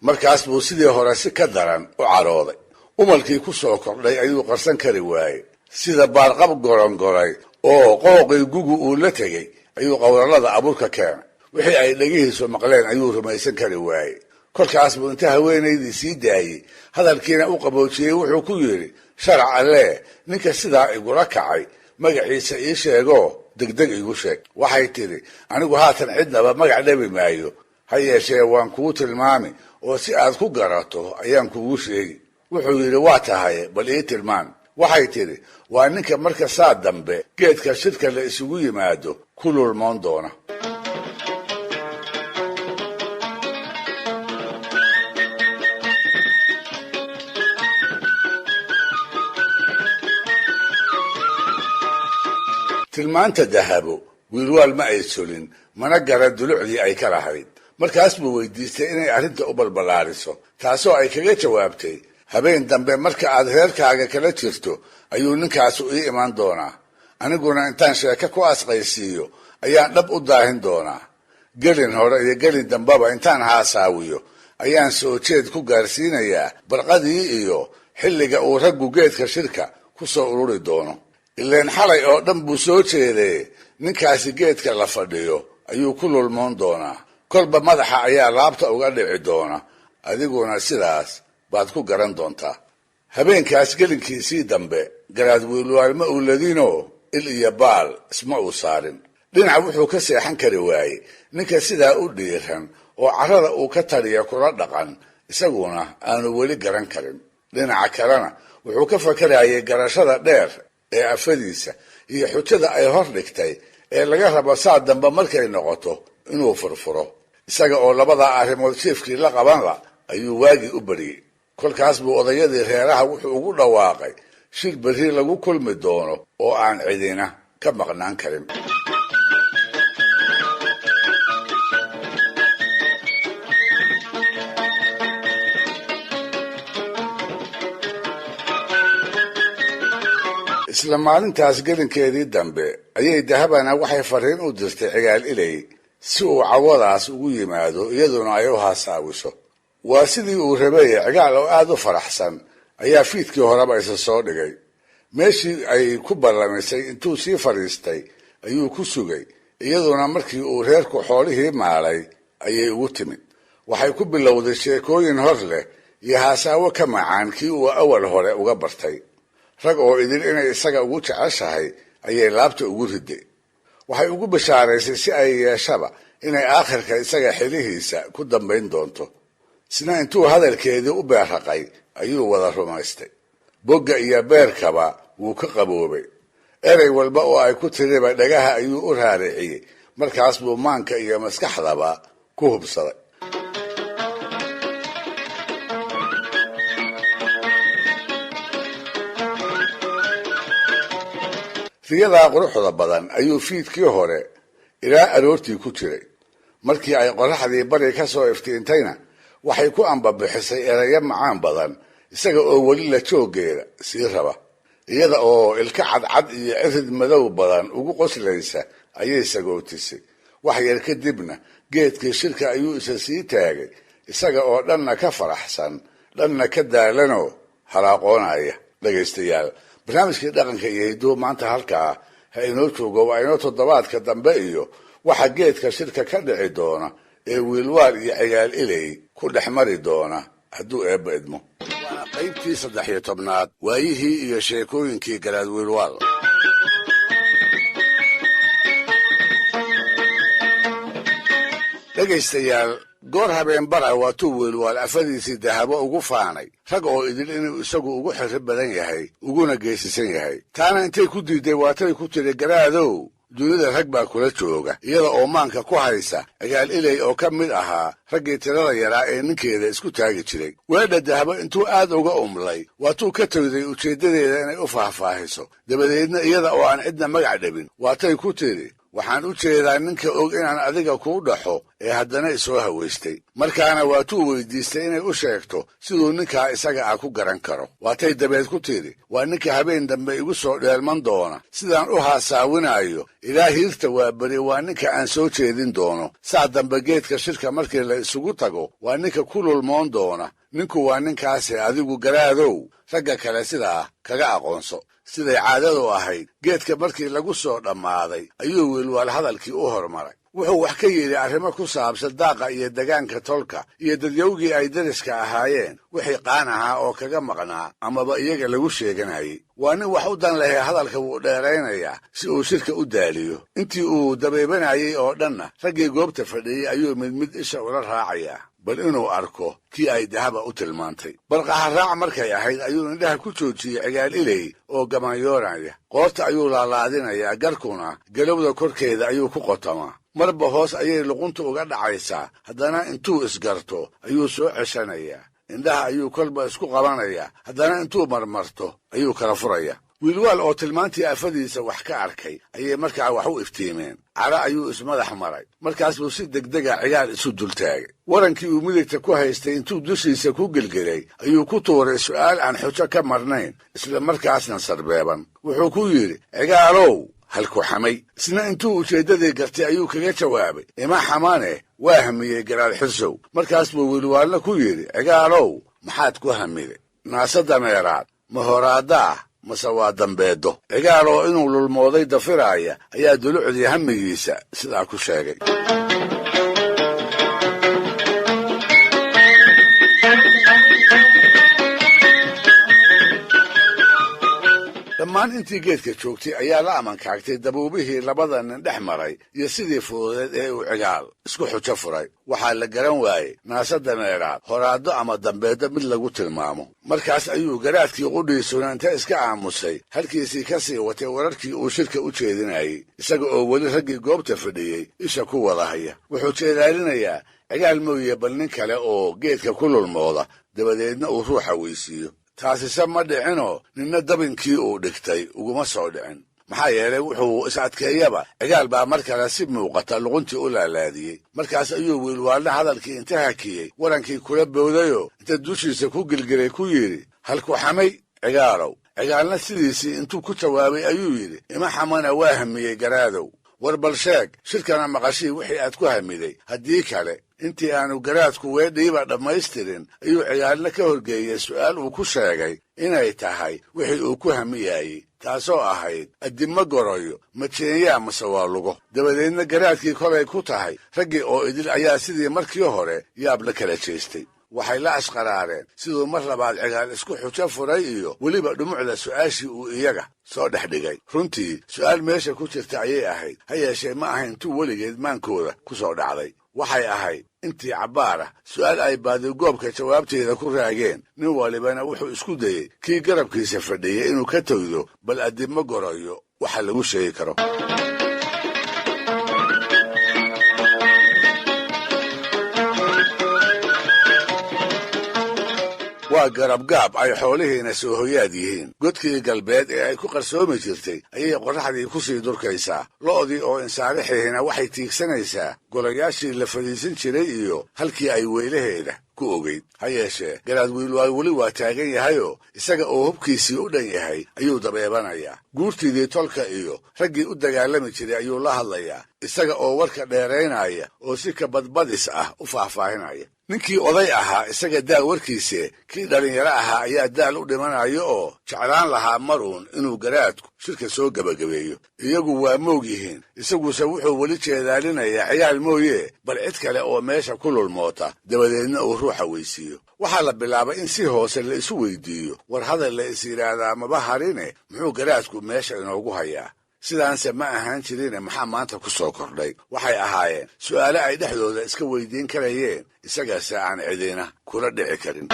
Markaas buu sidii hore si ka daran u carooday. Umalkii ku soo kordhay ayuu qarsan kari waayey. Sida baarqab gorongoray oo qooqii gugu uu la tegey ayuu qowrallada abuurka keenay. Wixii ay dhegihiisu maqleen ayuu rumaysan kari waayey. Kolkaas buu inta haweenaydii sii daayey, hadalkiina u qaboojiyey, wuxuu ku yidhi, sharac allee, ninka sidaa igula kacay magaciisa ii sheegoo degdeg igu sheeg. Waxay tidhi, anigu haatan cidnaba magac dhabi maayo, ha yeeshee waan kuu tilmaami oo si aad ku garato ayaan kugu sheegi. Wuxuu yidhi, waa tahay, bal ii tilmaan. Waxay tidhi, waa ninka marka saa dambe geedka shirka la isugu yimaado ku lulmoon doona. Tilmaanta Dahabo Wiilwaal ma ay solin, mana garan dulucdii ay ka lahayd. Markaas buu weydiistay inay arrinta u balballaariso, taasoo ay kaga jawaabtay, habeen dambe marka aad reerkaaga kala jirto ayuu ninkaasu ii imaan doonaa, aniguna intaan sheeko ku asqaysiiyo ayaan dhab u daahin doonaa. Gelin hore iyo gelin dambeba intaan haasaawiyo ayaan soo jeed ku gaarsiinayaa barqadii iyo xilliga uu raggu geedka shirka ku soo ururi doono. Ileen xalay oo dhan buu soo jeedee, ninkaasi geedka la fadhiyo ayuu ku lulmoon doonaa, kolba madaxa ayaa laabta uga dhici doona, adiguna sidaas baad ku garan doontaa. Habeenkaas gelinkiisii dambe garaad Wiilwaal ma uuladinoo il iyo baal isma uu saarin. Dhinac wuxuu ka seexan kari waayey ninka sidaa u dhiiran oo carrada uu ka taliya kula dhaqan, isaguna aanu weli garan karin. Dhinaca kalena wuxuu ka fakarayay garashada dheer ee afadiisa iyo xujada ay hor dhigtay ee laga rabo saa dambe markay noqoto inuu furfuro. Isaga oo labadaa arrimood jiifkii la qabanla ayuu waagii u bariyey. Kolkaas buu odayadii reeraha wuxuu ugu dhawaaqay shir berri lagu kulmi doono oo aan cidina ka maqnaan karin. Isla maalintaas gelinkeedii dambe ayay Dahabana waxay fariin u dirtay Cigaal Iley si uu cawadaas ugu yimaado, iyaduna ay u haasaawiso. Waa sidii uu rabay. Cigaal oo aada u faraxsan ayaa fiidkii horeba isa soo dhigay. Meeshii ay ku ballamisay intuu sii fadhiistay ayuu ku sugay, iyaduna markii uu reerku xoolihii maalay ayay ugu timid. Waxay ku bilowday sheekooyin hor leh iyo haasaawo ka macaan kii uu awal hore uga bartay. Rag oo idil inay isaga ugu jeceshahay ayay laabta ugu riday. Waxay ugu bishaaraysay si ay yeeshaba inay aakhirka isaga xilihiisa ku dambayn doonto. Isna intuu hadalkeedii u beerraqay ayuu wada rumaystay. Bogga iyo beerkaba wuu ka qaboobay. Erey walba oo ay ku tiriba dhagaha ayuu u raariciyey. Markaas buu maanka iyo maskaxdaba ku hubsaday. Riyadaa quruxda badan ayuu fiidkii hore ilaa aroortii ku jiray. Markii ay qoraxdii bari ka soo iftiintayna waxay ku ambabixisay erayo macaan badan, isaga oo weli la jooggeeda sii raba. Iyada oo ilka cadcad iyo cirid madow badan ugu qoslaysa ayay sagootisay. Wax yar kadibna geedkii shirka ayuu isa sii taagay, isaga oo dhanna ka faraxsan dhanna ka daalanoo halaaqoonaya. Dhegaystayaal, barnaamijkii dhaqanka iyo hidduhu maanta halkaa ha inoo joogo. Waa inoo toddobaadka dambe iyo waxa geedka shirka ka dhici doona ee Wiilwaal iyo Cigaal Iley ku dhex mari doona hadduu Eebba idmo. Waana qaybtii 13aad waayihii iyo sheekooyinkii Garaad Wiilwaal. Dhegaystayaal, goor habeenbara waatuu Wiilwaal afadiisii Dahabo ugu faanay rag oo idil inuu isagu ugu xirri badan yahay uguna geesisan yahay. Taana intay ku diiday waatay ku tiri, garaadow, dunida rag baa kula jooga, iyada oo maanka ku haysa Cigaal Iley oo ka mid ahaa raggii tirada yaraa ee ninkeeda isku taagi jiray. Weedha Dahabo intuu aad uga umlay waatuu ka toyday ujeeddadeeda inay u faahfaahiso. Dabadeedna iyada oo aan cidna magac dhabin waatay ku tiri, waxaan u jeedaa ninka og inaan adiga kuu dhaxo ee haddana isoo hawaystay. Markaana waatuu weydiistay inay u sheegto siduu ninkaa isaga ah ku garan karo. Waatay dabeed ku tidhi, waa ninka habeen dambe igu soo dheelman doona sidaan u haasaawinaayo ilaa hiirta waa beri. Waa ninka aan soo jeedin doono saa dambe geedka shirka markii la isugu tago. Waa ninka ku lulmoon doona. Ninku waa ninkaase, adigu garaadow ragga kale sidaa kaga aqoonso. Siday caadadu ahayd, geedka markii lagu soo dhammaaday ayuu Wiilwaal hadalkii u hormaray. Wuxuu wax ka yidhi arrimo ku saabsan daaqa iyo degaanka tolka iyo dadyowgii ay deriska ahaayeen, wixii qaan ahaa oo kaga maqnaa amaba iyaga lagu sheeganayay. Waa nin wax u dan lehe, hadalka wuu dheeraynayaa si uu shirka u daaliyo. Intii uu dabeebanayay oo dhanna raggii goobta fadhiyey ayuu mid mid isha ula raacayaa bal inuu arko kii ay Dahaba u tilmaantay. Barqaha raac markay ahayd ayuu indhaha ku joojiyey Cigaal Iley oo gamaanyoonaya. Qoorta ayuu laalaadinayaa, garkuna galowda korkeeda ayuu ku qotamaa. Marba hoos ayay luqunta uga dhacaysaa, haddana intuu isgarto ayuu soo ceshanayaa. Indhaha ayuu kolba isku qabanayaa, haddana intuu marmarto ayuu kala furaya. Wiilwaal oo tilmaantii afadiisa wax ka arkay ayay markaa wax u iftiimeen. Cara ayuu ismadax maray. Markaas buu si degdega Cigaal isu dultaagay. Warankii uu midigta ku haystay intuu dushiisa ku gelgelay ayuu ku tuuray su'aal aan xujo ka marnayn, isla markaasna sarbeeban. Wuxuu ku yidhi, Cigaalow, halku xamay? Isna intuu ujeeddadii gartay ayuu kaga jawaabay, ima xamane, waa hamiyey Garaad Xirsow. Markaas buu Wiilwaalna ku yidhi, Cigaalow, maxaad ku hamiday? Naase dameeraad ma horaaddaah mase waa dambeedo? Cigaal oo inuu lulmooday dafiraaya ayaa dulucdii hamigiisa sidaa ku sheegay. Dhammaan Dhammaan intii geedka joogtay ayaa la amankaagtay dabuubihii labada nin dhex maray iyo sidii fududeed ee uu Cigaal isku xujo furay. Waxaa la garan waayey naase dameeraad, horaaddo ama dambeeddo mid lagu tilmaamo. Markaas ayuu garaadkii qudhiisuna inta iska aamusay halkiisii ka sii watay wararkii uu shirka u jeedinayey, isaga oo weli raggii goobta fadhiyey isha ku wada haya. Wuxuu jeedaalinayaa Cigaal mooye bal nin kale oo geedka ku lulmooda, dabadeedna uu ruuxa weysiiyo. Taasise ma dhicinoo ninna dabinkii uu dhigtay uguma soo dhicin. Maxaa yeelay, wuxuu is adkeeyaba Cigaal baa mar kale si muuqata luquntii u laalaadiyey. Markaas ayuu Wiilwaalna hadalkii inta hakiyey warankii kula boodayoo inta dushiisa ku gilgilay ku yidhi: "Halku xamay, Cigaalow?" Cigaalna sidiisii intuu ku jawaabay ayuu yidhi: "Ima xamana, waa hamiyey, garaadow. War bal sheeg, shirkana maqashii wixii aad ku hamiday, haddii kale." Intii aanu garaadku weedhiiba dhammaystirin ayuu Cigaalna ka horgeeyey su'aal uu ku sheegay inay tahay wixii uu ku hamiyaayey, taasoo ahayd: "Addimo goroyo ma jeenyaa mase waa lugo?" Dabadeedna garaadkii kolay ku tahay raggii oo idil ayaa sidii markii hore yaab la kala jeestay. Waxay la ashqaraareen siduu mar labaad Cigaal isku xujo furay iyo weliba dhumucda su'aashii uu iyaga soo dhex dhigay. Runtii su'aal meesha ku jirta ayay ahayd, ha yeeshee ma ahayn tuu weligeed maankooda ku soo dhacday. Waxay ahayd intii cabbaar ah su'aal ay baadigoobka jawaabteeda ku raageen. Nin walibana wuxuu isku dayey kii garabkiisa fadhiyey inuu ka toydo bal addimo gorayo waxa lagu sheegi karo. Waa garabgaab ay xoolihiina soo hoyaad yihiin. Godkii galbeed ee ay ku qarsoomi jirtay ayay qorraxdii ku sii durkaysaa. Lo'dii oo insaarixihiina waxay tiigsanaysaa golayaashii la fadhiisan jiray iyo halkii ay weylaheeda ku ogeyd. Ha yeeshee, garaad Wiilwaal weli waa taagan yahayoo isaga oo hubkiisii u dhan yahay ayuu dabeebanayaa. Guurtiidii tolka iyo raggii u dagaalami jiray ayuu la hadlayaa, isaga oo warka dheeraynaya oo si kabadbadis ah u faahfaahinaya. Ninkii oday ahaa isaga daal warkiise, kii dhallinyaro ahaa ayaa daal u dhimanayo oo jeclaan lahaa maruun inuu garaadku shirka soo gebagabeeyo. Iyagu waa moog yihiin, isaguse wuxuu weli jeedaalinayaa Cigaal mooye bal cid kale oo meesha ku lulmoota, dabadeedna uu ruuxa weysiiyo. Waxaa la bilaabay in si hoose la isu weydiiyo: "War hadal la is yidhaahdaa maba harine, muxuu garaadku meesha inoogu hayaa? Sidaanse ma ahaan jirine, maxaa maanta ku soo kordhay?" Waxay ahaayeen su'aale ay dhexdooda iska weydiin karayeen, isagase aan cidina kula dhici karin.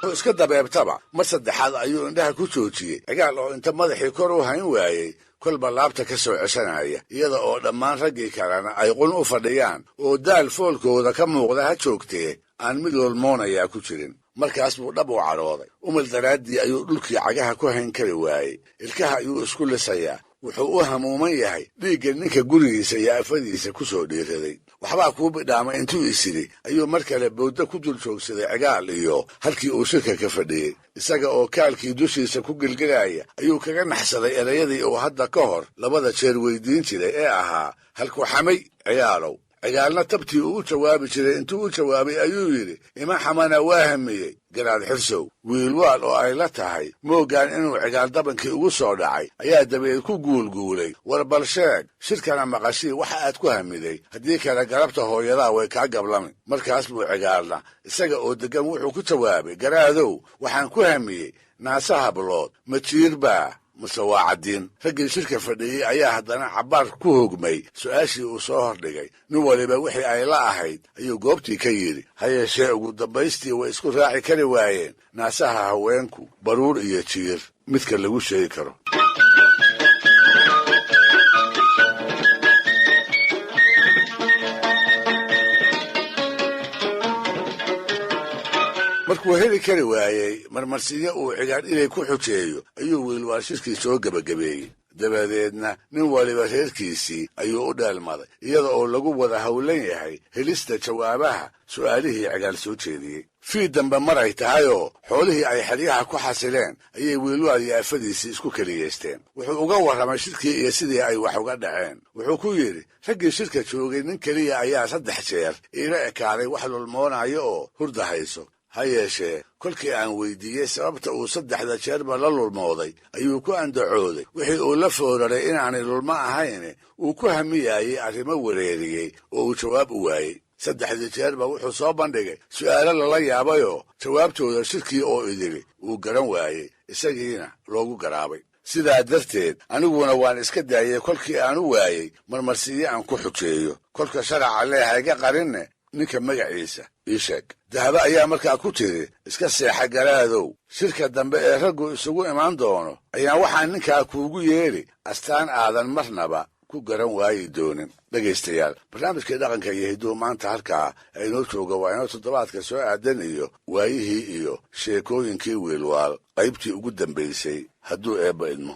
Wuxuu iska dabeebtaba mar saddexaad ayuu indhaha ku joojiyey Cigaal oo inta madaxii kor u hayn waayey kolba laabta ka soo ceshanaya, iyada oo dhammaan raggii kalena ay qun u fadhiyaan oo daal foolkooda ka muuqda ha joogtee aan mid lolmoonayaa ku jirin. Markaas buu dhab u cadhooday. Umil daraaddii ayuu dhulkii cagaha ku hayn kari waayey. Ilkaha ayuu isku lisayaa. Wuxuu u hamuuman yahay dhiigga ninka gurigiisa iyo afadiisa ku soo dhiiraday. "Waxbaa kuu bidhaamay," intuu isidhi ayuu mar kale bowddo ku dul joogsaday Cigaal iyo halkii uu shirka ka fadhiyey. Isaga oo kaalkii dushiisa ku gelgelaya ayuu kaga naxsaday erayadii uu hadda ka hor labada jeer weydiin jiray ee ahaa: "Halku xamay, Cigaalow?" Cigaalna tabtii uu u jawaabi jiray intuu u jawaabay ayuu yidhi: "Ima xamana, waa hamiyey, garaad Xirsow." Wiilwaal oo ay la tahay mooggaan inuu Cigaal dabankii ugu soo dhacay ayaa dabeed ku guulguulay: "War bal sheeg, shirkana maqashii waxa aad ku hamiday, haddii kale garabta hooyadaa way kaa gablami." Markaas buu Cigaalna isaga oo deggan wuxuu ku jawaabay: "Garaadow, waxaan ku hamiyey naase hablood ma jiir baa mase waa caddiin?" Raggii shirka fadhiyey ayaa haddana cabbaar ku hogmay su'aashii uu soo hordhigay. Nin waliba wixii ay la ahayd ayuu goobtii ka yidhi. Ha yeeshee, ugu dambaystii way isku raaci kari waayeen naasaha haweenku baruur iyo jiir midka lagu sheegi karo. Markuu heli kari waayey marmarsiyo uu Cigaal inay ku xujeeyo ayuu Wiilwaal shirkii soo gebagabeeyey. Dabadeedna nin waliba reerkiisii ayuu u dheelmaday, iyada oo lagu wada howlan yahay helista jawaabaha su'aalihii Cigaal soo jeediyey. Fii dambe maray tahayoo xoolihii ay xeryaha ku xasileen ayay Wiilwaal iyo afadiisii isku keliyeysteen. Wuxuu uga warramay shirkii iyo sidii ay wax uga dhaceen. Wuxuu ku yidhi: "Raggii shirka joogay nin keliya ayaa saddex jeer iila ekaaday wax lulmoonayo oo hurda hayso. Ha yeeshee, kolkii aan weydiiyey sababta uu saddexda jeerba la lulmooday ayuu ku andacooday wixii uu la fooraray inaanay lulmo ahayn, uu ku hamiyaayey arrimo wareeriyey oo uu jawaab u waayey. Saddexdii jeerba wuxuu soo bandhigay su'aalo lala yaabayoo jawaabtooda shirkii oo idili uu garan waayey, isagiina loogu garaabay. Sidaa darteed aniguna waan iska daayey kolkii aan u waayey marmarsiiyo aan ku xujeeyo. Kolka sharaca lee hayga qarinne, ninka magaciisa ii sheeg. Dahabo ayaa markaa ku tiri, iska seexa garaadow, shirka dambe ee raggu isugu imaan doono ayaan waxaan ninkaa kuugu yeedhi astaan aadan marnaba ku garan waayi doonin. Dhegaystayaal, barnaamijkii dhaqanka iyo hidduhu maanta halkaa aynoo jooga. Waa inoo toddobaadka soo aadan iyo waayihii iyo sheekooyinkii Wiilwaal qaybtii ugu dambaysay, hadduu Eebba idmo.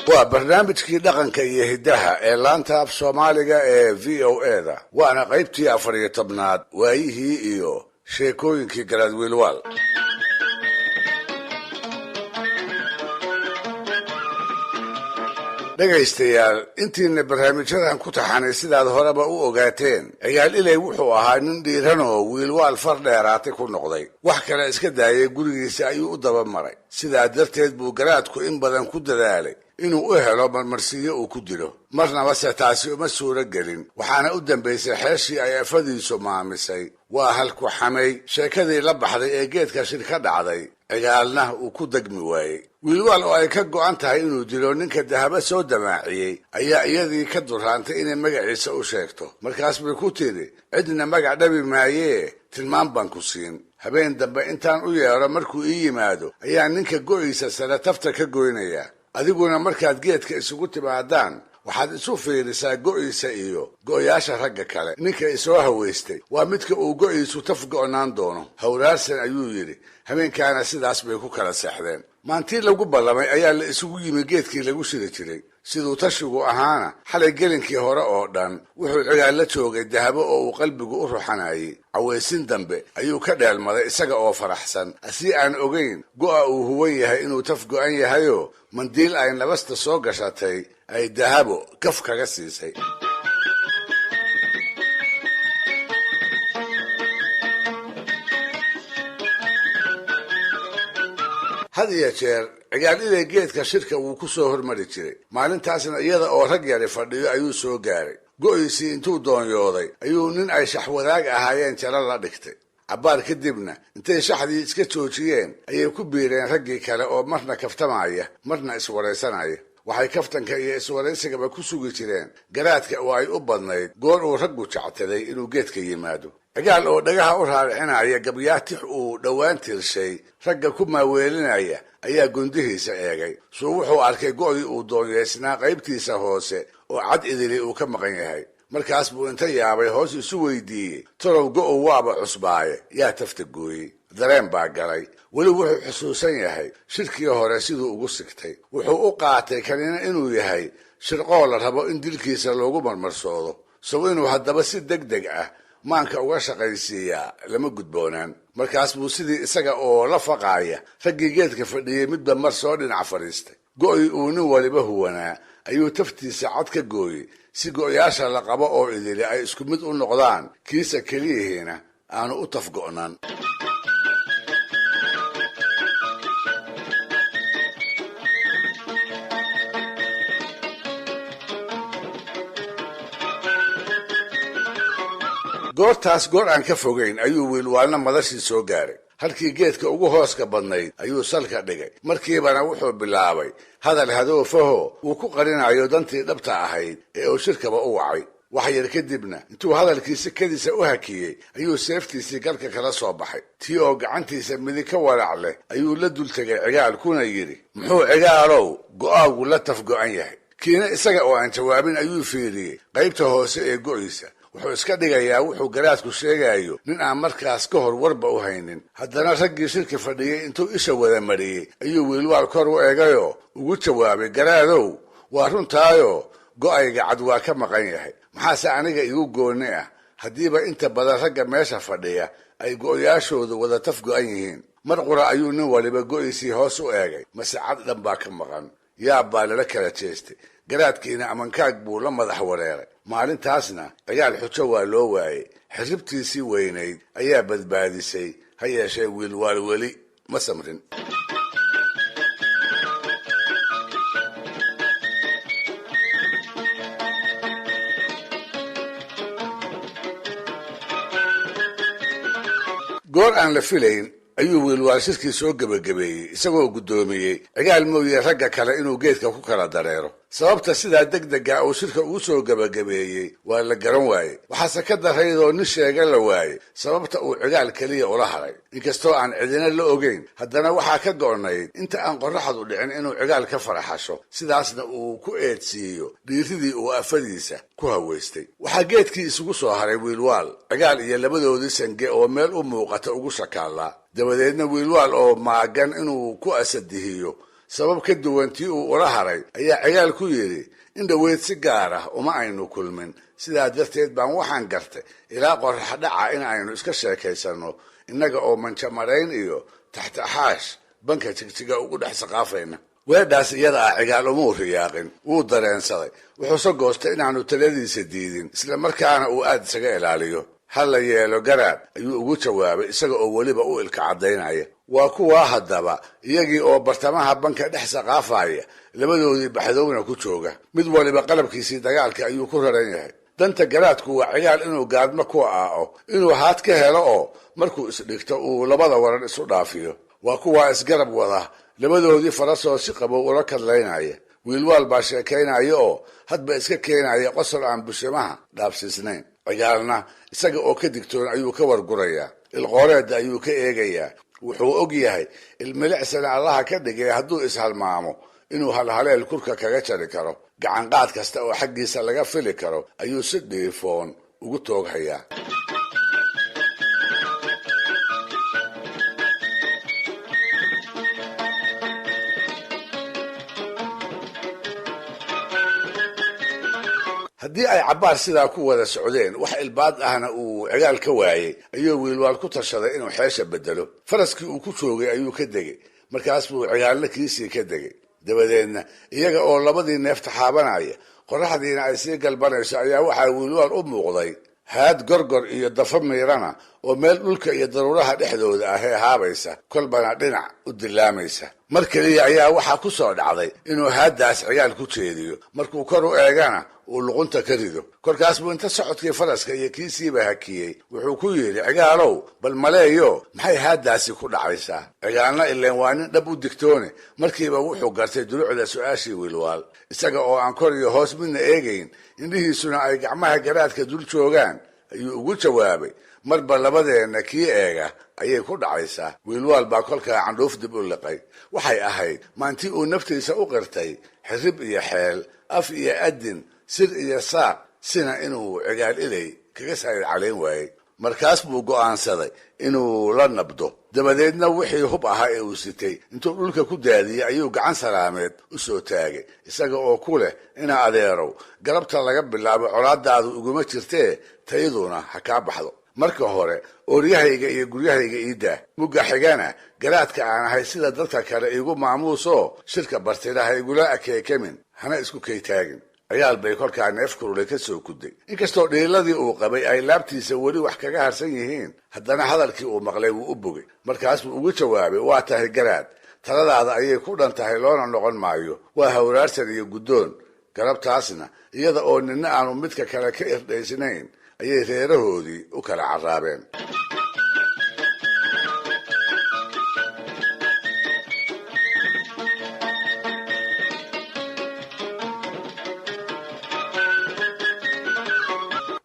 Waa barnaamijkii dhaqanka iyo hiddaha ee laanta af Soomaaliga ee VOA-da, waana qaybtii 14aad, waayihii iyo sheekooyinkii Garaad Wiilwaal. Dhegaystayaal, intiina barnaamijyadan ku taxanay, sidaad horeba u ogaateen, Cigaal Ilay wuxuu ahaa nin dhiiranoo Wiilwaal far dheeraatay ku noqday. Wax kale iska daayay, gurigiisa ayuu u daba maray. Sidaa darteed buu garaadku in badan ku dadaalay inuu u helo marmarsiiyo uu ku dilo, marnabase taasi uma suuro gelin. Waxaana u dambaysay xeeshii ay afadiisu maamisay, waa halku xamay sheekadii la baxday ee geedka shir ka dhacday, Cigaalna uu ku degmi waayey. Wiilwaal oo ay ka go'an tahay inuu dilo ninka Dahabo soo damaaciyey ayaa iyadii ka duraantay inay magaciisa u sheegto. Markaas bay ku tidhi, cidna magac dhabi maayee, tilmaan baan ku siin. Habeen dambe intaan u yeedho, markuu ii yimaado, ayaa ninka go'iisa sare tafta ka goynayaa. Adiguna markaad geedka isugu timaadaan, waxaad isu fiirisaa go'iisa iyo go'yaasha ragga kale. Ninka isoo hawaystay waa midka uu go'iisu taf go'naan doono. Hawraarsan, ayuu yidhi. Habeenkaana sidaas bay ku kala seexdeen. Maantii lagu ballamay ayaa la isugu yimi geedkii lagu shiri jiray. Siduu tashigu ahaana, xalay gelinkii hore oo dhan wuxuu Cigaal la joogay Dahabo oo uu qalbigu u ruxanayay. Cawaysin dambe ayuu ka dheelmaday isaga oo faraxsan, asii aan ogayn go'a uu huwan yahay inuu taf go'an yahayoo mandiil ay nabasta soo gashatay ay Dahabo kaf kaga siisay. Had iyo jeer Cigaal Ilay geedka shirka wuu ku soo hormari jiray. Maalintaasna iyada oo rag yari fadhiyo ayuu soo gaaray. Go'iisii intuu doonyooday ayuu nin ay shaxwadaag ahaayeen jalo la dhigtay. Cabbaar kadibna intay shaxdii iska joojiyeen ayay ku biireen raggii kale oo marna kaftamaya, marna iswaraysanaya. Waxay kaftanka iyo iswaraysigaba ku sugi jireen garaadka oo ay u badnayd goor uu raggu jectaday inuu geedka yimaado. Cigaal oo dhagaha u raaricinaya gabyaatix uu dhowaan tirshay ragga ku maaweelinaya ayaa gundihiisa eegay. Suu wuxuu arkay go'dii uu doonyeysnaa qaybtiisa hoose oo cad idili uu ka maqan yahay. Markaas buu inta yaabay hoos isu weydiiyey, tolow go'u waaba cusbaaye, yaa tafta gooyey? Dareen baa galay. Weli wuxuu xusuusan yahay shirkii hore siduu ugu sigtay. Wuxuu u qaatay kanina inuu yahay shirqoo la rabo in dilkiisa loogu marmarsoodo. Sow inuu haddaba si deg deg ah maanka uga shaqaysiiyaa lama gudboonaan. Markaas buu sidii isaga oo la faqaaya raggii geedka fadhiyey midba mar soo dhinac fadhiistay. Go'ii uu nin waliba huwanaa ayuu taftiisa cad ka gooyey, si go'yaasha la qabo oo idili ay isku mid u noqdaan, kiisa keliyihiina aanu u tafgo'naan. Goortaas goor aan ka fogayn ayuu Wiilwaalna madashii soo gaaray. Halkii geedka ugu hooska badnayd ayuu salka dhigay. Markiibana wuxuu bilaabay hadal hadoofaho uu ku qarinayo dantii dhabta ahayd ee uu shirkaba u wacay. Wax yar kadibna intuu hadalkii si kadiisa u hakiyey ayuu seeftiisii galka kala soo baxay. Tii oo gacantiisa midig ka walac leh ayuu la dul tegay Cigaal, kuna yidhi, muxuu Cigaalow go'aagu la taf go'an yahay? Kiina isaga oo aan jawaabin ayuu fiiriyey qaybta hoose ee go'iisa. Wuxuu iska dhigayaa wuxuu garaadku sheegayo nin aan markaas ka hor warba u haynin. Haddana raggii shirka fadhiyey intuu isha wada mariyey ayuu Wiilwaal kor u eegayoo ugu jawaabay, garaadow, waa runtaayo go'ayga cad waa ka maqan yahay. Maxaase aniga igu goonni ah haddiiba inta badan ragga meesha fadhiya ay go'yaashoodu wada taf go'an yihiin? Mar qura ayuu nin waliba go'iisii hoos u eegay, mase cad dhan baa ka maqan. Yaab baa lala kala jeestay. Garaadkiina amankaag buu la madax wareeray. Maalintaasna Cigaal xujo waa loo waayey. Xirribtiisii weynayd ayaa badbaadisay. Ha yeeshee Wiilwaal weli ma samrin. Goor aan la filayn ayuu Wiilwaal shirkii soo gebagabeeyey, isagoo guddoomiyey Cigaal mooye ragga kale inuu geedka ku kala dareero. Sababta sidaa deg dega uu shirka ugu soo gebagabeeyey waa la garan waayey, waxaase ka daraydoo nin sheega la waayey sababta uu Cigaal keliya ula haray. Inkastoo aan cidina la ogeyn, haddana waxaa ka go'nayd inta aan qorraxdu dhicin inuu Cigaal ka faraxasho, sidaasna uu ku eedsiiyo dhiiridii uu afadiisa ku haweystay. Waxaa geedkii isugu soo haray Wiilwaal, Cigaal iyo labadoodii sange oo meel u muuqata ugu shakaallaa. Dabadeedna Wiilwaal oo maagan inuu ku asadihiyo sabab ka duwan tii uu ula haray ayaa Cigaal ku yidhi, in dhoweyd si gaar ah uma aynu kulmin, sidaa darteed baan waxaan gartay ilaa qorrax dhaca in aynu iska sheekaysanno, innaga oo manjamarayn iyo taxtaxaash banka Jigjiga ugu dhex saqaafayna. Weedhaas iyada ah Cigaal umuu riyaaqin, wuu dareensaday, wuxuuse goostay inaanu taladiisa diidin, isla markaana uu aad isaga ilaaliyo. Ha la yeelo garaad, ayuu ugu jawaabay isaga oo weliba u ilka caddaynaya. Waa kuwaa haddaba iyagii oo bartamaha banka dhex saqaafaya, labadoodii baxdowna ku jooga, mid waliba qalabkiisii dagaalka ayuu ku raran yahay. Danta garaadku waa Cigaal inuu gaadmo ku aaco, inuu haad ka helo oo markuu isdhigto uu labada waran isu dhaafiyo. Waa kuwaa isgarab wada, labadoodii farasoo si qabow ula kadlaynaya. Wiilwaal baa sheekaynaya oo hadba iska keenaya qosol aan bushimaha dhaafsiisnayn. Cigaalna isaga oo ka digtoon ayuu ka wargurayaa, ilqooreedda ayuu ka eegayaa. Wuxuu og yahay ilmilicsana Allaha ka dhigay hadduu ishalmaamo inuu halhaleel kurka kaga jari karo. Gacanqaad kasta oo xaggiisa laga fili karo ayuu si dhiifoon ugu tooghayaa. Haddii ay cabbaar sidaa ku wada socdeen, wax ilbaad ahna uu Cigaal ka waayey, ayuu Wiilwaal ku tashaday inuu xeesha bedelo. Faraskii uu ku joogay ayuu ka degay, markaas buu Cigaalna kiisii ka degay. Dabadeedna iyaga oo labadii neef taxaabanaya, qorraxdiina ay sii galbanayso, ayaa waxaa Wiilwaal u muuqday haad gorgor iyo dafa miirana oo meel dhulka iyo daruuraha dhexdooda ah ee haabaysa, kolbana dhinac u dilaamaysa. Mar keliya ayaa waxaa ku soo dhacday inuu haaddaas Cigaal ku jeediyo, markuu kor u eegana uu luqunta ka rido. Kolkaas buu inta socodkii faraska iyo kiisiiba hakiyey wuxuu ku yidhi, Cigaalow, bal maleeyo maxay haaddaasi ku dhacaysaa? Cigaalna ileen waa nin dhab u digtoone, markiiba wuxuu gartay dulucda su-aashii Wiilwaal. Isaga oo aan kor iyo hoos midna eegayn, indhihiisuna ay gacmaha garaadka dul joogaan, ayuu ugu jawaabay, marba labadeenna kii eega ayay ku dhacaysaa. Wiilwaal baa kolkaa candhuuf dib u liqay. Waxay ahayd maantii uu naftiisa u qirtay xirrib iyo xeel, af iyo adin, sir iyo saaq, sina inuu Cigaal Ilay kaga saayid calayn waayey. Markaas buu go'aansaday inuu la nabdo. Dabadeedna wixii hub ahaa ee uu sitay intuu dhulka ku daadiyey ayuu gacan salaameed u soo taagay, isaga oo ku leh, ina adeerow, galabta laga bilaabo colaadaadu iguma jirtee, tayduna ha kaa baxdo. Marka hore ooryahayga iyo guryahayga ii daah, mugga xigana garaadka aan ahay sida dadka kale iigu maamuusoo shirka bartida ha igula akeekamin, hana isku kaytaagin. Cigaal bay kolkaa neef kululay ka soo kuday. Inkastoo dhiiladii uu qabay ay laabtiisa weli wax kaga harsan yihiin, haddana hadalkii uu maqlay wuu u bogay. Markaas buu ugu jawaabay, waa tahay garaad, taladaada ayay ku dhan tahay, loona noqon maayo. Waa hawraarsan iyo guddoon. Galabtaasna iyada oo ninna aanu midka kale ka irdhaysnayn ayay reerahoodii u kala carraabeen.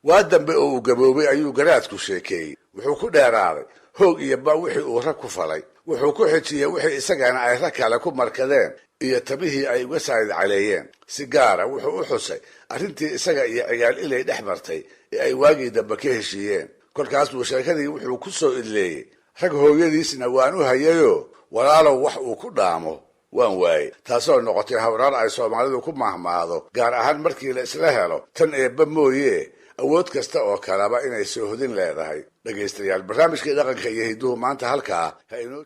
Waa dambe oo uu gaboobay ayuu garaadku sheekeeyey. Wuxuu ku dheeraaday hoog iyo ba wixii uu rag ku falay. Wuxuu ku xijiyey wixii isagana ay rag kale ku markadeen iyo tabihii ay uga saayid caleeyeen. Si gaara wuxuu u xusay arrintii isaga iyo Cigaal Ilay dhex martay ee ay waagii dambe ka heshiiyeen. Kolkaas buu sheekadii wuxuu ku soo idleeyey, rag hooyadiisna waan u hayayoo walaalow wax uu ku dhaamo waan waayey, taasoo noqotay hawraar ay Soomaalidu ku mahmaahdo, gaar ahaan markii la isla helo tan eebba mooye awood kasta oo kaleba inay soohodin leedahay. Dhegaystayaal, barnaamijkii dhaqanka iyo hidduhu maanta halkaa ha inoo